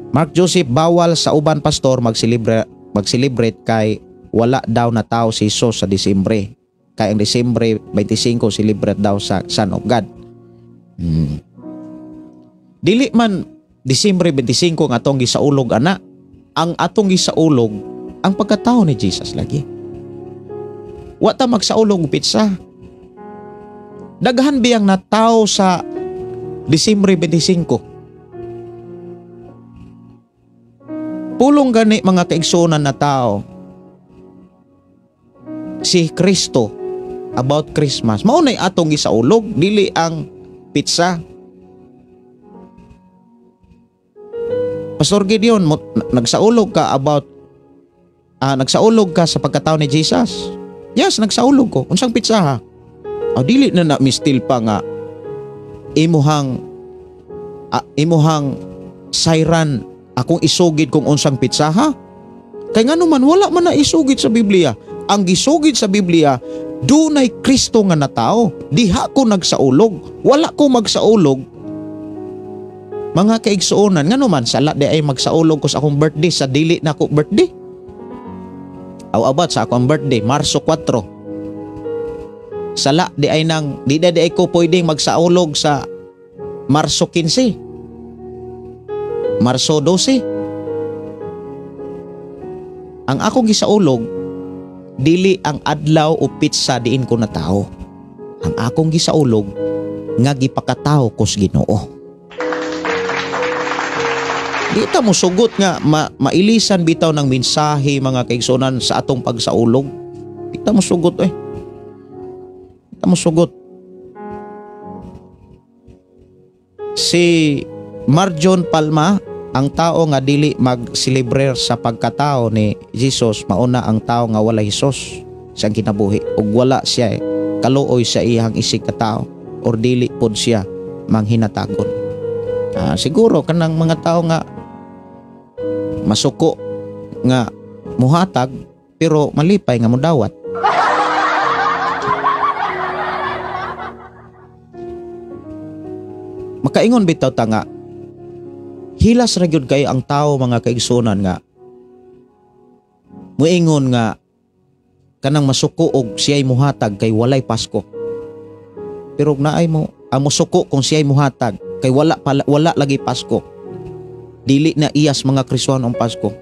Mark Joseph, bawal sa uban pastor mag-celebrate kay wala daw na tao si Jesus sa Disyembre. Kay ang Disyembre 25 celebrate daw sa Son of God. Dili man Disyembre 25 ang atong gisaulog ana. Ang atong gisaulog ang pagkatao ni Jesus lagi. Wa ta magsaulog og pizza. Daghan biyang natao sa Disyembre 25. Pulong gani mga kaigsuonan na tao si Kristo about Christmas. Mao nay atong gisaulog, dili ang pizza. Pastor Gideon, nagsaulog ka about nagsaulog ka sa pagkatao ni Jesus. Yes, nagsaulog ko. Unsang pizza ha? O dili na na mistil pa nga imuhang sayran akong isugid kung unsang pizza ha? Kay ngano man wala man na isugid sa Biblia. Ang gisugid sa Biblia, dunay Kristo nga natao. Diha ko nagsaulog. Wala ko magsaulog. Mga kaigsuonan, ngano man sala di ay magsaulog ko sa akong birthday sa dili na ko birthday. Aw abat sa akong birthday, Marso 4. Sala di ay nang di na di ay ko pwedeng magsaulog sa Marso 15. Marso 12. Ang akong gisaulog dili ang adlaw o pizza diin ko natao. Ang akong gisaulog nga gipakatao ko sa Ginoo. Di ta mo sugot nga mailisan bitaw ng mensahe mga kaigsuonan sa atong pagsaulog. Di ta mo sugot eh. Di ta mo sugot. Si Marjon Palma, ang tao nga dili mag-celebrar sa pagkatao ni Jesus, mauna ang tao nga wala Jesus sa kinabuhi ug wala siya kaluoy sa iyang isig katao or dili pod siya manghinatagon. Siguro kanang mga tao nga masuko nga muhatag pero malipay nga mudawat. Makaingon bitaw ta nga hilas ra gyud kay ang tao mga kaigsuonan nga muingon nga kanang masuko og siya'y muhatag kay walay Pasko. Pero naay mo ang musuko kung siya'y muhatag kay wala lagi Pasko. Dili na iyas mga Kristohan ang Pasko.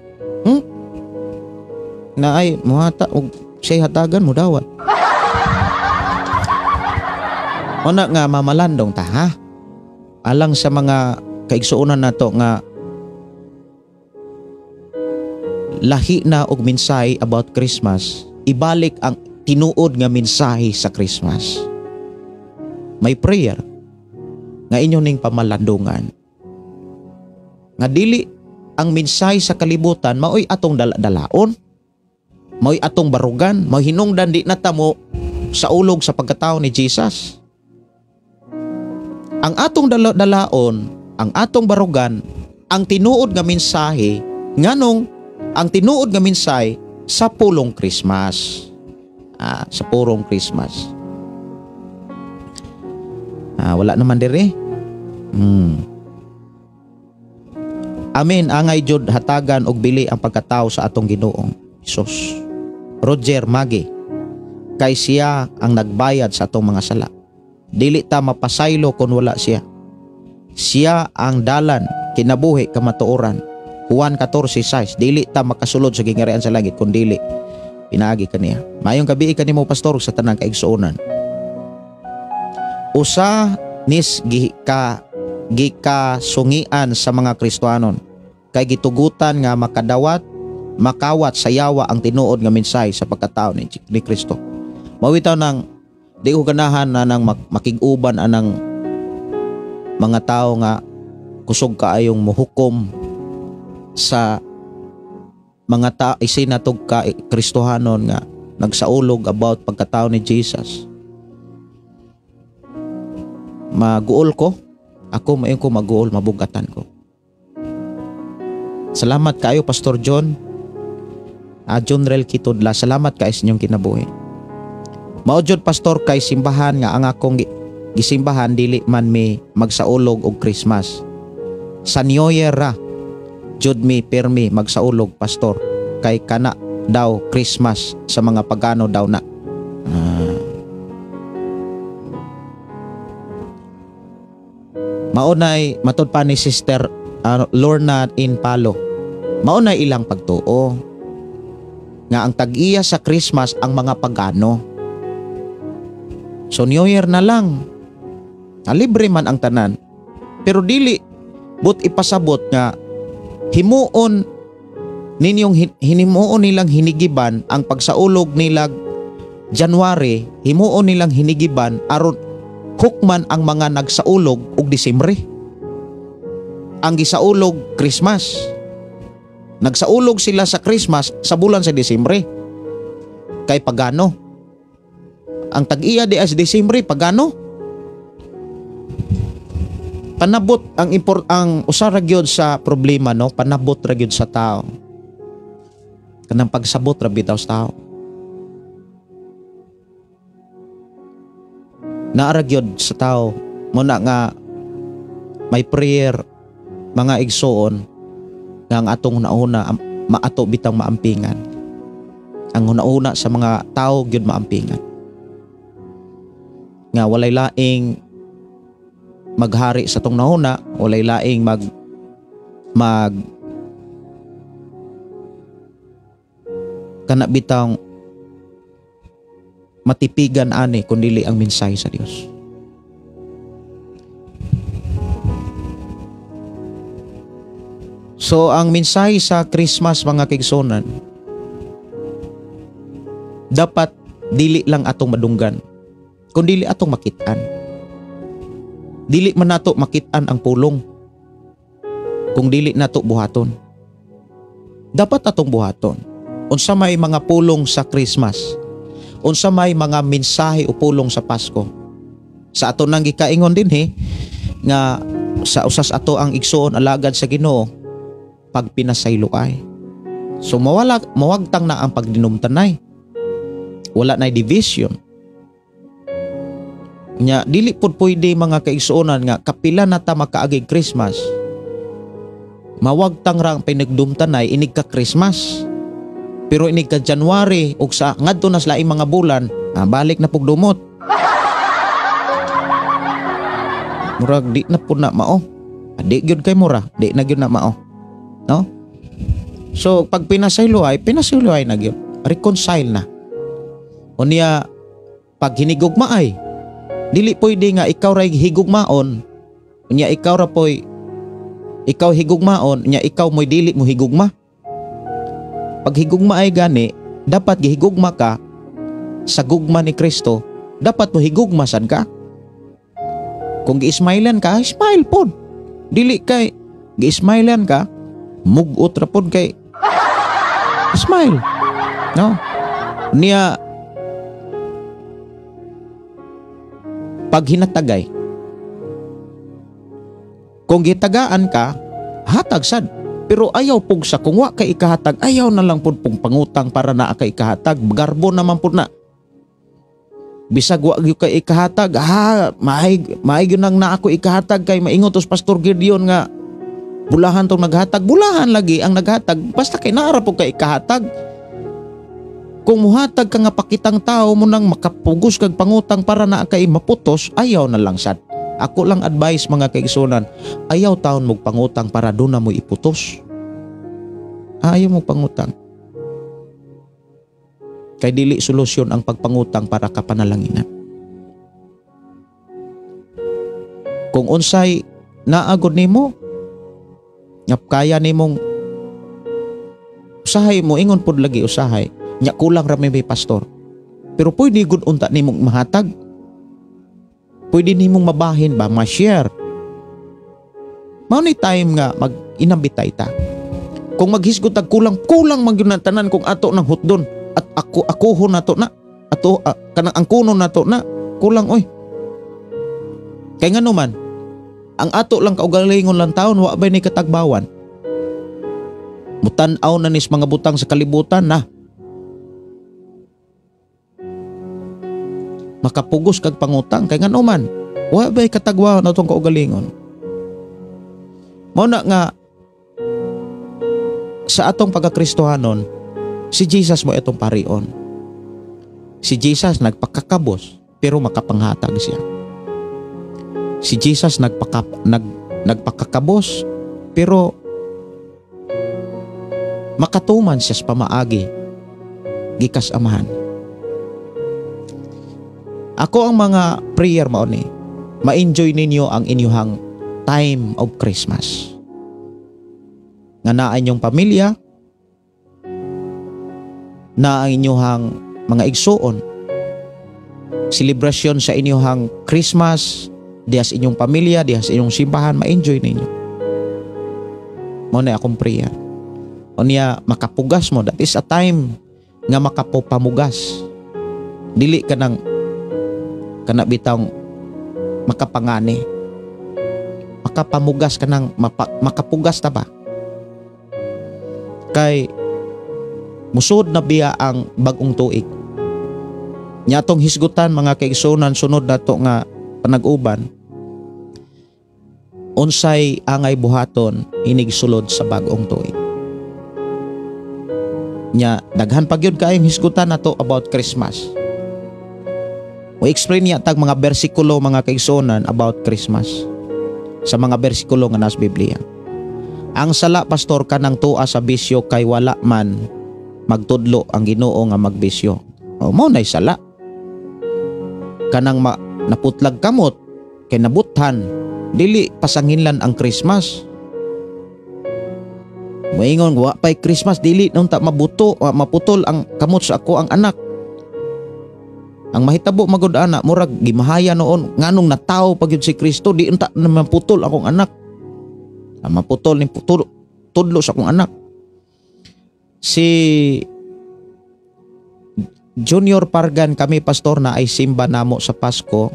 Naay muhatag og siya'y hatagan mudawat. Ona nga mamalandong ta ha. Alang sa mga kaigsuonan nato nga lahi na og mensahe about Christmas, Ibalik ang tinuod nga mensahe sa Christmas. May prayer nga inyo ning pamalandungan. Nga dili ang mensahe sa kalibutan maoy atong dala-dalaon, maoy atong barugan, maoy hinungdan di na tamo sa ulog sa pagkatao ni Jesus. Ang atong dala-dalaon, ang atong barugan, ang tinuod nga mensahe, nganong ang tinuod nga mensahe sa pulong Christmas. Sa purong Christmas. Wala naman dire. Amen, angay jud hatagan og bili ang pagkatao sa atong Ginoong Hesus. Roger Magi, kay siya ang nagbayad sa atong mga sala. Dili ta mapasaylo kon wala siya. Siya ang dalan, kinabuhi, kamatuoran. Juan 14:6, dili ta makasulod sa gingharian sa langit kun dili pinaagi kaniya. Maayong gabi kanimo pastor sa tanang kaigsuonan. Usa nis gikasungian sa mga Kristohanon kay gitugutan nga makadawat makawat sa yawa ang tinuod nga mensahe sa pagkatao ni Kristo. Mawitaw nang di ko ganahan na nang makig-uban anang mga tao nga kusog kaayong muhukom sa mga tao isinatog ka Kristohanon nga nagsaulog about pagkatao ni Jesus. Maguol ko. Ako mayon ko maguol, mabugatan ko. Salamat kayo Pastor John. John Rel Kitudla, salamat kayo sa inyong kinabuhi. Mao jud pastor kay simbahan nga ang akong gisimbahan dili man mi magsaulog og Christmas. Sa New Year ra jud mi permi magsaulog pastor kay kana daw Christmas sa mga pagano daw na. Maunay matud pa ni Sister Lorna in Palo. Maunay ilang pagtuo nga ang tag-iya sa Christmas ang mga pagano. So New Year na lang. Libre man ang tanan. Pero dili but ipasabot nga himuon ninyong hinimuon nilang hinigiban ang pagsaulog nilag January, himuon nilang hinigiban aron hukman ang mga nagsaulog og Disyembre. Ang gisaulog Christmas. Nagsaulog sila sa Christmas sa bulan sa Disyembre. Kay pagano. Ang tag-iya di as Disyembre pagano. Panabot ang import ang usa ra gyud sa problema, no, panabot ra gyud sa tao. Kanang pagsabot ra bitaw sa tao. Naara gyud sa tao muna nga may prayer mga igsoon nga ang atong hunauna maato bitang maampingan. Ang hunauna sa mga tao gyud maampingan. Nga walay laing maghari sa tong nahuna, walay laing mag kana bitang matipigan ani kun dili ang mensahe sa Dios. So ang mensahe sa Christmas mga kaigsuonan dapat dili lang atong madunggan kun dili atong makit-an. Dili man nato makit-an ang pulong kung dili nato buhaton. Dapat atong buhaton. Unsa may mga pulong sa Christmas? Unsa may mga mensahe o pulong sa Pasko? Sa ato nang gikaingon dinhi nga sa usas ato ang igsuon alagad sa Ginoo pag pinasayloay. So mawala mawagtang na ang pagdinumtanay. Wala nay division. Nya dili pud pwede mga kaigsuonan nga kapila na ta makaagig Christmas. Mawagtang ra ang pinagdumtanay inig ka Christmas. Pero inig ka January ug sa ngadto na sa laing mga bulan, balik na pug dumot. Murag di na pud na mao. Di gyud kay mura, di na gyud na mao. No? So pag pinasayloay, pinasayloay na gyud. Reconcile na. Unya pag hinigugmaay, dili pwede nga ikaw ray higugmaon, unya ikaw ra poy ikaw higugmaon, unya ikaw mo'y dili mo higugma. Pag higugma ay gani, Dapat gihigugma ka sa gugma ni Kristo, dapat mo higugma sad ka. Kung gi-smilean ka, smile pod. Dili kay gi-smilean ka, mugot ra pod kay smile. No? Niya pag hinatagay, kung gitagaan ka, hatag sad. Pero ayaw pug sa kung wa kay ikahatag, ayaw na lang pud pung pangutang para naa kay ikahatag. Garbo naman pud na. Bisag wa gyud kay ikahatag, ha, maay gyud nang naa ko ikahatag kay maingon tos Pastor Gideon nga bulahan tong naghatag, bulahan lagi ang naghatag basta kay naa ra pud kay ikahatag. Kung muhatag ka nga pakitang tao mo nang makapugos kag pangutang para naa kay maputos, ayaw na lang sad. Ako lang advice mga kaigsunan, ayaw taon mog pangutang para doon na mo iputos. Ayaw mo pangutang. Kay dili solusyon ang pagpangutang para kapanalanginan. Kung unsay naagod nimo, ngap kaya nimong usahay mo, ingon pod lagi usahay. Nya kulang ra may pastor. Pero pwede gud unta nimong mahatag. Pwede nimong mabahin ba, ma-share. Mao ni time nga mag-inambitay ta. Kung maghisgot tag kulang, kulang man gyud tanan kung ato nang hutdon at ako akuhon nato na ato kanang angkunon nato na kulang oy. Kay ngano man ang ato lang kaugalingon lang taon wa bay ni katagbawan. Mutan-aw na nis mga butang sa kalibutan na. Makapugos kag pangutang kay ngano man wa bay katagwaon atong kaugalingon. Mao na nga sa atong pagkakristohanon, si Jesus mo itong parion. Si Jesus nagpakakabos pero makapanghatag siya. Si Jesus nagpakakabos pero makatuman siya sa pamaagi gikas amahan. Ako ang mga prayer mao ni, ma-enjoy ninyo ang inyuhang time of Christmas. Nga naa inyong pamilya, na ang inyuhang mga igsuon, selebrasyon sa inyuhang Christmas, diha sa inyong pamilya, diha sa inyong simbahan, ma-enjoy ninyo. Mao na akong prayer. O niya, makapugas mo. That is a time nga makapupamugas. Dili ka nang kana bitang makapangani. Makapamugas ka nang makapugas ta ba? Kay musod na biya ang bagong tuig. Nya atong hisgutan mga kaigsunan sunod nato nga panag-uban. Unsay angay buhaton inig sulod sa bagong tuig. Nya daghan pa gyud kaayong hisgutan nato about Christmas. Mo-explain niya tag mga bersikulo mga kaigsunan about Christmas. Sa mga bersikulo nga nas Biblia. Ang sala pastor kanang tuwa sa bisyo kay wala man magtudlo ang Ginoo nga magbisyo. O mao nay sala. Kanang naputlag kamot kay nabuthan, dili pasanginlan ang Christmas. Moingon wa pay Christmas dili nunta mabuto maputol ang kamot sa ako ang anak. Ang mahitabo magud ana murag gimahaya noon nganong natawo pa gyud si Kristo di unta na maputol akong anak. Ang maputol ni tudlo sa akong anak. Si Junior Pargan kami pastor na ay simba namo sa Pasko.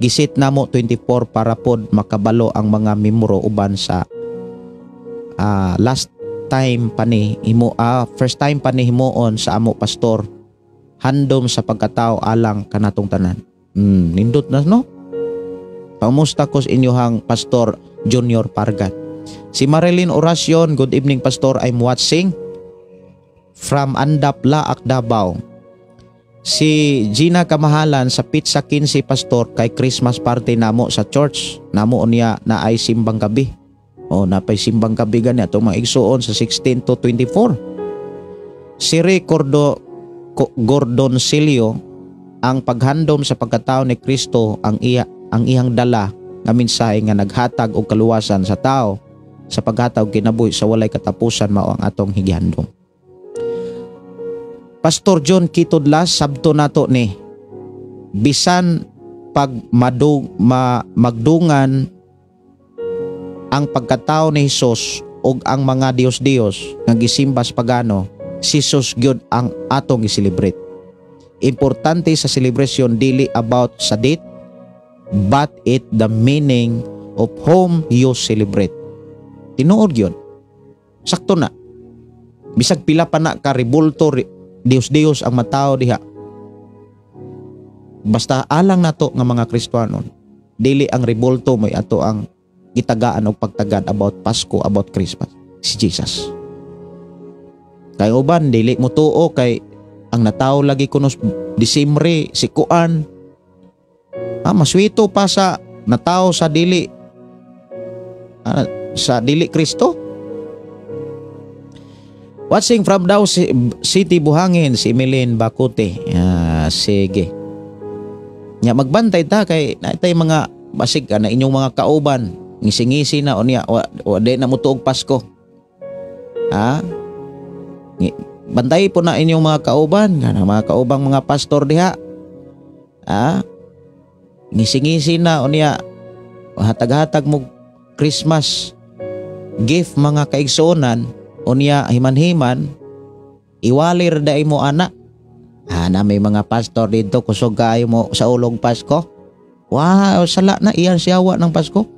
Gisit namo 24 para pod makabalo ang mga mimuro uban sa last time pa ni himo first time pa ni himuon sa amo pastor. Handom sa pagkatao alang kanatong tanan. Nindot na no? Pamusta ko sa inyohang Pastor Junior Pargan. Si Marilyn Oracion, good evening Pastor, I'm watching from Andap, Laak, Davao. Si Gina Kamahalan sa Pizza 15 Pastor kay Christmas party namo sa church. Namo niya na ay simbang gabi. O napay simbang gabi gani atong mga igsuon sa 16 to 24. Si Ray Gordon Silio, ang paghandom sa pagkatao ni Kristo ang iyang dala nga mensahe nga naghatag og kaluwasan sa tao sa paghatag kinabuhi sa walay katapusan mao ang atong higihandom. Pastor John Kitudlas, sabto nato ni bisan pag magdungan ang pagkatao ni Hesus ug ang mga Diyos-Diyos nga gisimba sa pagano, si Jesus gyud ang atong gi-celebrate. Importante sa celebration dili about sa date, but it the meaning of whom you celebrate. Tinuod gyud. Sakto na. Bisag pila pa na ka rebulto, Diyos-Diyos ang matao diha. Basta alang nato nga mga Kristohanon, dili ang rebulto mo'y ato ang gitagaan og pagtagad about Pasko, about Christmas, si Jesus. Kay uban dili mo tuo kay ang natawo lagi kuno Disembre si kuan. Ah, maswito pa sa natawo sa dili Kristo. Watching from Davao City, Buhangin, si Emilene Bakute. Ah, sige. Nya magbantay ta kay naitay mga basig ka na inyong mga kauban ngisi-ngisi na unya wa di na mo tuog Pasko. Ha? Bantay po na inyong mga kauban, kana mga kaubang mga pastor diha. Ha? Ngisi-ngisi na unya hatag-hatag mo Christmas gift mga kaigsuonan, unya himan-himan iwalir dai mo ana. Ha, na may mga pastor dito, kusog kaayo mo sa ulog Pasko. Wow, sala na iyan siyawa ng Pasko.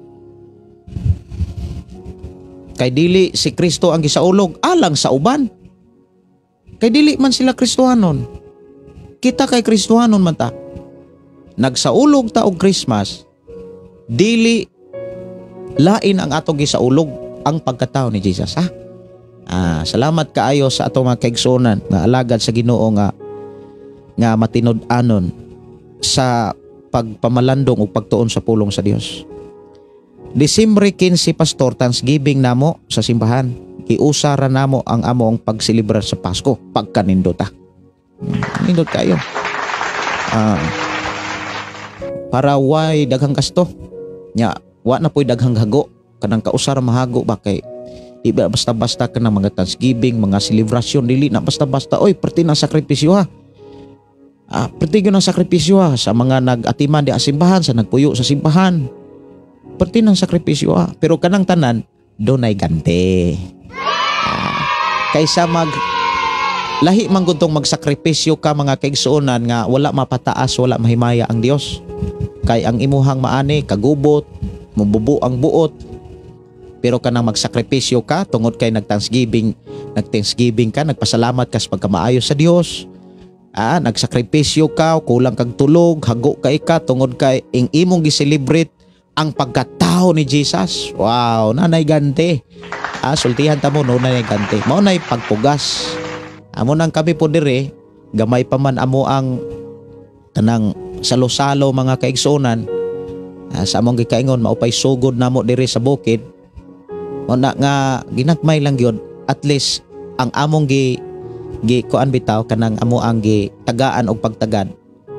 Kay dili si Kristo ang gisaulog alang sa uban. Kay dili man sila Kristohanon. Kita kay Kristohanon man ta. Nagsaulog ta og Christmas, dili lain ang atong gisaulog, ang pagkatao ni Jesus, ha. Ah, salamat kaayo sa atong mga kaigsuonan nga alagad sa Ginoo nga nga matinud-anon sa pagpamalandong ug pagtuon sa pulong sa Dios. Disyembre 15, Pastor, Thanksgiving namo sa simbahan. Giusa ra namo ang among pagselebrar sa Pasko pagkanindot. Nindot kayo. Ah, para way daghang gasto. Nya wa na po'y daghang hago, kanang kausar mahago ba, kay di ba basta-basta kanang mga Thanksgiving, mga selebrasyon, dili na basta-basta oy, perti ng sakripisyo, ha. Ah, perti gyud ang sakripisyo, ha, sa mga nag-atiman di simbahan, sa nagpuyo sa simbahan. Perti ng sakripisyo, ha. Pero kanang tanan dunay ganti. Ah, kaysa mag lahi man gud tong magsakripisyo ka, mga kaigsuonan, nga wala mapataas, wala mahimaya ang Dios. Kay ang imuhang maani kagubot, mububo ang buot. Pero kanang magsakripisyo ka tungod kay nag-Thanksgiving, nag-Thanksgiving ka, nagpasalamat ka sa pagkamaayo sa Dios. Ah, nagsakripisyo ka, kulang kag tulog, hago kay ka tungod kay ing imong gi-celebrate ang pagkatao ni Jesus. Wow, nanay ganti. Ah, sultihan ta mo no, nanay ganti. Mao nay pagpugas. Amo nang kami po dire, gamay pa man amo ang kanang salo-salo, mga kaigsuonan. Ah, sa among gikaingon, maupay sugod namo diri sa bukid. Mao na nga ginagmay lang gyud, at least ang among gi gi kuan bitaw, kanang amo ang gi tagaan og pagtagad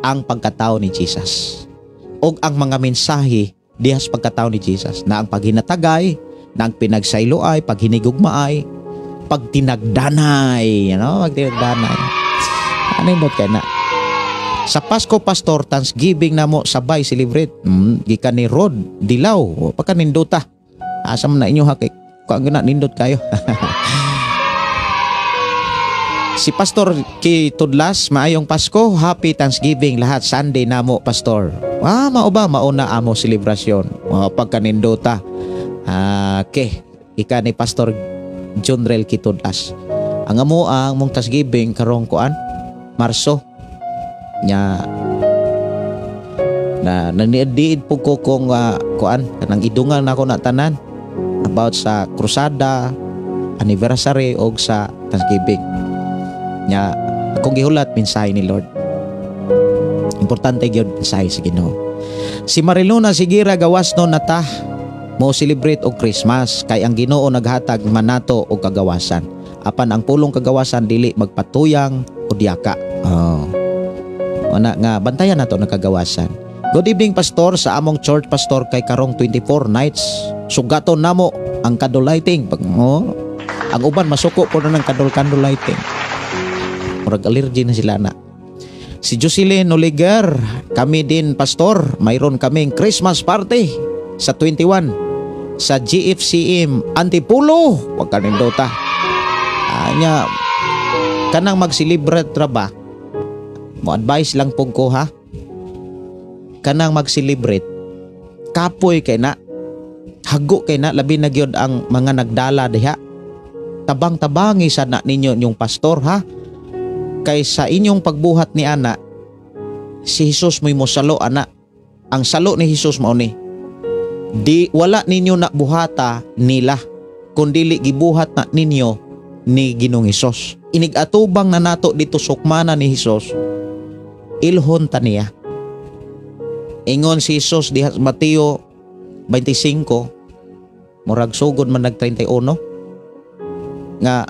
ang pagkatao ni Jesus. Og ang mga mensahe diha sa pagkatao ni Jesus na ang paghinatagay, na ang pinagsayloay, paghinigugmaay, pagtinagdanay, pagtinagdanay. Ano yung kay na? Sa Pasko, Pastor, Thanksgiving namo sabay celebrate. Gikan ni Rod Dilaw, pagkanindota. Asa man na inyo, ha, kay kuan na nindot kayo. Si Pastor Ki Tudlas, maayong Pasko, happy Thanksgiving lahat, Sunday namo, Pastor. Ah, mao ba mauna amo selebrasyon? Mga pagkanindota. Ah, okay. Ika ni Pastor Junrel Kitudlas. Ang amo ang mong Thanksgiving karong kuan, Marso. Nya na nanidiid po ko kung kuan kanang idungan nako na tanan about sa krusada, anniversary og sa Thanksgiving. Nya akong gihulat mensahe ni Lord. Importante gyud mensahe sa Ginoo. Si Marilona Sigira gawas no nata mo celebrate og Christmas kay ang Ginoo naghatag man nato og kagawasan. Apan ang pulong kagawasan dili magpatuyang o diyaka. Oh. Ana nga bantayan nato ng kagawasan. Good evening, Pastor, sa among church, Pastor, kay karong 24 nights. Sugaton namo ang candle lighting. Pag, oh, ang uban masuko po na ng candle candle lighting. Murag allergy na sila na. Si Jocelyn Oliger, kami din, pastor, mayroon kaming Christmas party sa 21 sa GFCM Antipolo. Wag ka nindota. Anya, kanang mag-celebrate ra ba? Mo advice lang pug ko ha. Kanang mag-celebrate, kapoy kay na, hago kay na, labi na gyud ang mga nagdala diha. Tabang-tabangi sad na ninyo inyong pastor ha. Kay sa inyong pagbuhat ni ana, si Jesus mo'y mosalo ana. Ang salo ni Jesus mao ni, di wala ninyo na buhata nila, kundili gibuhat na ninyo ni Ginoong Hesus. Inig-atubang na nato dito sukmana ni Hesus, ilhon ta niya. Ingon si Hesus diha sa Mateo 25, murag sugod man nag 31, nga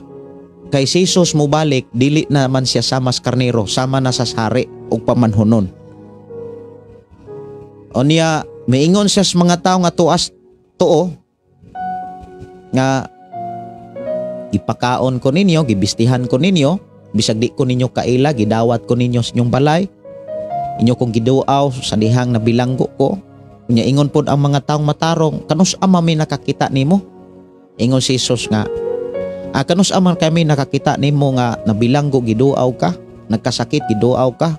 kay si Jesus mobalik, dili na man siya sama sa karnero, sama na sa sari ug pamanhunon. O niya, miingon siya sa mga tao nga tuas tuo, nga gipakaon ko ninyo, gibistihan ko ninyo, bisag di ko ninyo kaila, gidawat ko ninyo sa inyong balay, inyo kong giduaw sa dihang nabilanggo ko. Unya ingon pod ang mga taong matarong, kanus ama mi nakakita nimo? Ingon si Jesus nga, kanus ama kami nakakita nimo nga nabilanggo, giduaw ka, nagkasakit, giduaw ka,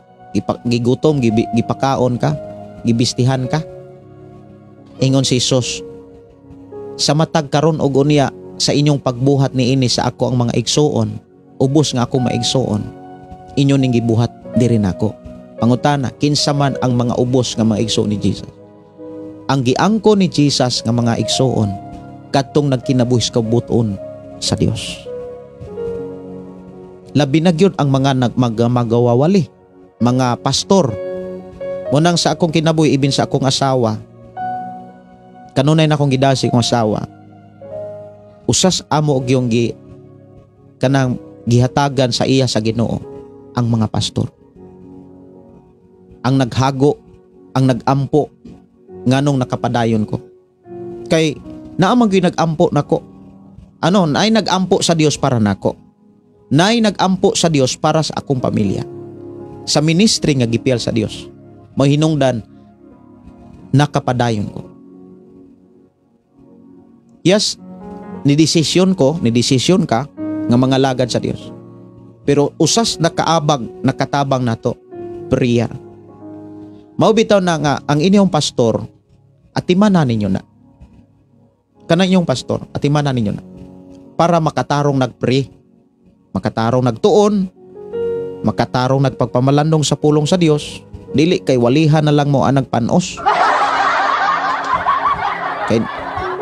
gigutom, gipakaon ka, gibistihan ka? Ingon si Jesus, sa matag karon og unya sa inyong pagbuhat niini sa ako ang mga igsuon, ubos nga ako maigsuon, inyo ning gibuhat diri nako. Pangutana, kinsa man ang mga ubos nga mga igsuon ni Jesus? Ang giangko ni Jesus nga mga igsuon, kadtong nagkinabuhi sa kabubut-on sa Dios. Labi na gyud ang mga magawawali, mga pastor. Munang sa akong kinabuhi, ibin sa akong asawa, kanunay na akong gidasi akong asawa, usas amo og yung kanang gihatagan sa iya sa Ginoo ang mga pastor. Ang naghago, ang nagampo, nganong nakapadayon ko. Kay naa man gyud nagampo nako. Ano, naay nagampo sa Dios para nako. Naay nagampo sa Dios para sa akong pamilya. Sa ministry nga gipiyal sa Dios. Mahinungdan nakapadayon ko. Yes, ni desisyon ko, ni desisyon ka nga mga lagad sa Dios. Pero usas nakaabag, nakatabang nato, prayer. Mao bitaw na nga ang inyong pastor, atimanan ninyo na. Kanang inyong pastor, atimanan ninyo na. Para makatarong nagpray, makatarong nagtuon, makatarong nagpagpamalandong sa pulong sa Dios, dili kay walihan na lang mo ang nagpanos.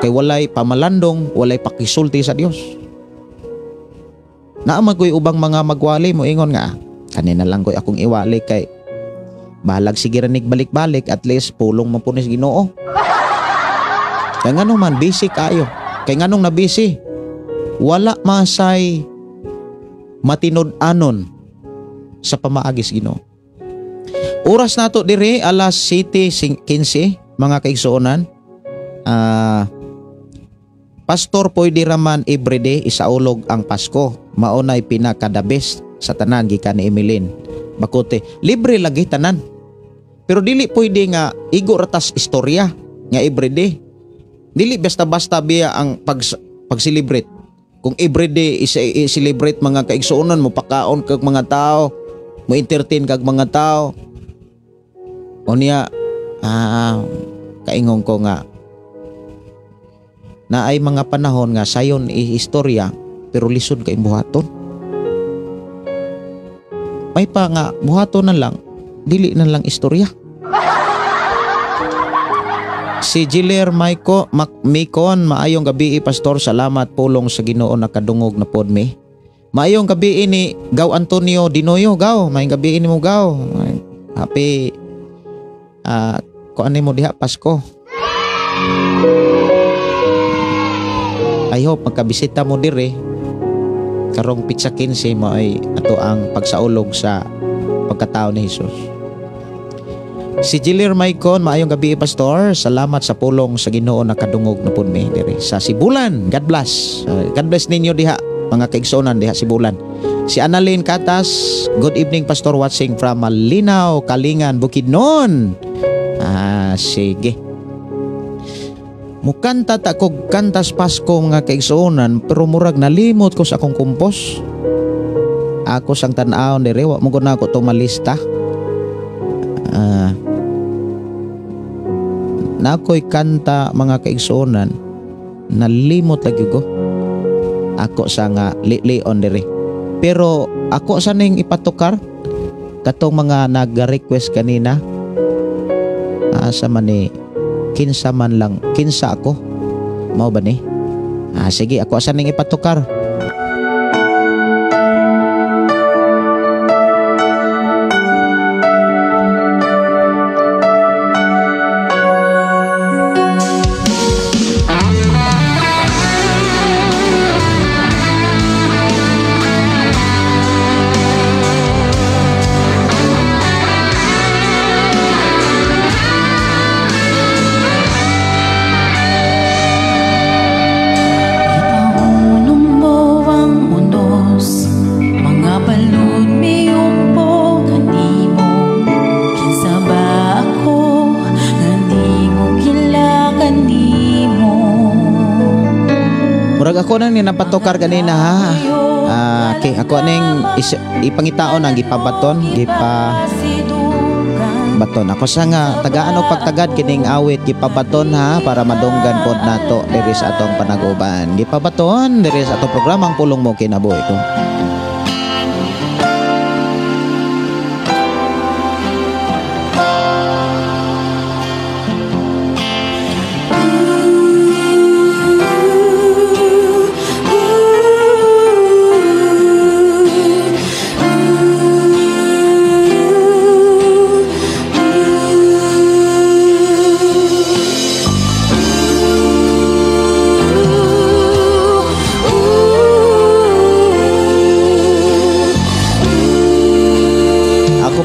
Kay walay pamalandong, walay pakisulti sa Dios. Naa man goy ubang mga magwali mo ingon nga, kanina lang ko'y akong iwali kay bahalag sige ra nig balik-balik, at least pulong man po ni Ginoo. Kay nganong man busy kayo. Kay nganong na busy, wala masay matinud-anon sa pamaagis Ginoo. Oras nato diri alas 7:15 mga kaigsuonan. Pastor, pwede raman everyday isaulog ang Pasko. Mao nay pinaka the best sa tanan, gikan ni Emilyn Bakute. Libre lagi tanan. Pero dili pwede nga igo ratas istorya nga everyday. Dili basta-basta biya ang pag-celebrate. Kung everyday i-celebrate mga kaigsuonan mo, pakaon kag mga tao, mo entertain kag mga tao. O niya, kaingon ko nga na ay mga panahon nga sayon istorya pero lisod kay buhaton. May pa nga buhaton na lang, dili na lang istorya. Si Jiler Maiko Mikon, maayong gabi pastor, salamat pulong sa Ginoo, nakadungog na pod mi. Maayong gabi ni Gaw Antonio Dinoyo, Gaw, maayong gabi ni mo Gaw. Happy kuan mo diha Pasko. I hope magkabisita mo dire karong pitsa 15 mo ay ato ang pagsaulog sa pagkatao ni Jesus. Si Jilir Maicon, maayong gabi pastor, salamat sa pulong sa Ginoo, nakadungog na pud mi diri sa Sibulan. God bless. God bless ninyo diha mga kaigsuonan diha Sibulan. Si Annalyn Katas, good evening Pastor, watching from Malinaw, Kalingan, Bukidnon. Ah, sige. Mukanta ta kog kantas Pasko mga kaigsuonan, pero murag nalimot ko sa akong kumpos. Ako sang tan-awon dire, wa mo gud nako to malista. Nakoy kanta mga kaigsuonan, nalimot lagi ko. Ako sa nga lilion dire. Pero ako sa ning ipatukar katong mga nag-request kanina. Asa man ni kinsa man lang kinsa ako mao ba ni? Sige, ako sa ning ipatukar. Ako nang napatokar kanina ha. Okay, ako ning ipangitaon ang gipabaton, gipabaton. Ako sa nga tagaan og pagtagad kining awit gipabaton ha, para madunggan pod nato diri sa atong panaguban. Gipabaton diri sa atong programang Pulong Mo Kinabuhi Ko.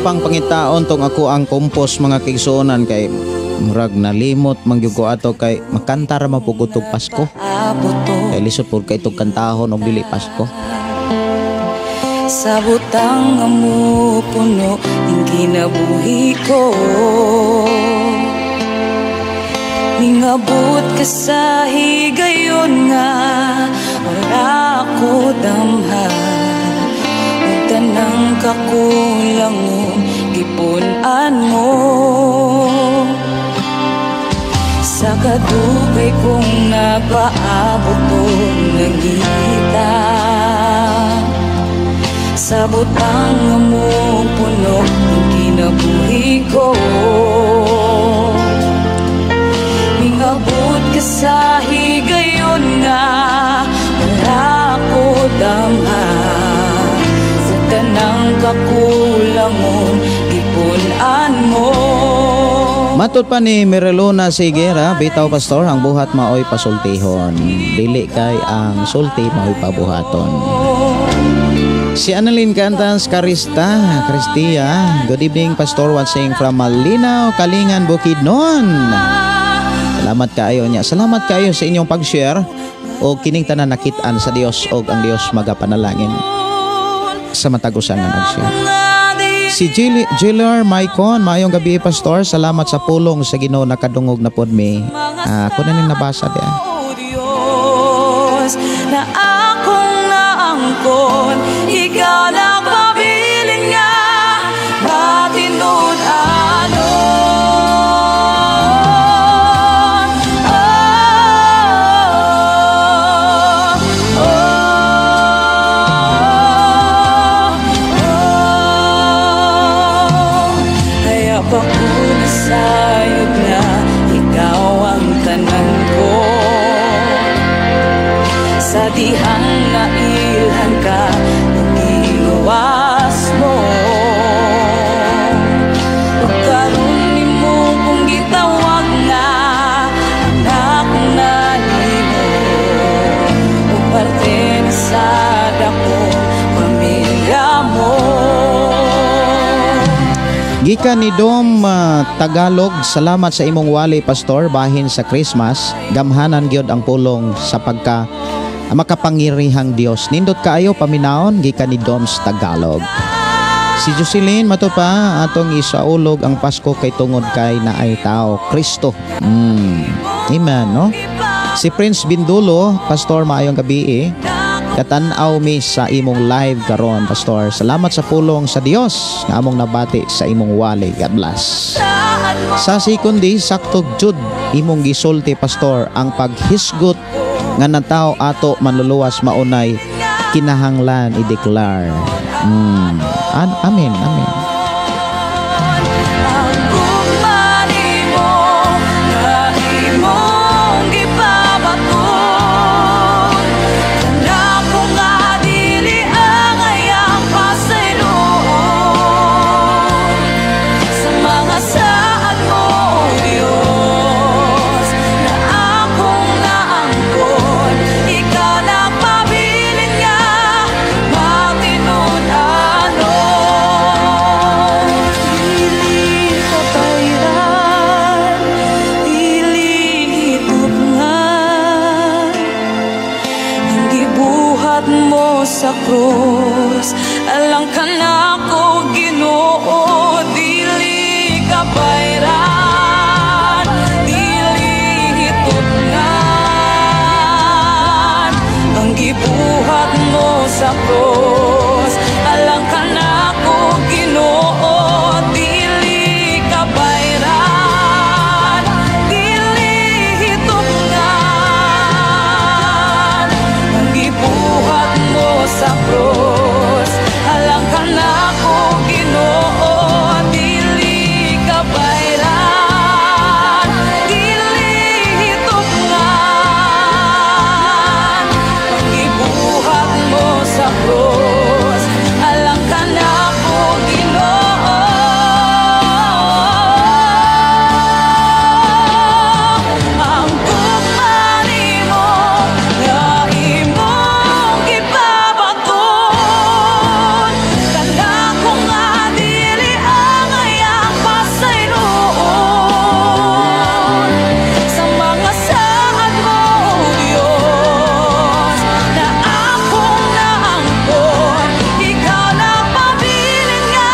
Pangitaon tong ako ang kompos mga kaigsuonan kay murag nalimot mangyud ko ato kay makanta ra man pud og Pasko. Kay lisod pud kay itong kantahon og dili Pasko. Sa butang nga mupuno ning kinabuhi ko, ningabot ka sa higayon nga wala ko damha. Tanang kakulangon gipun-an mo. Sa kadugay kong napaabot o nangita, sa butang nga mo puno ng kinabuhi ko. Mingabot ka sa higayon nga wala ko damha. Tanang kakulangon gipun-an mo. Matod pa ni Mirelona Sigera, bitaw pastor, ang buhat maoy pasultihon, dili kay ang sulti maoy pabuhaton. Si Annalyn Cantas Carista, Cristia, good evening pastor, watching from Malinaw, Kalingan, Bukidnon. Salamat kaayo niya. Salamat kaayo sa inyong pag-share o kining tanan nakit-an sa Dios og ang Dios magapanalangin sa matag usa nga nag-share. Si Jiller Maicon, maayong gabi pastor, salamat sa pulong sa Ginoo, nakadungog na pod mi. Ako na ning nabasa diya. Diyos, na akong naangkon, ikaw na pabilin nga matinud-anon. Sayod na ikaw ang tanan ko, sa dihang nailhan ka nagiluwas mo. Ug karon nimo kong gitawag nga anak na nimo, ug parte na sa dakong pamilya mo. Gikan ni Dom Tagalog, salamat sa imong wali pastor, bahin sa Christmas, gamhanan gyud ang pulong sa pagka Ang makapangyarihang Dios. Nindot kaayo paminawon gikan ni Doms Tagalog. Si Jocelyn mato pa atong isaulog ang Pasko kay tungod kay naay tao Kristo. Amen, no? Si Prince Bindulo, Pastor, maayong gabi eh. Katan-aw mi sa imong live karon, Pastor. Salamat sa pulong sa Dios nga among nabati sa imong wali. God bless. Sa sekundi sakto jud imong gisulti, Pastor, ang paghisgot nga natawo ato manluluwas maunay kinahanglan i-declare. Amen, amen. Ang gugma nimo nga imong gipabaton kanako nga dili angay ang pasayloon sa mga saad mo, Dios, na akong naangkon. Ikaw nagpabilin nga matinud-anon. Dili kapayran, dili hitupngan ang gibuhat mo sa krus alang kanako, Ginoo. Dili kapayran, dili hitupngan ang gibuhat mo sa krus alang kanako, Ginoo. Dili kapayran, dili hitupngan ang gibuhat mo sa krus alang kanako, Ginoo. Dili kapayran, dili hitupngan ang gibuhat mo sa krus alang kanako, Ginoo. Ang gugma nimo nga imong gipabaton kanako nga dili angay ang pasayloon sa mga saad mo, Dios, na akong naangkon. Ikaw nagpabilin nga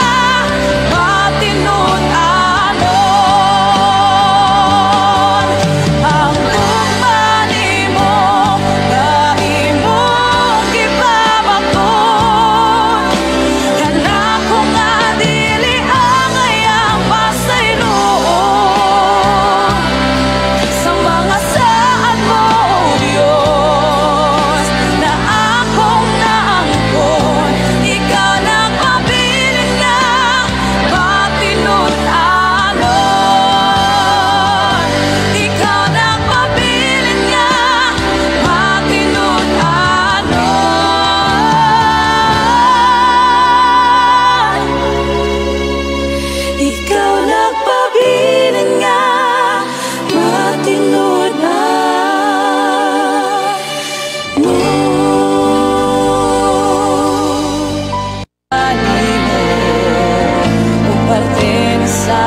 matinud-anon. Ang gugma nimo nga imong gipabaton kanako nga dili angay ang pasayloon sa mga saad mo, Dios, na akong naangkon. Ikaw nagpabilin nga matinud-anon. Ikaw nagpabilin nga matinud-anon. Ikaw nagpabilin nga matinud-anon. Nimo ug parte na sa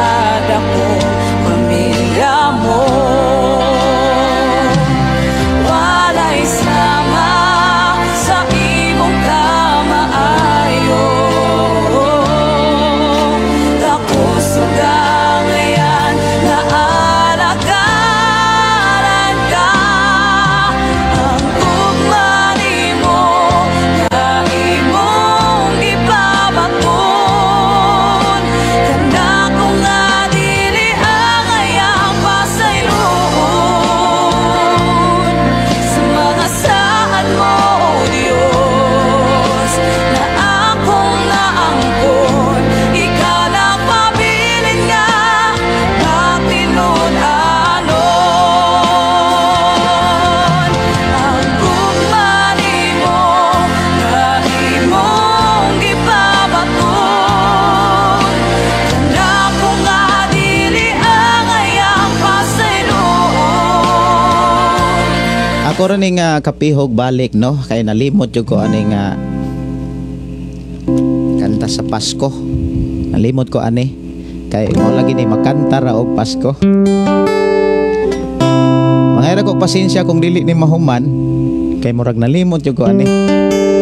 dakong pamilya mo. Walay sama sa imong kamaayo. Kakusog ngayan nga alagaran ka. Ang gugma nimo nga imong gipabaton kanako nga dili angay ang pasayloon sa mga saad mo, Dios, na akong naangkon. Ikaw nagpabilin nga matinud-anon. Ang gugma nimo nga imong gipabaton kanako nga dili angay ang pasayloon. Ako rin nga kapihog balik, no, kay nalimot jud ko ani nga kanta sa Pasko. Nalimot ko ani kay mo lagi ni makanta ra og Pasko. Mangayra ko pasensya kung dili ni mahuman. Kay murag nalimot jud ko ani.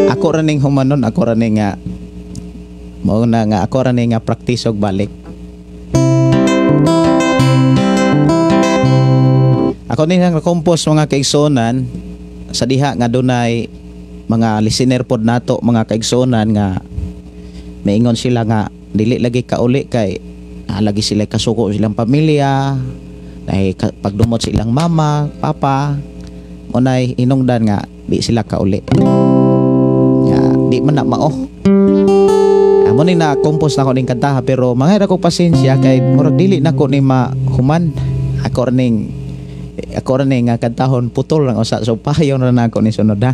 Ako ra ning humanon, ako ra ning nga mao na nga ako ra ning nga praktis og balik. Ako ni nga compose, mga kaigsuonan, sa diha nga dunay mga listener pod nato, mga kaigsuonan, nga maingon sila nga dili lagi kauli kay lagi sila kasuko silang pamilya, dahil pagdumot sa ilang mama, papa, unay inungdan nga di sila kauli. Ya, di man na mao. Amo ni na compose na ko ning kantaha, pero mga ko pasensya kay murag dili na ko ni mahuman. Ako ning nga kantahon putol lang usa, so pahayon ra nako ni sunod ha.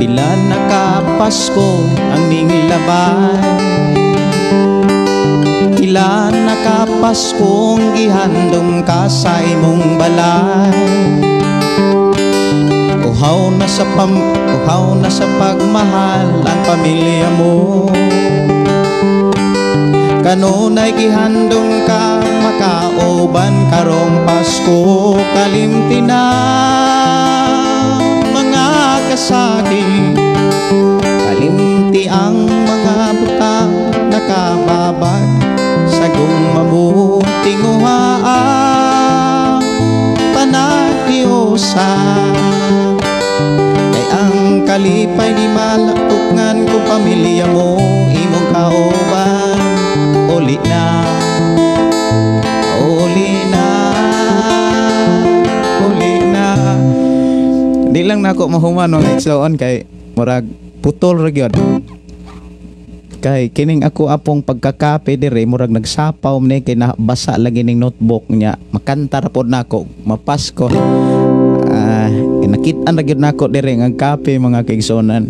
Pila na ka Pasko ang ninglabay, pila na ka Paskong gihandom ka sa imong balay. Uhaw na sa pagmahal ang pamilya mo. Kanunay gihandom ka makauban karong Pasko, kalimti na mga kasakit, kalimti ang mga butang nakababag sa gugma mo. Tinguha ang panagdiyosa, kay ang kalipay di malaktukan kung pamilya mo imong kauban. Uli na, uli na, uli na. Di lang nako mahuman, mga igsoon, kay murag putol ra gyud. Kay kining ako apong pagkakape dire murag nagsapaw ni kay nabasa lagi ning notebook niya. Makanta ra pod nako, mapasko. Nakit-an ra gyud nako dire ang kape, mga kaigsuonan.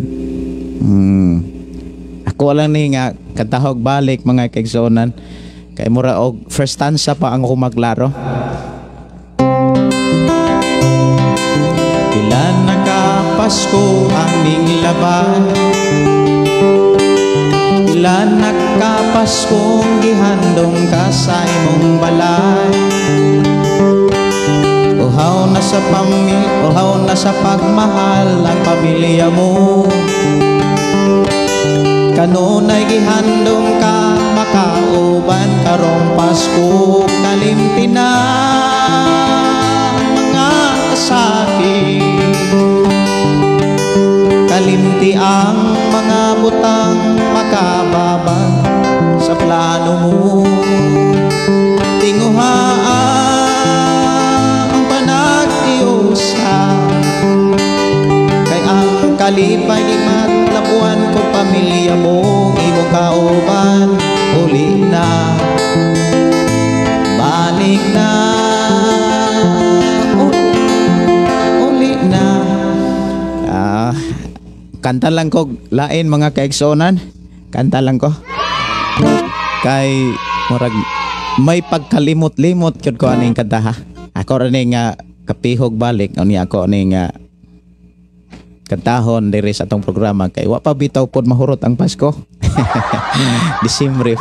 Ako lang ni nga kantahog balik, mga kaigsuonan. Kay mura og first stanza pa ang ako maglaro. Pila na ka Pasko ang ninglabay, pila na ka Paskong gihandom ka sa imong balay. Uhaw na sa pagmahal ang pamilya mo. Kanunay gihandom ka makauban karong Pasko, kalimti na mga kasakit, kalimti ang mga butang makababag sa plano mo. Tinguha ang panagdiyosa, kay ang kalipay di matlabuan kung pamilya mo imong kauban. Uli na, balik na, uli na. Kanta lang ko lain, mga kaigsuonan. Kanta lang ko. Kay murag may pagkalimot-limot gyud ko aning kanta ha. Ako ra ning kapihog balik unya ako ning kantahon diri sa atong programa kay wa pa bitaw pod mahurot ang Pasko. Disyembre.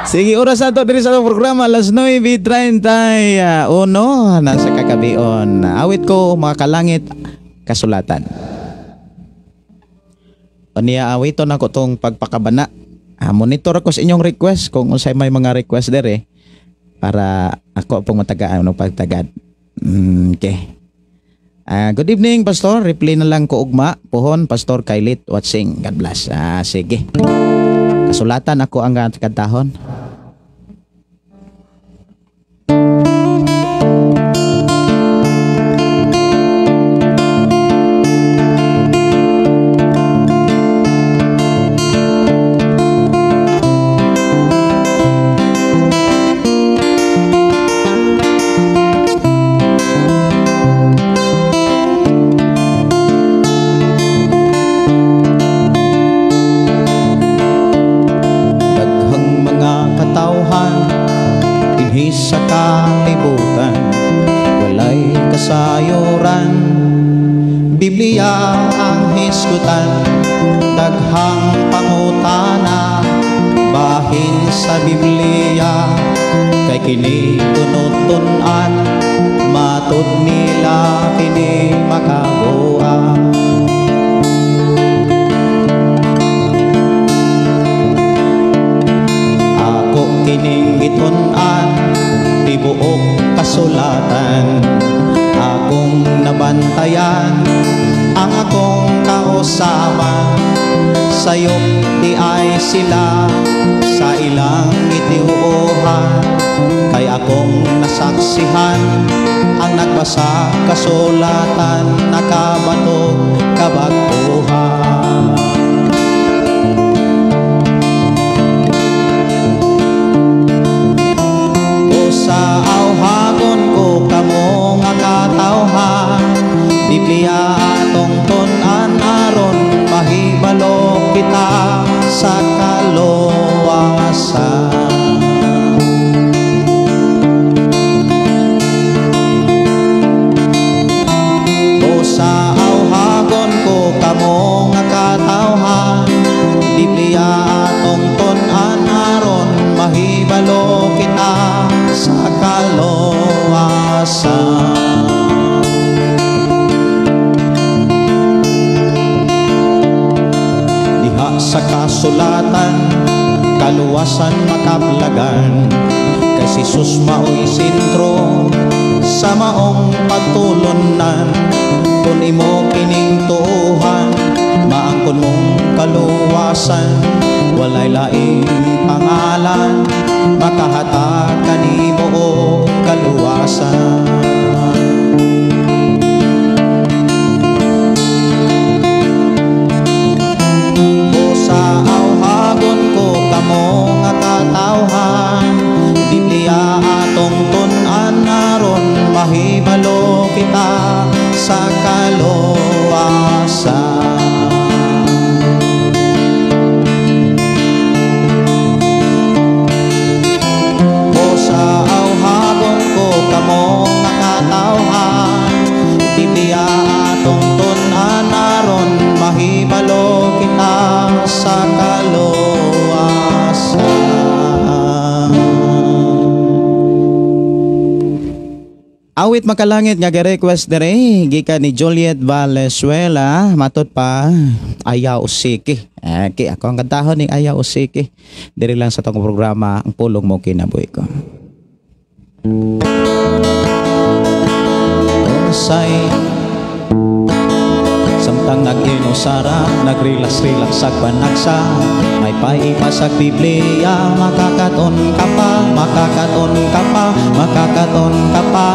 Sige, oras ato diri sa atong programa alas 9:31 nasa kakabion. Awit ko mga kalangit kasulatan. Unya awiton ako tong pagpakabana. Monitor ako sa inyong request kung unsay may mga request dere para ako pong matagaan og pagtagad. Okay. Good evening, Pastor. Reply na lang ko ugma. Pohon, Pastor Kailit watching. God bless. Sige. Kasulatan ako ang kantahon. Dinhi sa kalibutan walay kasayuran, Biblia ang hisgutan, daghang pangutana bahin sa Biblia, kay kini tunod-tun-an, matud nila kini makabuha. Ako kining gitun-an, tibuok kasulatan, akong nabantayan ang akong kausaban. Sayop di ay sila sa ilang itiuohan, kay akong nasaksihan ang nagbasa kasulatan, nakabatog kabag-ohan. Sa awhagon ko kamo nga katawhan, Biblia atong tun-an aron mahibalo kita sa kaluwasan. O sa awhagon ko kamo nga katawhan, Biblia atong tun-an aron mahibalo kita sa kaluwasan. Diha sa kasulatan, kaluwasan makaplagan, kay si Jesus maoy sentro sa maong pagtulunan. Kun imo kining tuohan, maangkon mong kaluwasan, walay laing pangalan makahatag kanimo og kaluwasan. O sa awhagon ko kamo nga katawhan, Biblia atong tun-an aron mahibalo kita sa kaluwasan. O sa awhagon ko kamo nga katawhan, Biblia atong tun-an aron mahibalo kita sa kaluwasan. Awit makalangit nga gi-request dere gikan ni Juliet Valenzuela, matud pa Ayaw Usiki. Okay, ako ang kantahon ning Ayaw Usiki. Diri lang sa tong programa Ang Pulong Mo Kinabuhi Ko. Unsay samtang nag-inusara, nag-relax-relax sa panagsa, may paipa sa Biblia, makakaton ka pa, makakaton ka pa, makakaton ka pa.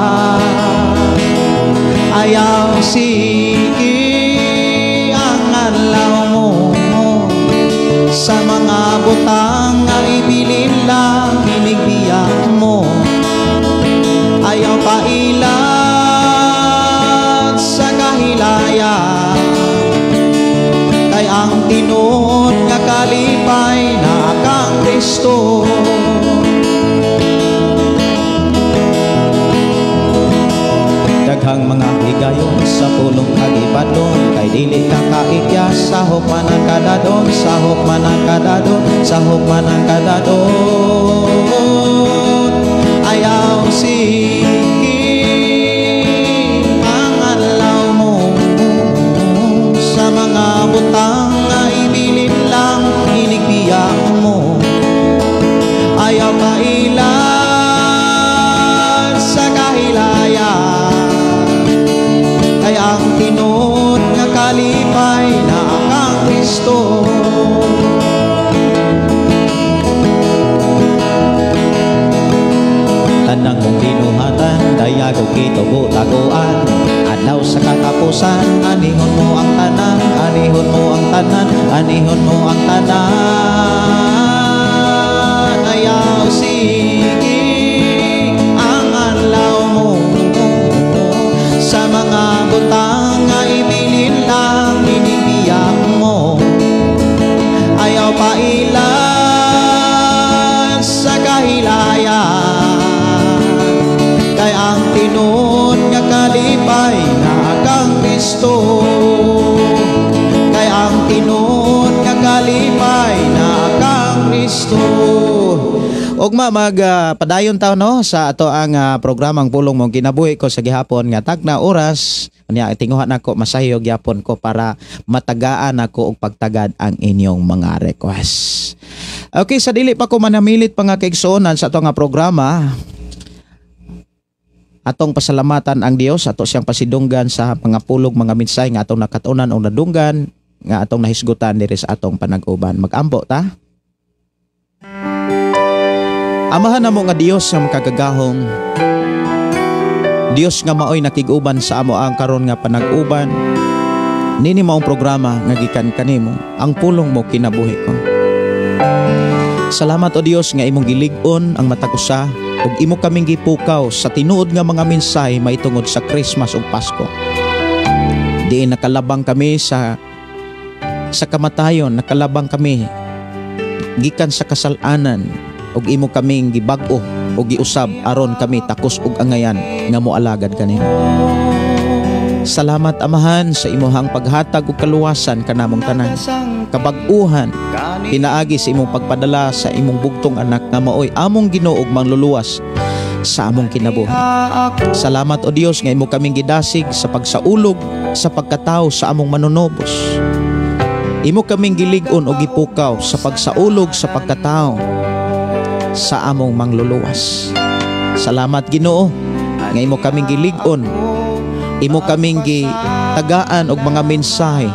Ayaw sige ang adlaw mo sa mga butang nga ibilin lang inigbiya mo. Ayaw pailat sa kahilaya, kay ang tinuod nga kalipay na kang Kristo. Daghang mga higayon sa pulong kagibadon, kay dili ka kaikya, sahop man ang kadadon, sahop man ang kadadon, sahop man ang kadadon. Ayaw sige ang adlaw mo sa mga butang nga ibilin lang inigbiya mo. Ayaw pailan sa kahilaya, kay ang tinuod nga kalipay na ang Kristo. Tanang mong binuhatan, dayag og kitubo-taguan, adlaw sa katapusan, anihon mo ang tanan, anihon mo ang tanan, anihon mo ang tanan. Ayaw sige ang adlaw mo sa mga butang nga ibilin lang inigbiya mo. Ayaw pailan sa kahilaya, Kristo, kay ang tinuod nga kalipay naa kang Kristo. Ugma mag padayon ta, no, sa ato ang programang Pulong Mo Kinabuhi Ko sa gihapon nga tagna oras. Unya tinguha nako masahyo gyapon ko para matagaan ako og pagtagad ang inyong mga request. Okay, sa dili pa ko manamilit pa nga kaigsuonan sa ato nga programa, atong pasalamatan ang Dios, ato siyang pasidunggan sa mga pulong, mga mensahe nga atong nakatunan o nadunggan nga atong nahisgutan diri sa atong panag-uban. Magampo ta. Amahan namo nga Dios nga makagagahom, Dios nga maoy nakig-uban sa amo ang karon nga panag-uban, nini maong programa nga gikan kanimo, Ang Pulong Mo Kinabuhi Ko. Salamat, o Dios, nga imong gilig-on ang matag usa ug imo kaming gipukaw sa tinuod nga mga mensahe mahitungod sa Christmas ug Pasko. Diin nakalabang kami sa kamatayon, nakalabang kami gikan sa kasalanan ug imo kaming gibag-o ug giusab aron kami takos og angayan nga moalagad kanimo. Salamat, Amahan, sa imuhang paghatag og kaluwasan kanamong tanan. Kabag-uhan pinaagi sa imong pagpadala sa imong bugtong anak nga maoy among Ginoo ug Mangluluwas sa among kinabuhi. Salamat, o Dios, nga imo kaming gidasig sa pagsaulog sa pagkatao sa among Manunubos. Imo kaming gilig-on o gipukaw sa pagsaulog sa pagkatao sa among Mangluluwas. Salamat, Ginoo, nga imo kaming gilig-on, imo kaming gitagaan og mga mensahe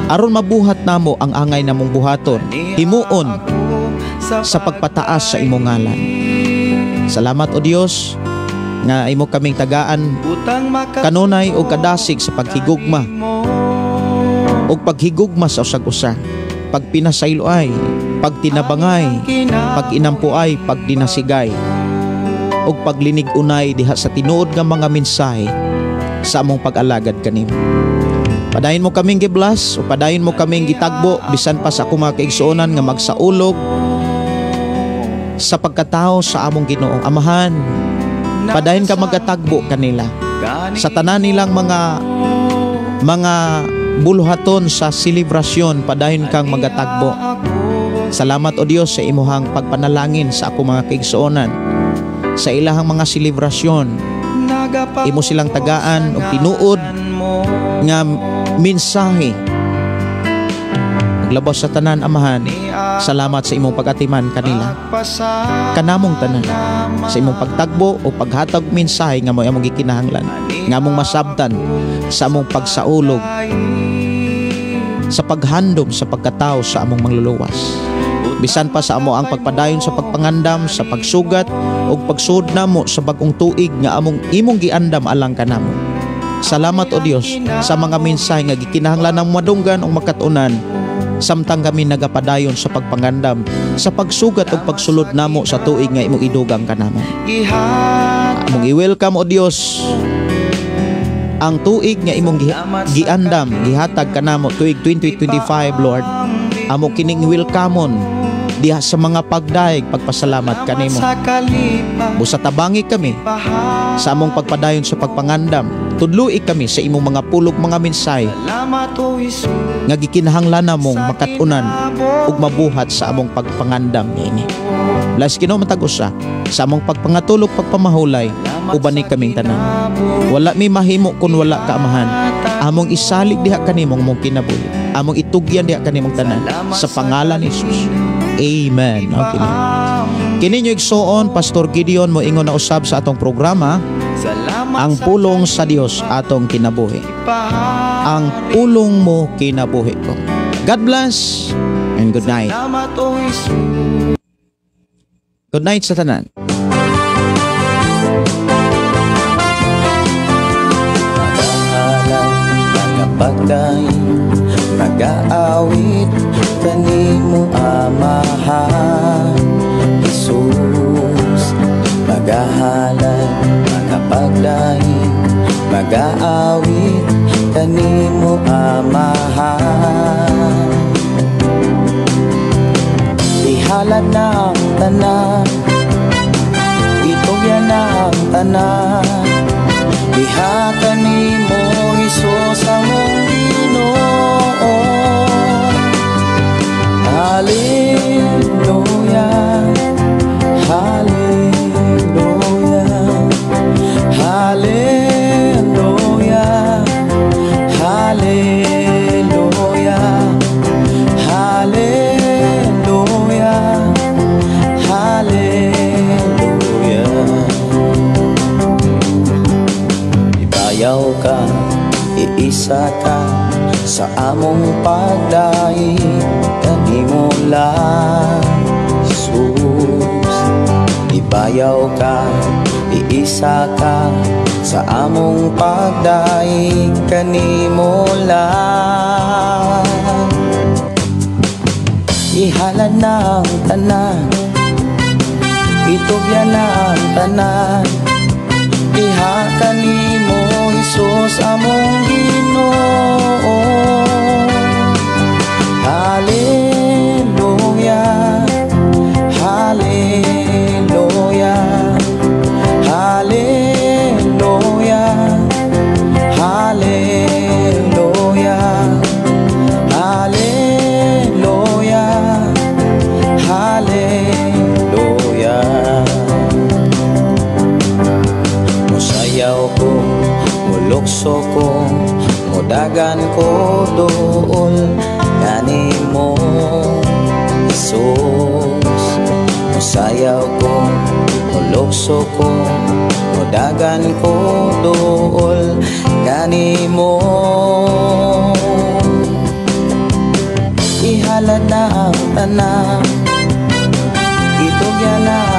aron mabuhat namo ang angay namong buhaton, himuon sa pagpataas sa imong ngalan. Salamat, o Dios, nga imo kaming tagaan kanunay og kadasig sa paghigugma ug paghigugma sa usag-usa, pagpinasayloay, pagtinabangay, pag-inampuay, pagdinasigay ug paglinig-unay diha sa tinuod nga mga mensahe sa among pag-alagad kanimo. Padayon mo kaming gi-bless o padayon mo kaming gitagbo bisan pa sa akong mga kaigsuonan nga magsaulog sa pagkatao sa among Ginoo. Amahan, padayon ka magatagbo kanila sa tanan nilang mga buluhaton sa selebrasyon, padayon kang magatagbo. Salamat, O Dios, sa imuhang pagpanalangin sa akong mga kaigsuonan sa ilahang mga selebrasyon. Imo silang tagaan og tinuod nga mensahe. Naglabas sa tanan, Amahan, salamat sa imong pag-atiman kanila. Kanamong tanan sa imong pagtagbo o paghatag mensahe nga mo among gikinahanglan, nga among masabtan sa among pagsaulog sa paghandom sa pagkatao sa among Mangluluwas. Bisan pa sa amo ang pagpadayon sa pagpangandam, sa pagsugat ug pagsud namo sa bag-ong tuig nga among imong giandam alang kanamo. Salamat, O Dios, sa mga mensahe nga gikinahanglan ng madunggan ug makatunan samtang kami nagapadayon sa pagpangandam sa pagsugat ug pagsulod namo sa tuig nga imong idugang kanamo. Among i-welcome, O Dios, ang tuig nga imong giandam, gihatag kanamo, tuig 2025, Lord. Amo kining welcome diha sa mga pagdayeg, pagpasalamat kanimo. Busa tabangi kami sa among pagpadayon sa pagpangandam. Tudloi kami sa imong mga pulong, mga mensahe nga gikinahanglan namong makatunan ug mabuhat sa among pagpangandam niini. Bless, Ginoo, matag usa sa among pagpangatulog, pagpamahulay, uban ni kaming tanan. Wala mi mahimo kun wala ka, Amahan. Among isalig diha kanimong mong kinabuhi. Among itugyan diha kanimong tanan sa pangalan ni Jesus. Amen. Okay. Kini inyo igsoon, Pastor Gideon, mo ingon na usab sa atong programa, Ang Pulong sa Dios Atong Kinabuhi. Ang Pulong Mo Kinabuhi Ko. God bless and good night. Good night sa tanan. Pagdaing nagaawit kanimo, Amahan Jesus, magahalad magapagdaing magaawit kanimo, Amahan. Ihalad na ang tanan, itugyan na ang tanan diha kanimo, Hesus. Iisa ka sa among pagdaig kanimo lang, Jesus. Ibayaw ka, iisa ka sa among pagdaig kanimo lang. Ihalad na ang tanan, itugyan na ang tanan, diha kanimo, Hesus, among Ginoo. Hallelujah, Hallelujah, Hallelujah, Hallelujah, Hallelujah, Hallelujah. Musayaw ko, mulukso ko, mudagan ko duol kanimo, Jesus. Musayaw ko, mulukso ko, mudagan ko duol kanimo. Ihalad na ang tanan, itugyan na